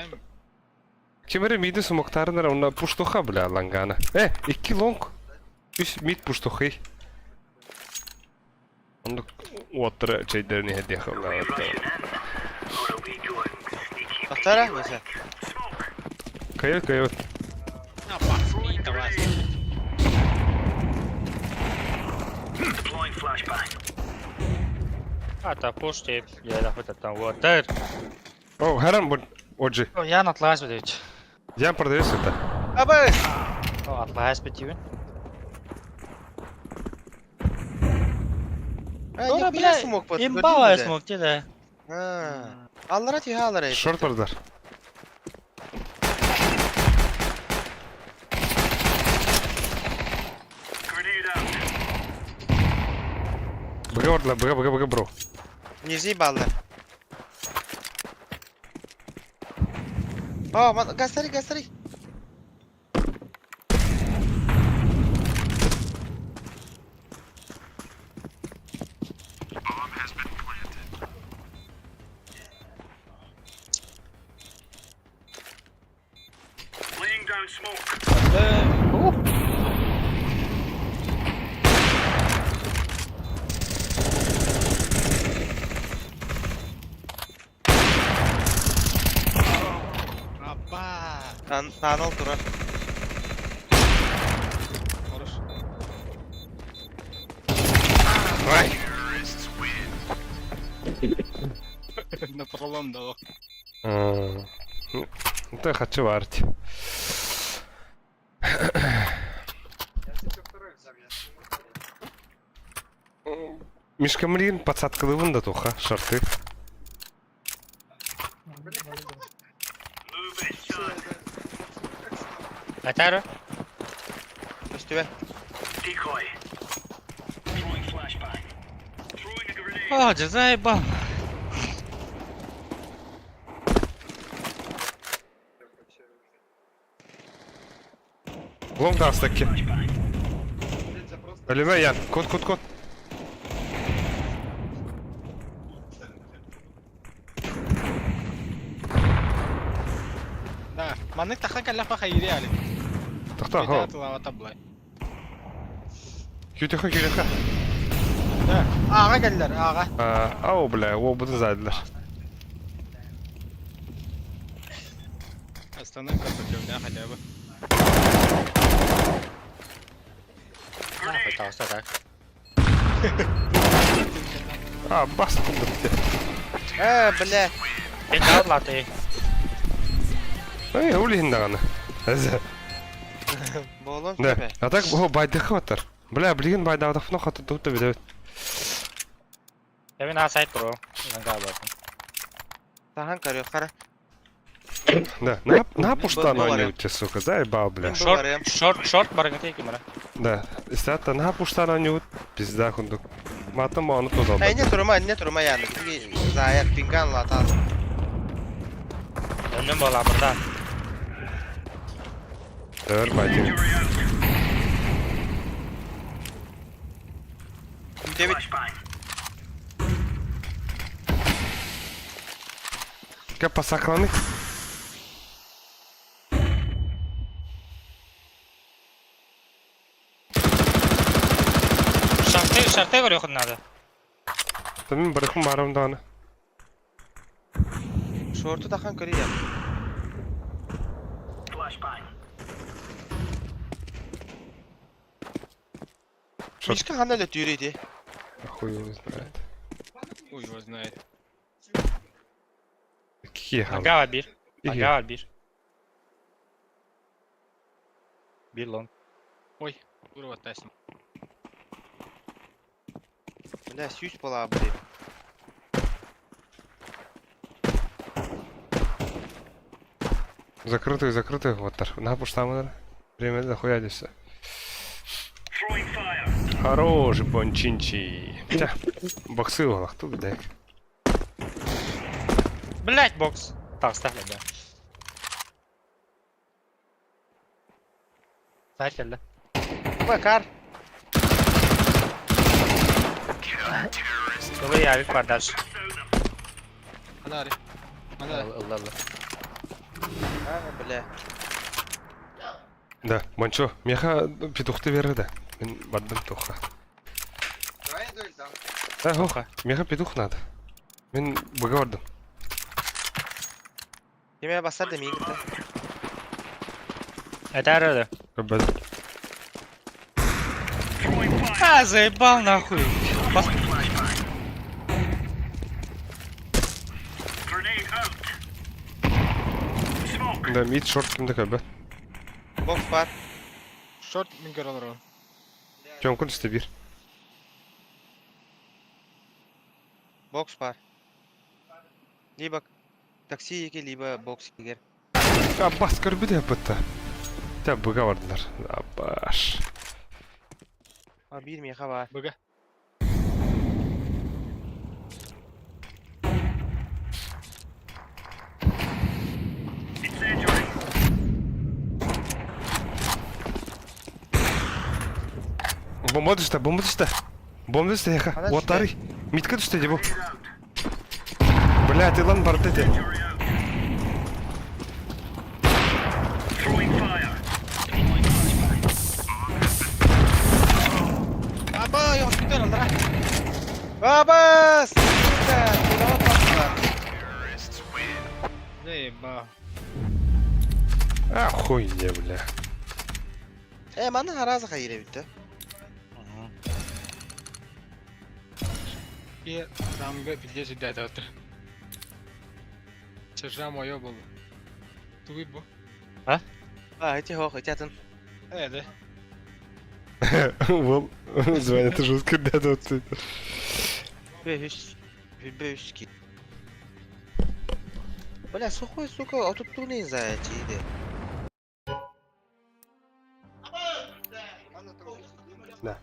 Ким эрэ миди сумоктарынар онна пуштуха, бля, лангана. Э, икки лонг. Үс мид пуштухи. Оннук уоттара чэйдэрин иһэрдиэх Тохтара бойса. Кайот, кайот. А, пуш тип. Я да уотар. О, харам бу оджи. Я атлас бит. Я продаюсь это. Аба! О, атлас бит. А, нихуя смог под. Имба смог те да. Аллара тиха аллара. Шорт бардар. Быга бардылар, быга, быга, быга, бро. Нижний баллар. О, гастари, гастари. Аба! Тан таныл турар. Хорош. Ай! На пролом дало. Ну, это хочу варить. Мишка Мрин, подсадка да туха, шорты. Атара. Үстүбэ. О, заебал. Лонг дастаки. Өлеме ян, код, код, код. Да, маннык тахан каллафа хайри али. Тохта, хо. таблай. Күтеха, күтеха. Да, ага келлер, ага. Ау, бля, о, буду задилер. Остановка противня хотя бы. Пытался так. А, басты бітті. Э, бля. Мен дадлаты. Эй, улихин дағаны. Әзі. Болон Да. тебе. А так, о, байдықы батар. Бля, билген байдағыны хаты туты бит. Я мен асайт бро. Мен дадлаты. Тахан көрүөх хара. Да, на, на пуштан Б- они у тебя, сука, заебал, бля. Шорт, шорт, шорт бар гите кимара. Да, истата на пуштан они пизда хундук. Матым оны тозалды. Эй, не турума, не турума яны. Заяр пинган латал. Önüm бола burada. Өр байтын. Дебит. Кә пасакланы. Шарты, шарты көрөхүн надо. Мин барыхым баарым даҕаны. Шорту тахан көрүйэ. Шорт. Мишка ханна өлөтүүрүй ити? Хуй его знает. Хуй его знает. Какие халы? Ага bir. Какие? Ага bir. Bir long. Ой, курва тасим. Бля, сүүс буолаа били. Закрытый, закрытый вот тар. На пуштамы. Время дохуя здесь все. Хороший бончинчи. Тя, боксы тут, блядь. Блять, бокс. Так, ставь, да. Сайт кэллэ. Бакар. Ылы явик бар дальше. Анари. Анари. Ылла ылла. А, бля. Да, Бончо, меха петухты берді да. Мен бардым тоха. Да, хох, меха петух надо. Мен быга бардым. Кеме басар да миигин да. Это арада. Көббәд. А, заебал нахуй. Бас... Да, мид шорт кимде көббәд. Бокс бар. Шорт мин көрө олорон. Чомкун түсті бір. Бокс бар. Либо такси еке, либо бокс егер. Аббас көрбү де бытта. Тя быга бардылар. Аббаш. А, биир миэхэ бар. Быга. Бомба түсті, бомба түсті. Бомба түсті, яха. Ана түсті. Отары. Митка түсті де бұл. Бля, ты лан барды де. Аба, я успел, Андра. Абас! Сука! Куда пошла? Заеба. Охуе, бля. Э, манна хараза хайре битте. И рамга пиздец дәт отыр. Чыржа мое был. Тугуй бу. А, эти хох, эти атын. Э, да. Вон, звонит жестко, да, тут. Бэш. Бэшки. Бля, сухой, сука, а тут туны за эти иди. Да.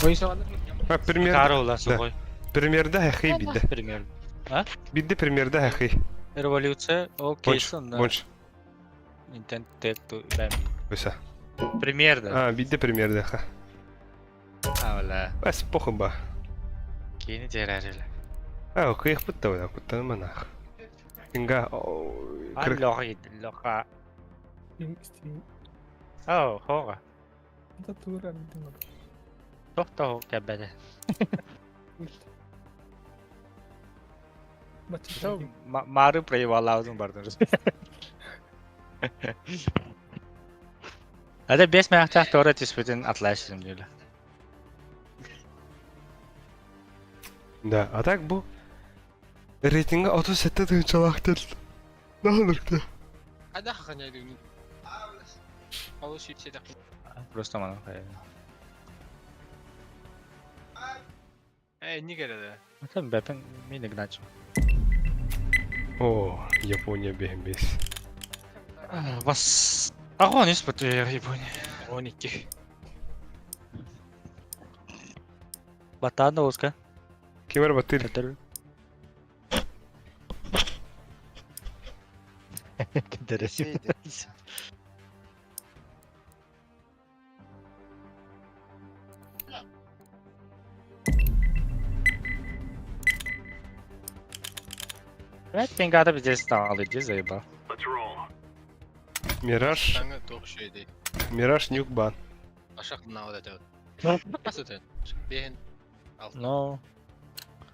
Ой, саған. А, пример. Карола, сухой. Примерда хахи бидде. Пример. Бидде примерда хахи. Революция, окей, сон, да. Больше. Intent take to бэм. Выся. Пример, да. А, бидде примерда ха. А, бля. Бас похуй ба. Кини терәриле. А, кыйх бутта бля, куттан манах. Инга, Аллах лоха. Оо, хога. Тохто кэбэдэ. Мары проебала бардыр. Hadi 5 мягчах тора түспүтүн атлашым дийле. Да, а так бу рейтинга 37 тыгынчалаах дел. Наһынырты. Қайда хақаняйды үні? Алыс жетсе Просто мана. Э, не кереді. Sen бэпин мин игнач. О, Япония бэхэмбэс. Бас. Агон ис бут Япония. 12. Батана оска. Кемер баттыр. Кедер. Кедер. Evet, pingada bir cez alacağız заебал. Мираж, Таңы тоқ шөйді. Мираж Нюкбан. Ашақ мынау да тәуір. Бас өтен. Бейін. No.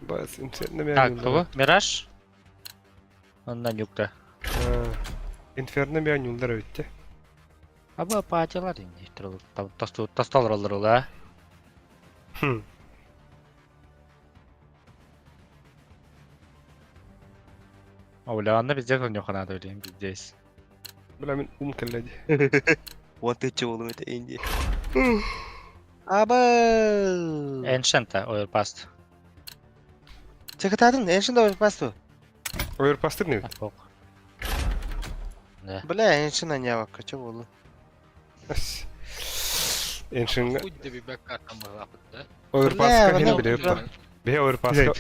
Бас инферно Так, кого? Мираж? Онно нюкта. Инферно мен анньууллар эбит те. Аба паатилар инни тостолороллор ула. Оля, анна везде нюханада блин, здесь. Бля, мин ум кэллэ дии. Уон тыһыынча буолуом этэ инди. Аба. Эншента оверпаст. Чакытаатын, Эншин оверпасту. Оверпастыр не? Ок. Да. Бля, Эншин анявакка, чэ буолу. Эншин Хуй да бибэк картам быһалаахпыт да. оверпаска Бля, хин манна- билиэп Бе оверпаска.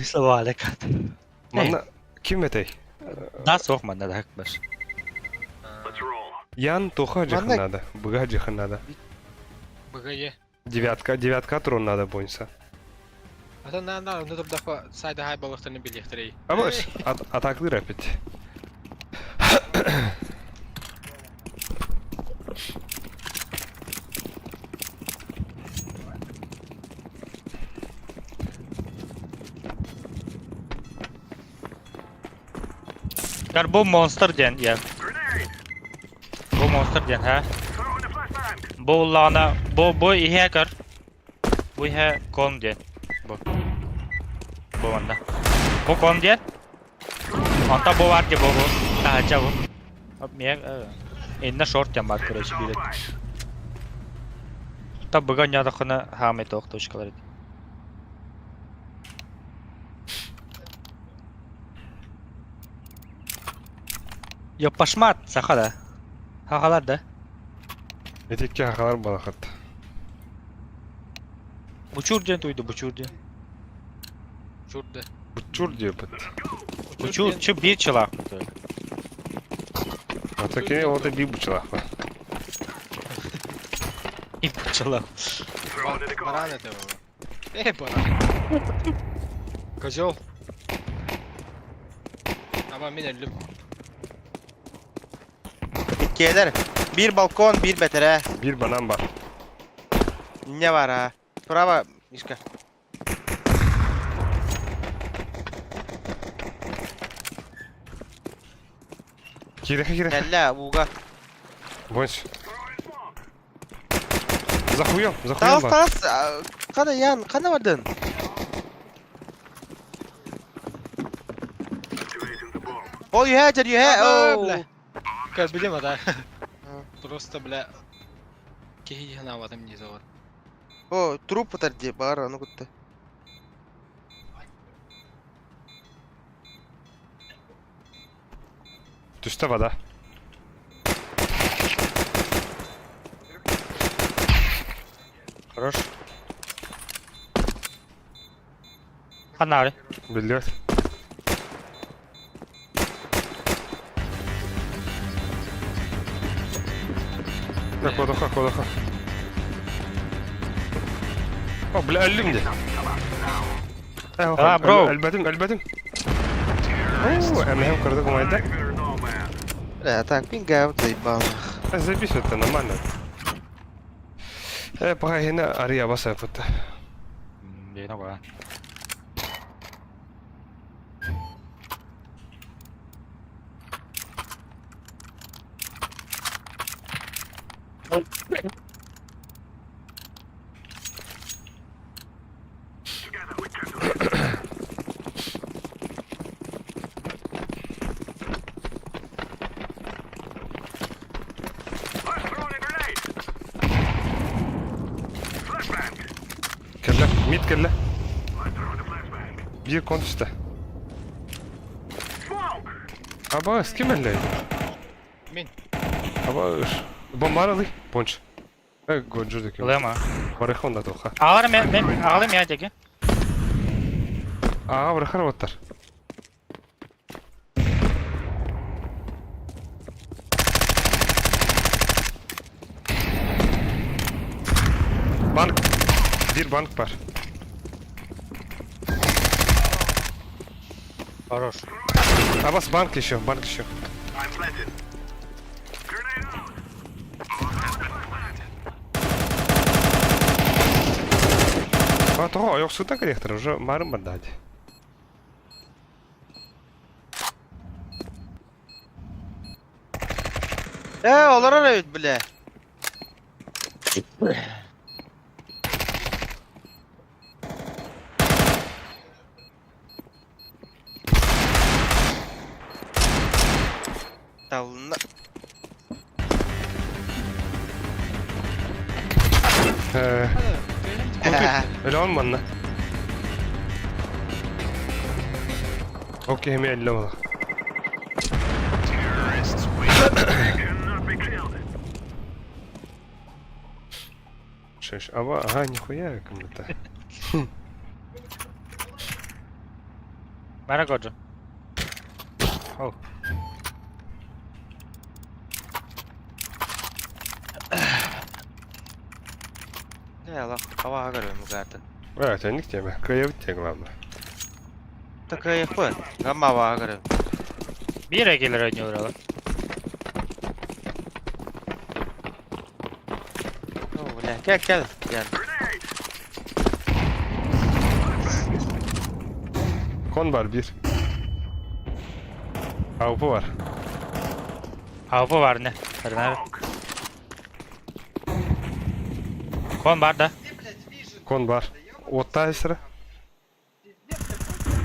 Манна ким этэй? Да, суох манна да бар. Ян тоха Манна- жихан надо. Быга жихан надо. БГЕ. Девятка, девятка трон надо бойся. Ата на на ну турдахха сайда хай балыктарын билиэхтэрэй. А больше атаклыр опять. Кар бу монстр диэн я. Бу монстр диэн ха. Бу уллаҕына бу бу иһэ көр. Бу иһэ кон диэн. Бу. Бу манна. Бу кон диэн. Онтон бу бар дии бу бу. Таһырдьа бу. Миэ иннэ шорт диэн баар короче биир Та быга оонньоотоххуна хаамай туох точкалар ити. Йоппашмат саха да. Хахалар да. Этикке хахалар балахат. Бучур диэн туйду бучур диэн. Чур да. Бучур диэбит. Бучур чы биир чылаах. Ата кини ота биир бучулаах. И бучулаах. Баран это было. Эй, баран. Козел. Ама мин өллүм. Иккиэлэр. Биир балкон, биир бэтэрээ. Биир банан бар. Инньэ баар аа. Право, Мишка. Киирэхэ киирэхэ. Кэллэ, ууга. Бойс. Захуем, захуем Таас, бар. таас, хана Ян, хана бардын? Ол үһээ, дьэр үһээ, Бля. Как будем, да? Просто, бля, киһи ханаабатым дии соҕор. О, труп утар дии, баҕар ону кытта. Түстэ вода. Хорош. Ханаары. Биллибэт. Кодоха, кодоха. О, бля, өллүм дии. А, бро. Өлбөтүм, өлбөтүм. Оо, эмэһэм кырдык умайда. Бля, так, пинга, заебал. Запись это нормально. Э, пока хина ария баса пытта. Бейна ба. Кэллэ, мид кэллэ. Биир кон түстэ. Аба, с ким эллэй? Мин. Аба, бомбар ылый, понч. Э, годжу декем. Ылыма. Барыхон да тоха. Аҕалар мен мен аҕалым я деги. Ага, барыхар оттар. Банк. Биир банк бар. Хорош. А вас банк еще, банк еще. А того, ойох сутан корректор уже марым бардады. Э, олорор эбит, бля. Талына. Өлөөн манна. Окей, мен өллө була. Шеш, аба, ага, нихуя кому-то. Мара годжо. Оу. Не, Аллах, хава көрөм угаатын. А, тэнник теме. Кыайбыт те главное. Такая хуй. Гамма аваа көрөм. Биир келер ойнуулар. О, бля, кел, кел. Gel. Кон бар бир. Аупы бар. Авпа бар не. Көрүнөр. Кон бар да. Кон бар. Отта сыра.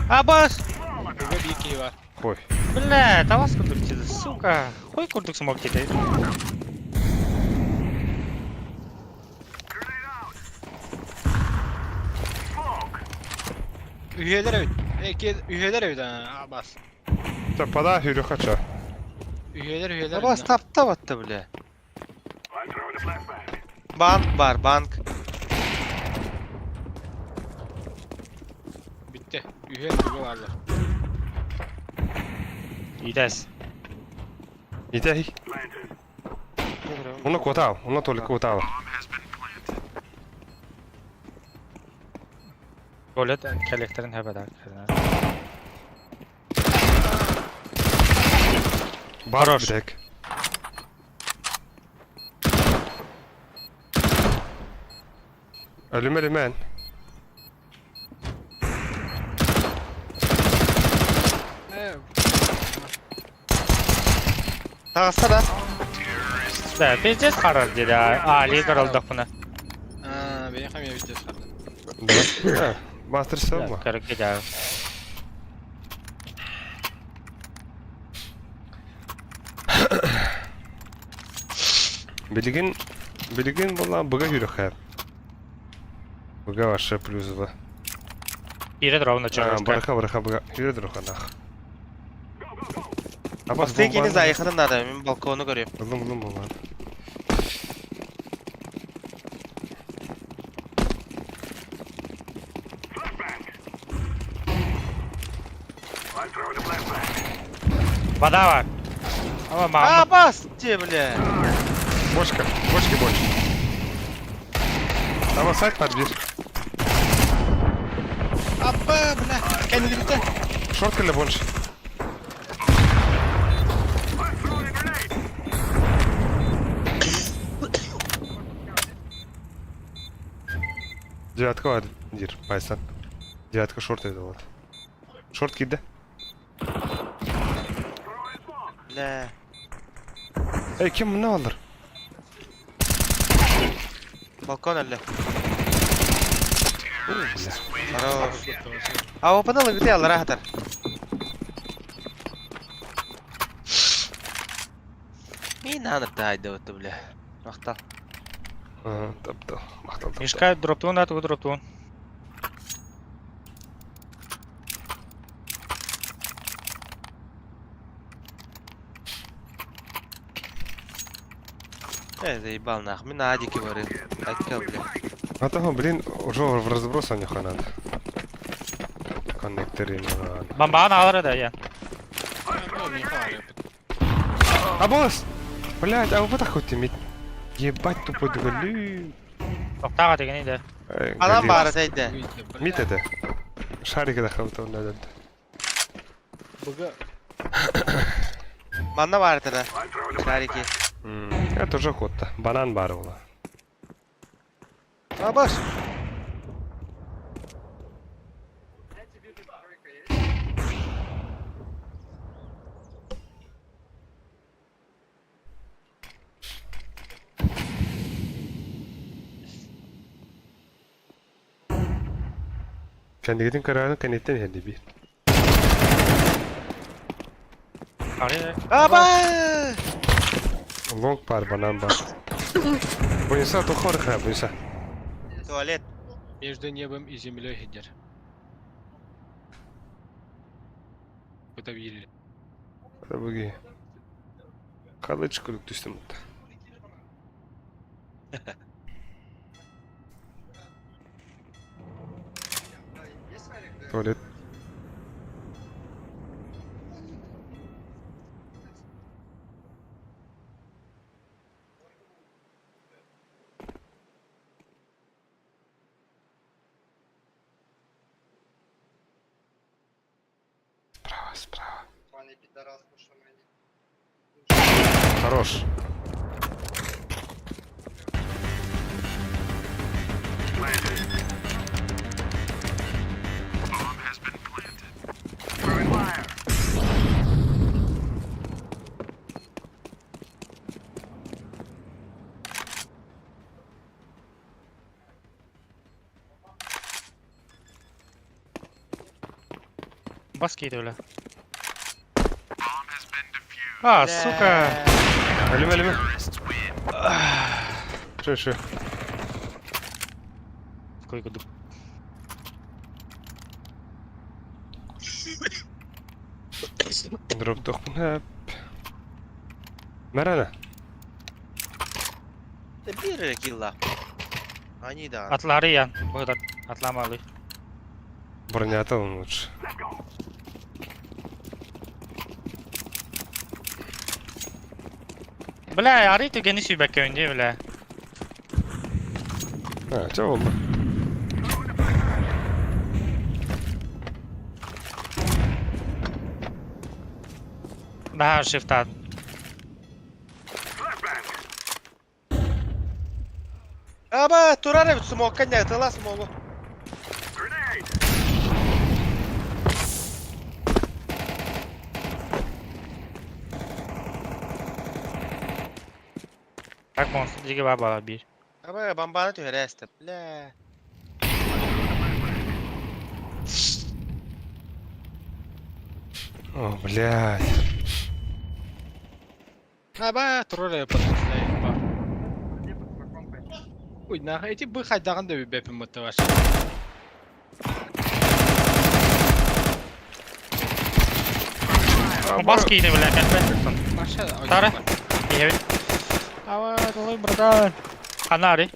Абас! Быга биир киһи бар. Хой. Бля, тавас курдук тиде, сука. Хуй курдук смог тиде. Үһүөлэр эбит. Эки үһүөлэр эбит аа бас. Та пада хүрү хача. Үһүөлэр үһүөлэр. Абас тапта батта, бля. Банк бар, банк. Бүттэ. Үһүөн быга бааллар. Идес. Итей. Уна котал, уна только котал. Туалет коллекторын хэбэдэ. Бар Хорош. бирек. Өлүм өлүмэн. Э, Таҕыста да. Да, пиздец харар диде. А, лидер олдох буна. Аа, бэйэм эмиэ бүттэ сахарда. Да. Мастер сама. Короче, да. Билигин билигин була быга хүрү Быга ваше плюс два. Ирет ровно А, чорочка. бараха бараха быга хүрү дуруханах. Абас Бастыы кини заехатын надо, мин балкону көрүөм. Булум булум булум. Вода бар. Ама мама. Абас, те, бля. Бочка, бочки больше. Абас сайт подбир. Аппа, бля. Кэнники бүттэ. Шорт или больше? Девятка var дир, Пайсан. Девятка шорт это вот. Шорт киде. Бля. Эй, ким мына алыр? Балкон өллө. Бля. Хорош. А опана лыгыты аллара хатар. Мин анырта айда өттү, бля. Мактал. Ага, тапты. Мактал, тапты. Мишка дроптун, да, тугу дроптун. Э, заебал нах. Мин адики бары. Айткал, бля. А того, блин, уже в разброс у них надо. Коннекторы надо. Бомбаан алар да, я. А босс! Блять, а вот так хоть иметь. Ебать тупой дугалю. Токтага деген иде. Анам бары тайда. Мит это. Шарик да хавта надо. Быга Манна бары тада. Шарики. Это уже ход-то. Банан бар была. Абас. Кэннигитин көрөөрү кэнниттэн иһэрди биир. Арый Аба! Лонг бар, банан бар. Буйса, тухор ха, буйса. Туалет. Между небом и землей хидер. Куда видели? Буги. Халыч курдук түстүм. Туалет. Справа, справа. Хорош. Бас киирдэ бля. А, сука! Өлүмэ, өлүмэ. Шо, шо. Койка дуп. Дроп тохпун. Марана. Биир килла. Они да. Атлары ян. Быһыдар. Атламалы. Бронята он лучше. Бля, арый түгэни сүйбэккэ өнде, бля. А, чё он? Да, шифтат. Аба, турар эбит смокка не тыла смогу. Так монстр диге бар бала бир. Аба, бомбаны түһэрээстэ. Бля. О, блядь. Аба, турар потом. Ой, нахуй, эти бы хайдаган да бепим мытты ваш. Бас киирдэ, бля, кэлбэт. Маша, Тара. Иһэбит. Ава, толой, братан. Ханари.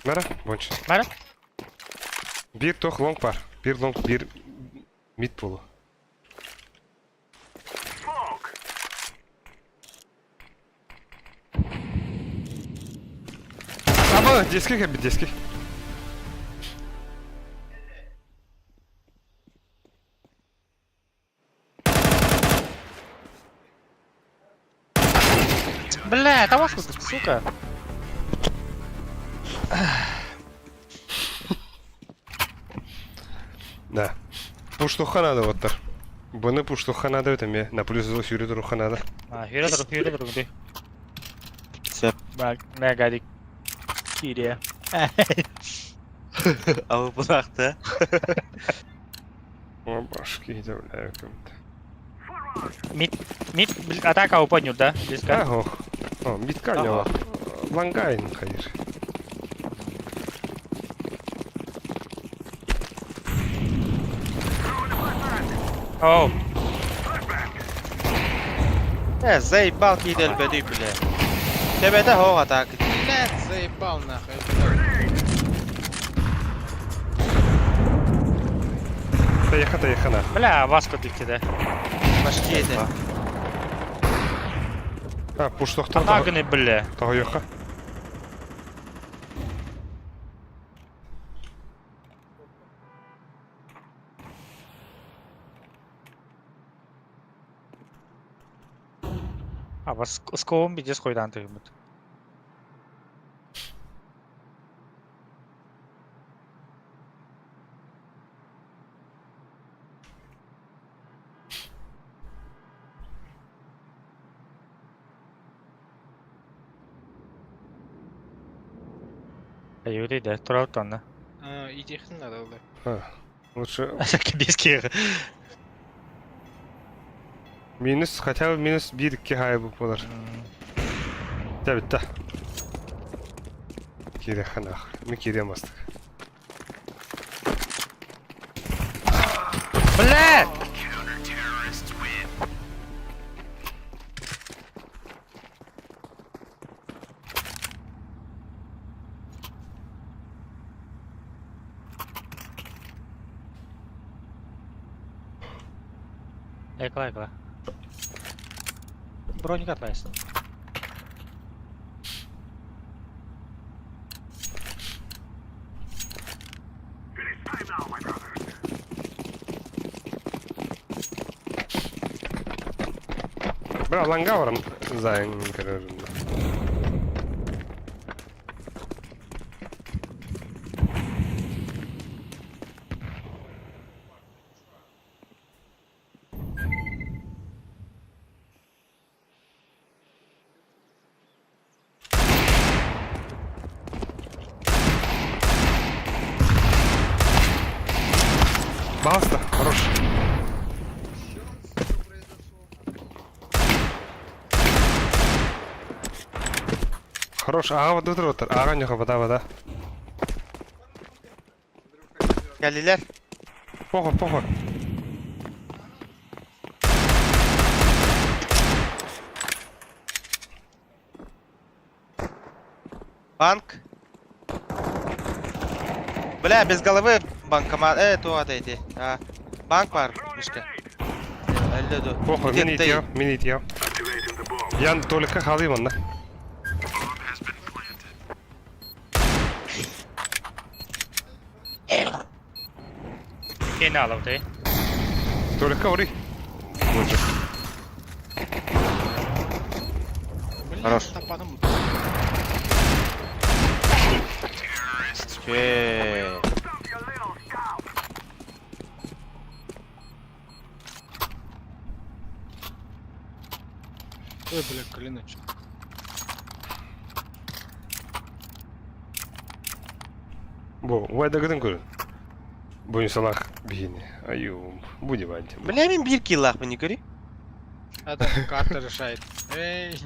Мара, бонч. Мара? Биир тох лонг бар. Биир лонг, биир мид полу. Аба, дески кәбі, дески. Бля, это ваш сука. Да. Пуштуха надо вот так. Бұны пуштуха надо это ме. На плюс зо сюрі тұруха надо. А, хүйрэ тұр, хүйрэ тұр, күнде. Сөп. Бля, мә гадик. Кире. Абы булакты. О, башки, бля, кем-то. Мид, мид, атака упадет, да? Близко. Ага. О, мидка Ага. Лангайн, конечно. Оу, Э, заебал киидел бөдүй, бля. Тебеде хоқ атак. Блядь, заебал нахуй. Таеха, таеха, на. бля, Васко дикти, да. Башки еді. А, пуштухтан. Атаканы, бля. Того йоха. А, вас скоум бидес койдан тыгымыт. Аюри да, турал тонна. А, Иитиэхтин надо было. А, лучше Без киһи. минус, хотя бы минус 1-2 хай буолар. Дьэ бүтте. Киириэххэ наах. Мин киириэм астык. Блядь! Экла, экла. Броника атлайсың. Бра, ланга баран зайын көрөрүм. Баста, хорош. Хорош, аға отыр отыр. Аға нюха, вода, вода. Кэллилэр. Похуй, похуй. Банк. Бля, без головы банкомат. То эти. А, банк бар, Мишка. Әлле ду. Похуй, мин итио, мин итио. Ян только халыймын да. Кені алып ты. Только ори. Боже. Хорош. Тапаным. Че. Ой, бля, Калиныч. Бу, вайдагыдын көрүн. Бу салах бихини. Аю, буди ванти. Бля, мин бир киллах не көри. Это карта решает. Эй,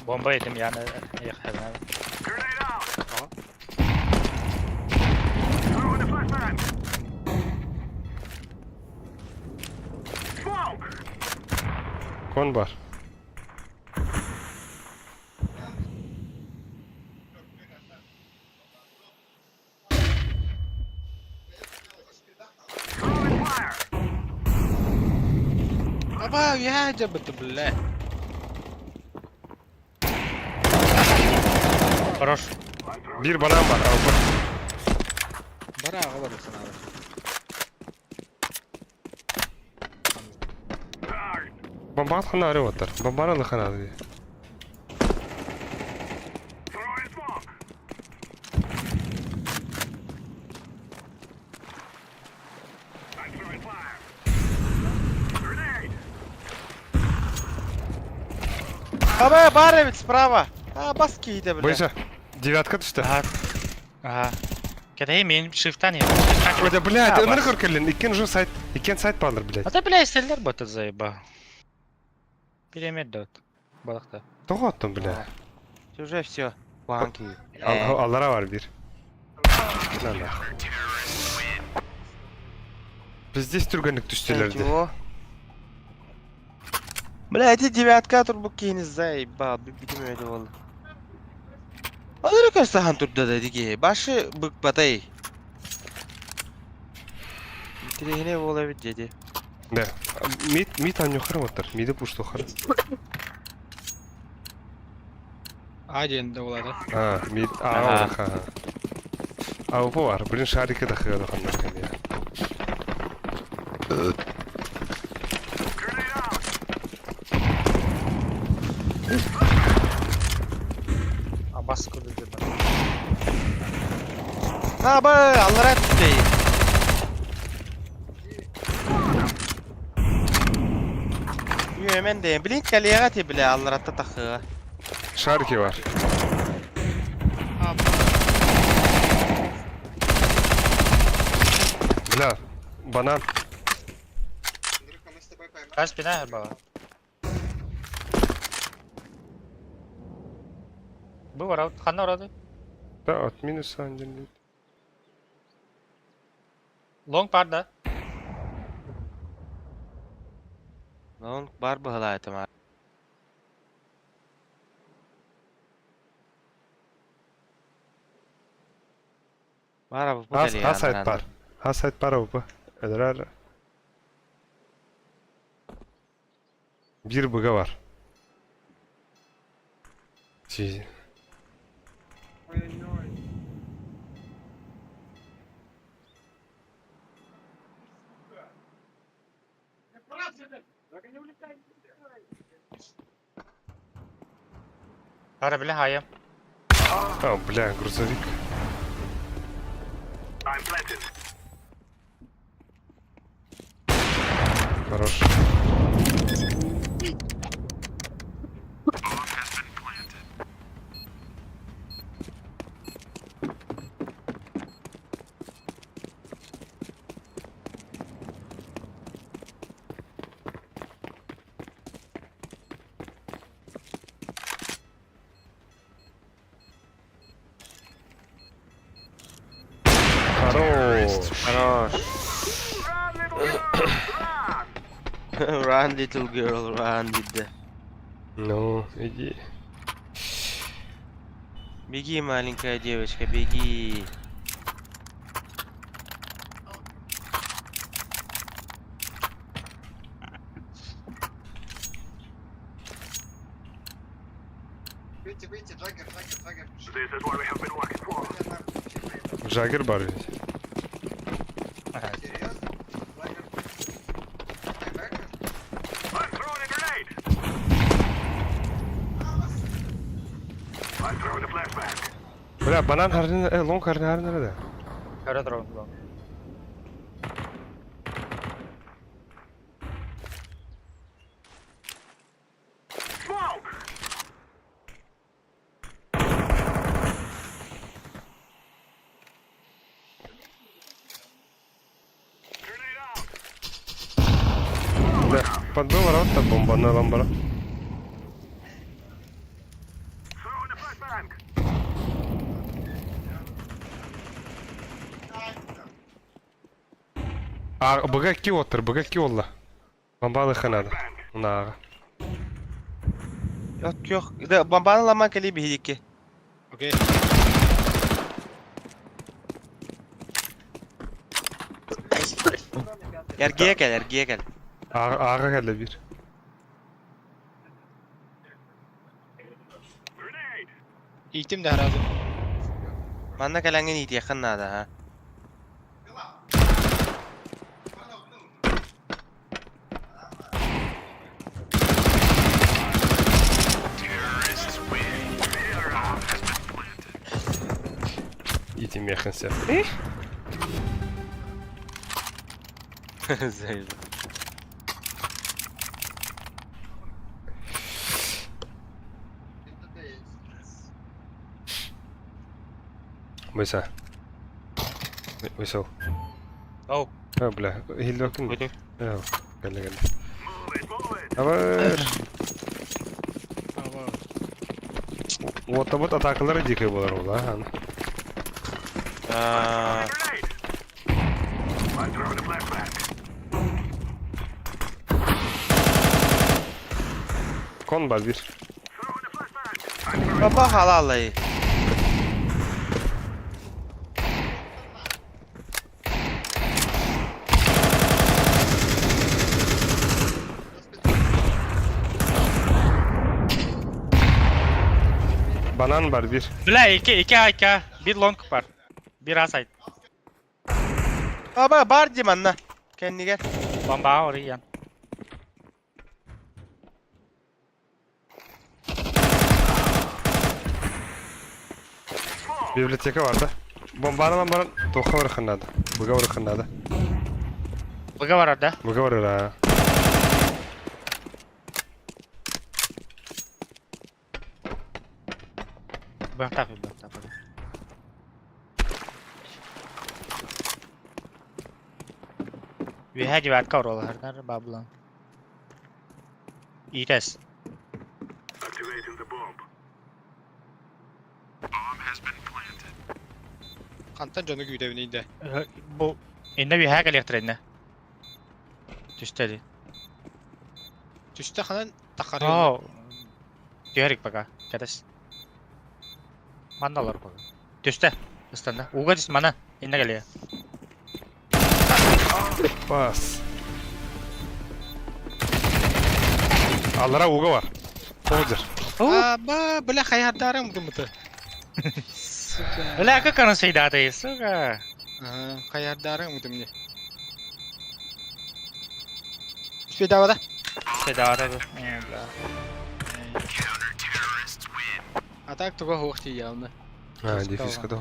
Бомба етім яны. Еххәбін. Кон бар. Аба, я жабыты, бля. Хорош. Бир банан бар, алпы. Бара аҕалар санаабыт. Бомбаҕыт ханна ары оттар. Бомбаны лыхана ди. Аба, бар эбит справа. А, бас кейді, бля. Бойса. Девятка түсті. Ага. Ага. Кәдәй мен шифтан я. Ой, да, блядь, А, ыныры бас. көркелен. Иккен уже сайт, иккен сайт балыр, блядь. А ты, блядь, селлер баты заеба. Перемет дот. Балықта. Тоғы аттым, бля. Уже все. Банки. Аллара бар бир. На нахуй. Пиздец түргенлік түстелерді. Чего? Бля, эти девятка турбу кейini заебал, битим öyle oldu. Alır kaç sahan turda dedi ki, başı bık batay. Bitirehine olabilir dedi. Да. Мид, мид анюхар оттар. Миді пуштухар. А диэн да булады. А, мид, а, ага. А, бу бар. Блин, шарики да хыгады ханнар кәне. Абас күлді деп. Ha ba, Allah'a tutayım. үөмэн дэйэн. Билин кэлиэҕэ ти бile алларатта тахыа. Шарики бар. Бля, банан. Kaç bina her baba. Bu var ханна орады? Да, от минуса один. Long бар да. Лонг бар быһылаатым аа. Бар бу Ас, кэлиэ ас сайт анаран. бар. Ас сайт бар бу. Эдерер. Bir bıga var. Си. Хара бile хайым. А, бля, грузовик. Хорош. Хорош. Хорош. Run little girl, run with Ну, иди. Беги, маленькая девочка, беги. Джаггер бар ведь. Бля, банан харин, лонг харин харин nerede? Хара дрон long. Бля, подбыл ворота, бомба на ламбара. А, быга ки оттыр, быга ки олла. Бомбалы ханады. Унага. Yok yok. Да, бомбаны ламан кэлии биһидикки. Окей. Эргиэ кэл, эргиэ кэл. Ага келді bir. Иитим да харазым. Манна кэлэҥҥин иитиэххин наада, ха. Иитимиэххин сөп. Мыса. Высел. Оу. А, бля, хилдокин. Кэллэ кэллэ. Абыр. Вот атакалары дикой болар ол, а. Кон бар bir. Папа халалай. Банан бар bir. Бля, iki, iki AK. Bir long бар. Bir A site. Аба бар дим анна. Кэннигэр. Бомба орыйан. Библиотека бар да. Бомбаны баран тоха бар ханнада. Буга бар ханнада. Быга бар да. Буга бар да. Быахтаах быахтаах. Үөһээ девятка оролоһордар баабылан. Иитэс. Хантан дьону күүтэбиний да? Бу иннэ үөһээ кэлиэхтэрэ иннэ. Түстэ дии. Түстэ ханан тахарыы. Оо. Түһэрик пока. Кэтэс. Манна олор пока. Түстэ. Ыстанна. Ууга түс мана. Иннэ кэлиэ. Бас. Аллара ууга бар. Солдер. Аба, бля, хайардарым гымыты. Сука. Бля, как она сейдатый, сука. Ага, хайардарым гымыты мне. Успейдавада? Сейдата. Бля. А так туга хуох тиийэлнэ. А, дефиска да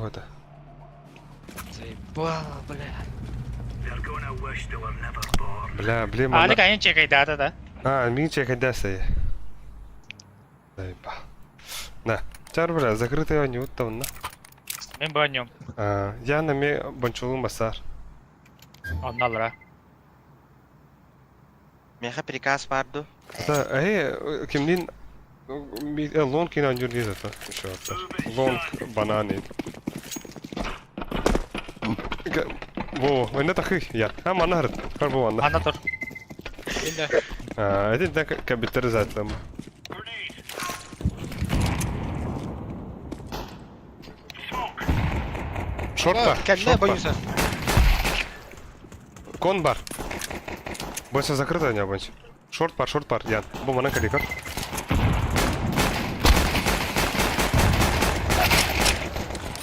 Заебало, бля. Бля, блин, Алик айын чекайдата да. А, мин чекайдаса. Заеба. На. Чар, бля, закрытый не уттавна. Мин бу анньым. А, я на ме бончулун басар. Онналара. Миэхэ приказ баар дуу? Да, эй, кимнин лонг кин анжур диз это. Еще Лонг бананы. Во, энэ тахы я. А манар, карбу анна. Анна тур. Инде. А, это так кабитер затлам. Шорт бар. Кэллэ боюся. Кон бар. Бойся закрыто не бойся. Шорт бар, шорт бар, Ян. Бу манан каликар.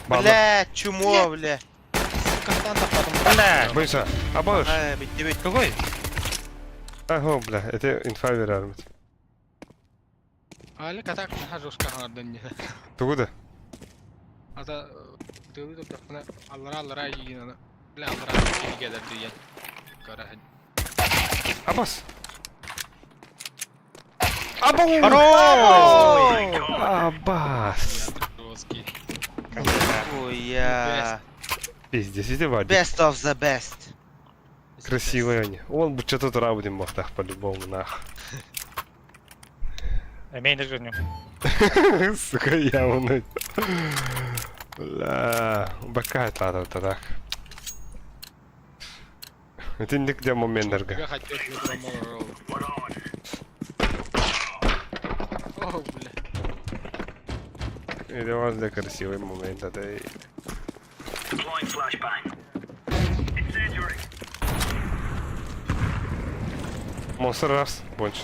Бля, чмо, бля. Кантан тахпатым. Бля. Бойся. Абаш. Аа, битти бит. Какой? Ага, бля, это инфа верармит. Алик атак наха жестко хаардан не. Тугуда. Ата тылы турдахпына аллара аллара иигин бля аллара кииргэлэр диэн көрө Абас. Абау! Абас. Жесткий. Ой, Пиздец, иди вади. Best of the best. Красивые они. Он бы что-то будем махтах по-любому, нах. Эмейн жүрнүм. Сука, явно. Бля, бакает ладно так. Это нигде момент Я хотел ролл. О, бля. Это у вас для красивый момент, это и... Монстр раз, больше.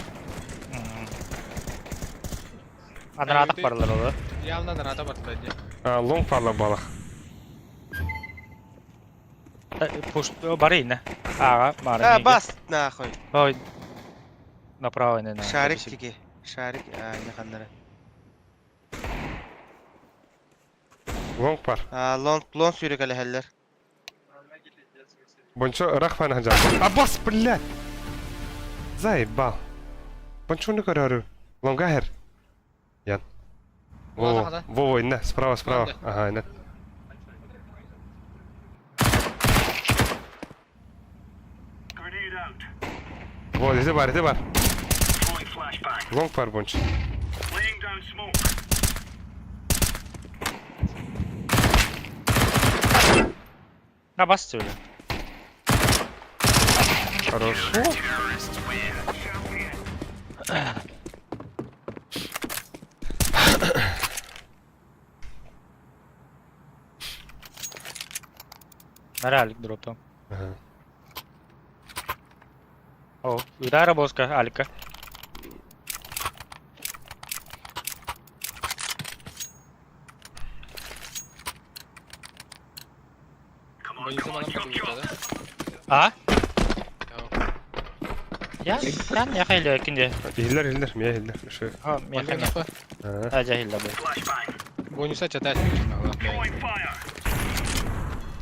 Анаратах барлар олар. Явно нарата бартыла дии. А, лонг пала балах. Пуш бары инне. Ага, бары. А, бас нахуй. Ой. Направо инне. Шарик тики. Шарик, а, не ханнары. Лонг пар. А, лонг, лонг сүүрүк элэһэллэр. Бончо рах фана хаджан. Абас, блядь! Заебал. Бончо не көрөрү. Лонгахер. Ян. Во, во, во, инне, справа, справа. Ага, инне. Во, иди бар, иди бар. Лонг пар бончо. На бас сөйле. Хорош. Нара Алик дроптом. Ага. О, удара боска Алика. Боюся манан батылбыта да? А? Я, я не хайлю кинде. Хиллер, хиллер, меня хиллер. Шо? А, меня Маннык нахуй. А. А, жа хилля бу. Бонуса чатать.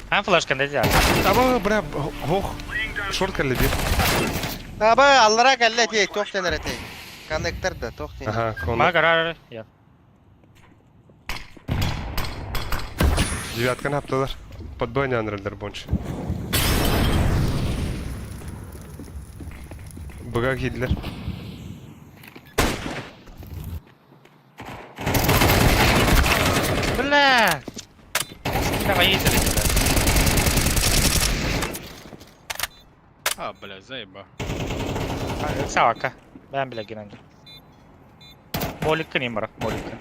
Хан флешка не Аба, бля, хох. Шорт калли бир. Аба, аллара кэллэ тиэй, туох тэнэр этэй. Коннектор да, туох тэнэр. Ага, кон. Ма карар. Я. Девятканы хаптылар. Подбой нанырылар бонч. Быга киирдилэр. Бля! Давай ездили. А, бля, заеба. Савака. Ben bile giren. Molikın imara, molikın.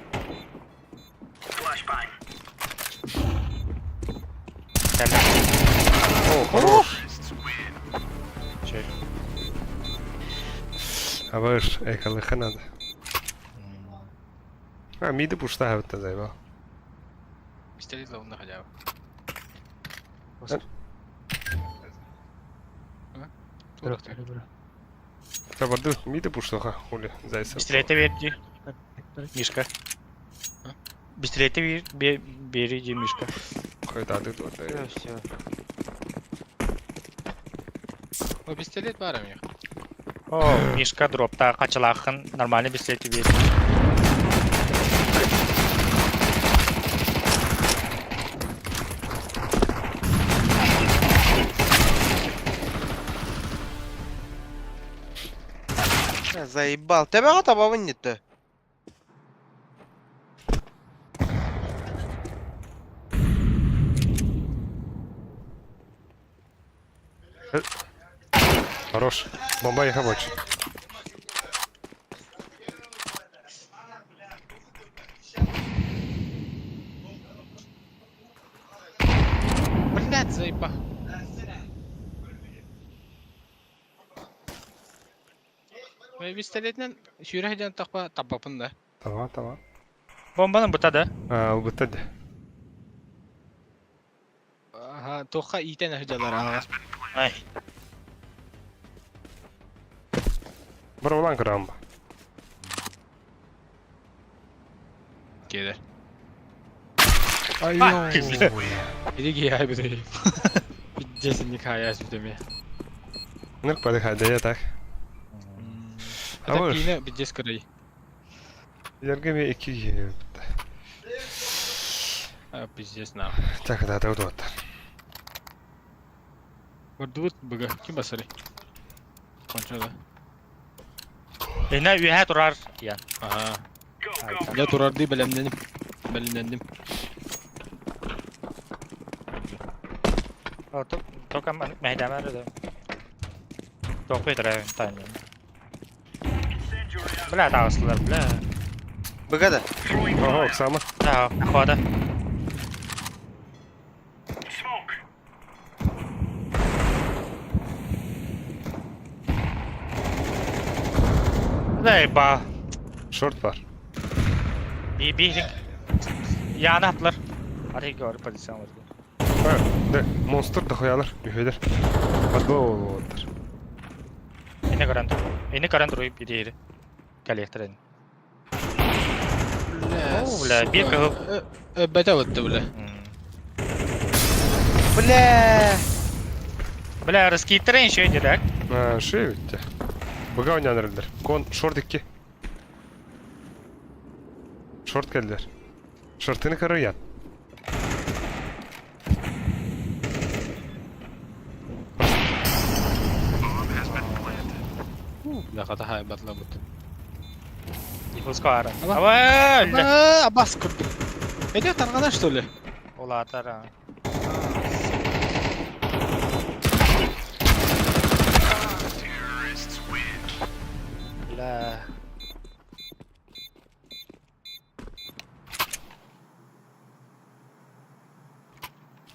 О, хорош. Чей. А вы экалыха надо. А, миды пушта вот заебал. Пистолет ловно хотя бы. Табарды миды пуштаха, хули, зайца. Пистолети берди. Мишка. Пистолети бери, Мишка. Койдады тут. Все, все. О, пистолет бар у них. О, Мишка дропта качалахын нормальный пистолети берди. Заебал. Тебя табабын нетті. Хорош. Бомба их больше. Блядь, заеба. Пистолетнен сүүрэ тахпа табапын да. Tamam tamam. Bombanın buta da. А, бутады. Аха, тоха итен ахжалар ага. Ay. Бір улан кырамба. Келер. Ай, Иди гай бит. Пиздец не хаяс бит Нырк подыхай, да я так. А А вы кийне пиздец кырый. Яргами iki А пиздец на. Так, да, да, вот. Бардут бага ким басары? Кончала. Эне ühe турар. Я. Ага. Я турарды белемненим. Белемнендим. О, только мәйдәмәр да. Тоқпай тұра тайм. Бля, тағысылар, бля. Быга да. Ого, Оксана. Да, хода. Заеба. Шорт бар. Bir bir Яны атлар. Hadi gör pozisyon var. А, да, монстр да хуялар, үйхөйлер. Подбол болуптар. Эне көрөн тур. Эне көрөн тур bir yeri. Коллекторын. О, бля, bir кыл. Бәтә бутты бля. Бля. Бля, раскитрен еще иди, так? А, ши битте. Быга ойнанырылдар. Кон шорт икки. Шорт келдер. Шортыны көрөр ян. Бля, хата хай батла бут. Диффуз кара. Аба. Аба, А, бас курдук. Эде таргана что ли? Улатар. Бля.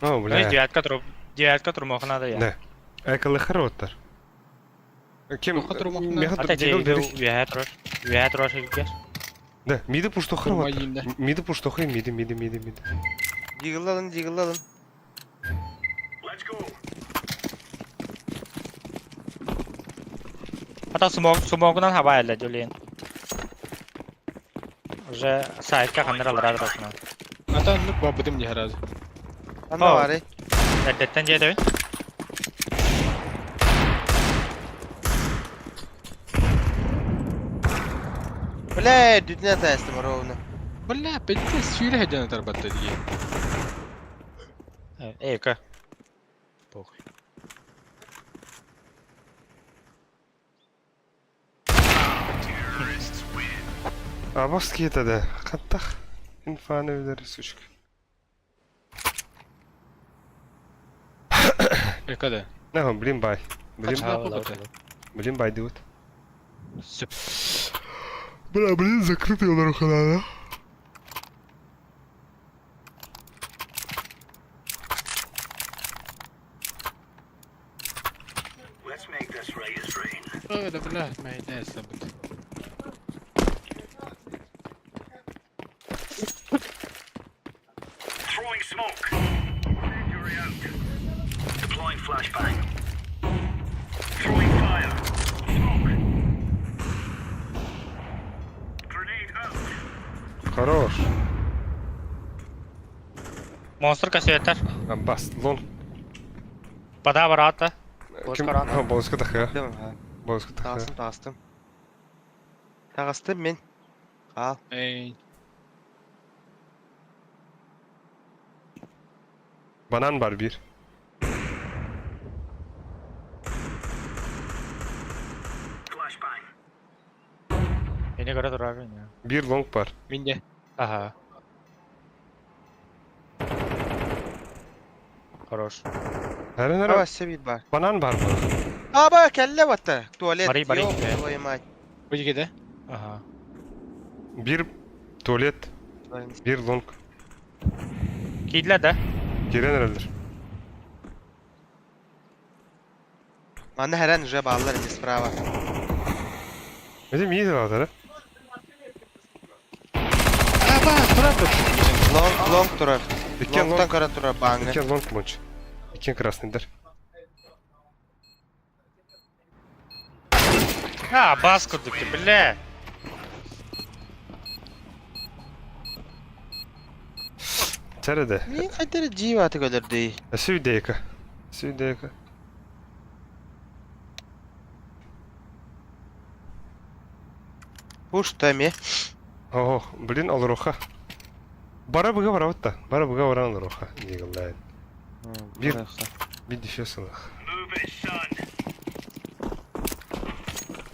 О, бля. Девятка труп. Девятка трумох надо я. Да. Экалы хороттар. Кем? Тоха турмохна. Меха Ата дигл же үе тур. Үе тур шигер. Да, миди пушто Турма хороттар. йимде. Миди пушто хой, миди, миди, миди, миди. Дигылладың, дигылладың. Ата смог смогунан хаба эле жолин. Уже сайтка хандар алар арасына. Ата нук бабыдым не харазы. Анда О. бар, ey. Эрдеттен жеде. Бля, дүтіне таястым ровно. Бля, пиздец сүүрэ хәдән тарбатты диге. Эка. Похуй. Абас киһитэ да хаттах инфаны билэр сучка. Эка да. Нахуй, блин бай. Блин, блин бай дут. Сөп. Бля, блин, закрытый олорохана, да? Ой, да бля, майда сабыт. Хорош. Монстр кассетер. Аббас, лон. Пода барата. Ким? Болскаран. Ha, болска тахы. Ха. Болска тахы. Таҕыстым, таҕыстым. Таҕыстым мин. Хаал. Эй. Банан бар bir. Beni göre durar ya. Bir long бар. Мин де. Ага. Хорош. Нere nere? Ава, сөп бар. Банан бар mı? Аба, кэллэ батта. Туалет. Барый, барый. Ёб твою мать. Бу жигede. Ага. Bir tuvalet, bir long. Кидле да. Giren neredir? Манна хэрэн уже бааллар ини справа. Bizim iyi de var Аба, турар тут. Лонг, лонг турар. İki Лонгтан long, көрөн турар бааҥҥа. iki long munch. İki красныйдар. А, бас курдук, бля. Çerede. Мин хайдары жиибаты көрдүй. Сүйдейка. Сүйдейка. Пуш тами. Ох, блин, алруха. Бара быга барабытта. Бара быга баран алруха. Дигеллайн. Бир. Bir дефесылых.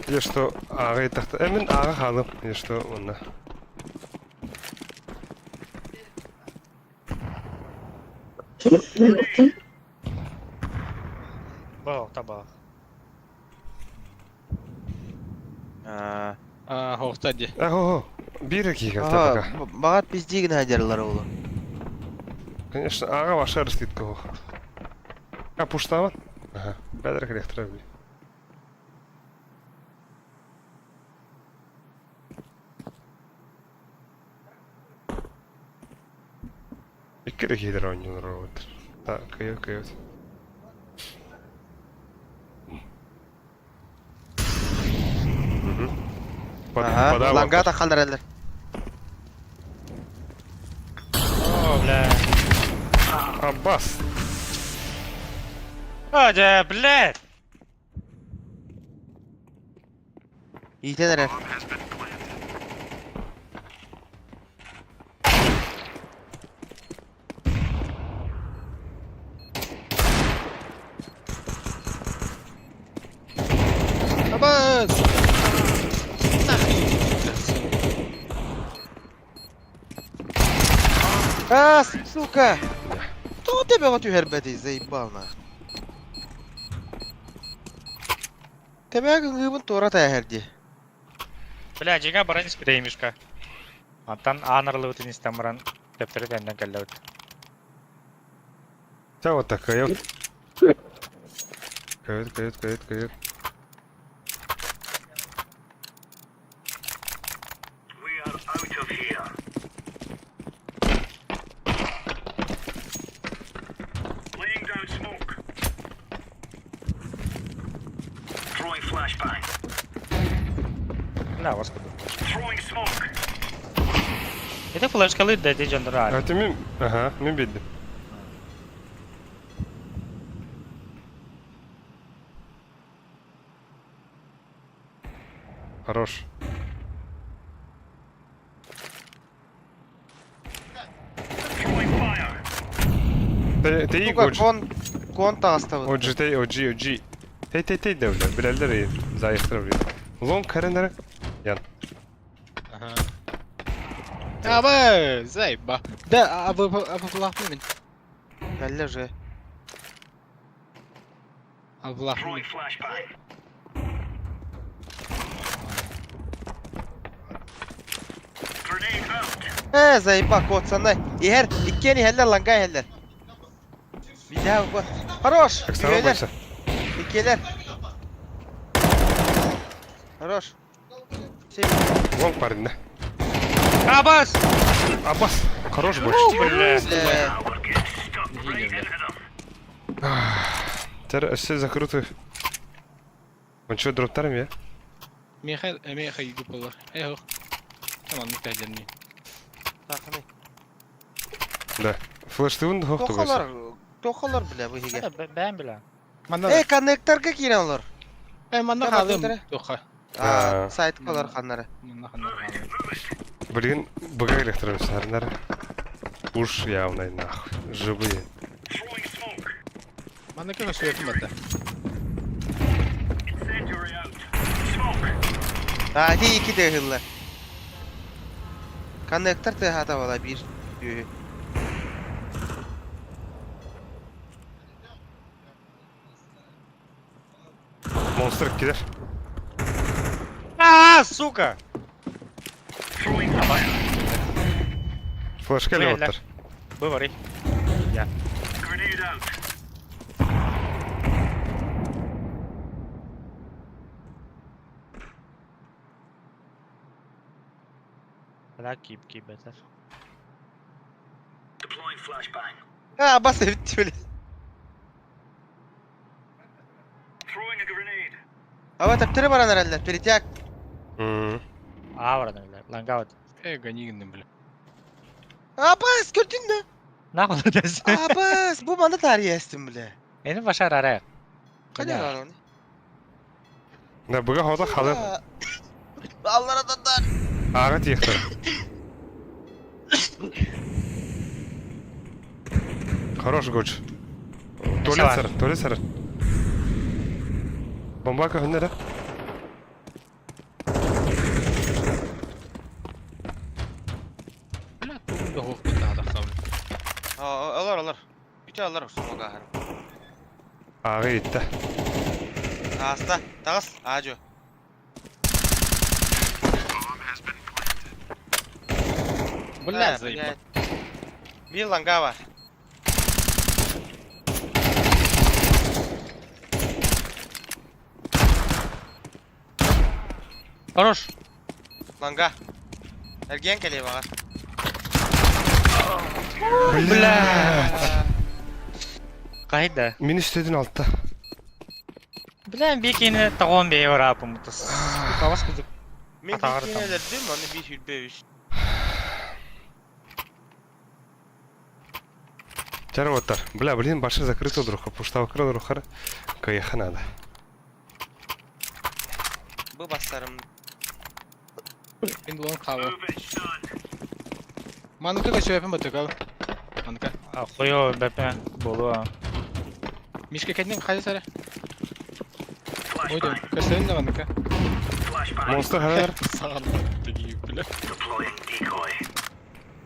Или что ага тахта. Эмин ага халым. Или что онна. Бах, табах. Аа. А, хоқта де. Ого, бир киге табака. Багат пиздигин хадерлар олу. Конечно, ага ваша расслитка ох. А пуштава? Ага, бәдер электро. Икки кидер ойнолор вот. Так, кыйы кыйы. Ага. Лангата халдаралар. О, бля. Аббас. А, да, блядь. Иитен эрэр. Аба! А, сука! Кто тебя вот үһэрбэти, заебал нах. Тебя гыбын туора тайхерди. Бля, жига баран испиреймишка. Антан анарлы утын баран дәптері тәннен кәлләүт. Та вот такая. Кайт, кайт, кайт, кайт. Бля, вас куду. Это флешкалы дәди жандыра. А ты мин, ага, мин биддим. Хорош. Тей Сука, Годжи. кон, кон таҕыстабыт. Оджи тей, оджи, оджи. Тей, тей, тей да бля. Билэллэр и заехтар бля. Лонг харенера. Ян. Ага. Аба, заеба. Да, а вы мин. Кэллэ уже. Абылахпын. Ээ, заеба, куотсанай. Иһэр, иккиэн иһэллэр, ланга иһэллэр. Видео куот. Хорош! Так сарал Үһүөлэр, бойся. иккиэлэр. Хорош. Все. Лонг парень, да? Абас! Аббас! Хорош больше. Бля. Бля. Теперь все закрыты. Он что, дроптарым я? Миэхэ эмиэ хайгы буолар. Эх. Маннык тэһдэрни. Таханы. Да. Флеш ты вон хох Тохалар, тохалар, бля, бу иһигэр. Бэм бля. Манна Э, коннекторга киирэн олор. Э, манна Кама хаалым. тутара? Тоха. А, А. сайтка олор ханнары. Манна ханна хаалым. Блин, БГ электромиссарнар. Уж явно нахуй. Живые. Манна кем сүрэтим батта. А, ити икки тыаһыллар. Коннектор тыаһаата буола биир үһү. Монстр кидер. А, сука! Флешка Бля, элеватор. Быварый. Я. Бля, кип, кип, это. А, бас эбит били. Аба таптыры баран эрэллэр, перетяг. А, баран, бля, лангаут. Э, гони бля. Абас, көрдүн да? Нахуй дес. Абас, бу маны тария эстим, бля. Эни башар арай. Кайда бар оны? Да, БГ хода халы. Аллара дандар. Ага тиехтер. Хорош гоч. Туалет сэр, туалет сэр. Бомба көхүннere. Бля, тугун да хох бутта хадахсабын. Олор, олор. Үтө олор сумага хар. Ага итте. Аста, тагыс, ажо. Бля, заеба. Бир ланга бар. Хорош. Ланга. Эрген келе багар. Блядь. Кайда? Мин үстедин алтта. Бля, бикини тагон бей барапым мутас. Кавас кызык. Мен Атаҕар бир там. кинелердим, аны бир хүрбе үс. Чар Бля, блин, башы закрыты друг. Пуштава кры друг. Каяха надо. Бу бастарым. Мин лонг хаалым. Манныка көсөпүн баттык Манныка. Хуё бэпэ болу. Мишка кәднең кайда сары? Ойдон, көсөйүн да манныка. Монстр ханар. Саган тиги бля.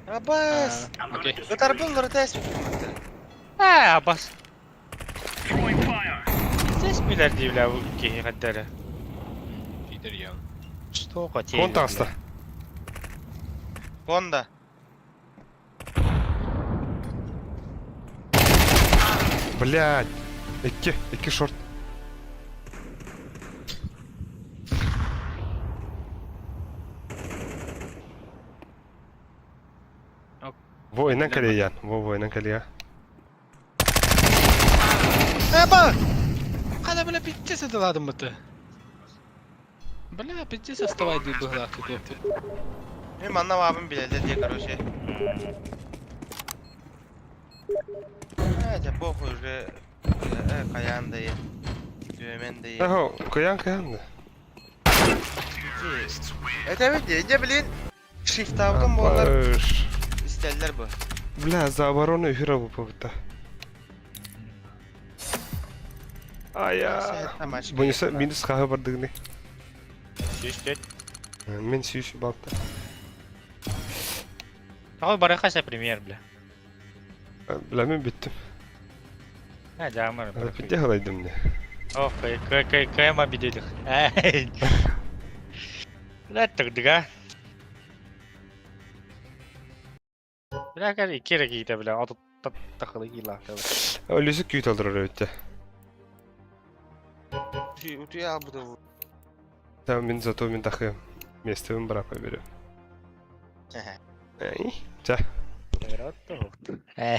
Абас. Окей. Ытарбын лырытайс. А, бас. Здесь билер бля, бу кихи каддары. Питер ян. Что хотели? Кон таста. Конда. Блядь. Икки, икки шорт. Во, инан калия. Во, во, инан калия. Аба! Кана бля пиздец это ладым быты. Бля, пиздец оставай ди быглак тут. Мен манна бабым билелер дие, короче. Э, похуй уже. Э, каян да е. Дүөмен да е. Ахо, каян каян да. Это ведь, не, блин. Shift абытым болар. Баш. Истеллер бу. Бля, за оборону эфира бу побыта. Ая. Бунюса минус хаһы бардыгыны. 104. Мен сүүс балта. Тоҕо барыха се премьер, бля. Бля, мен бүттүм. Ha, жаамар. Питте халайдым не. Ох, кэ кэ кэма биделих. Эй. Бля, тыгдыга. Бля, кэр икки эрэ киитэ, бля, отут тахылы киилаахта. Өлүсү күүт алдырар өттө. Утуя албыта. Там мен зато мен тахы местебин барапа берем. Эй, ча. Э.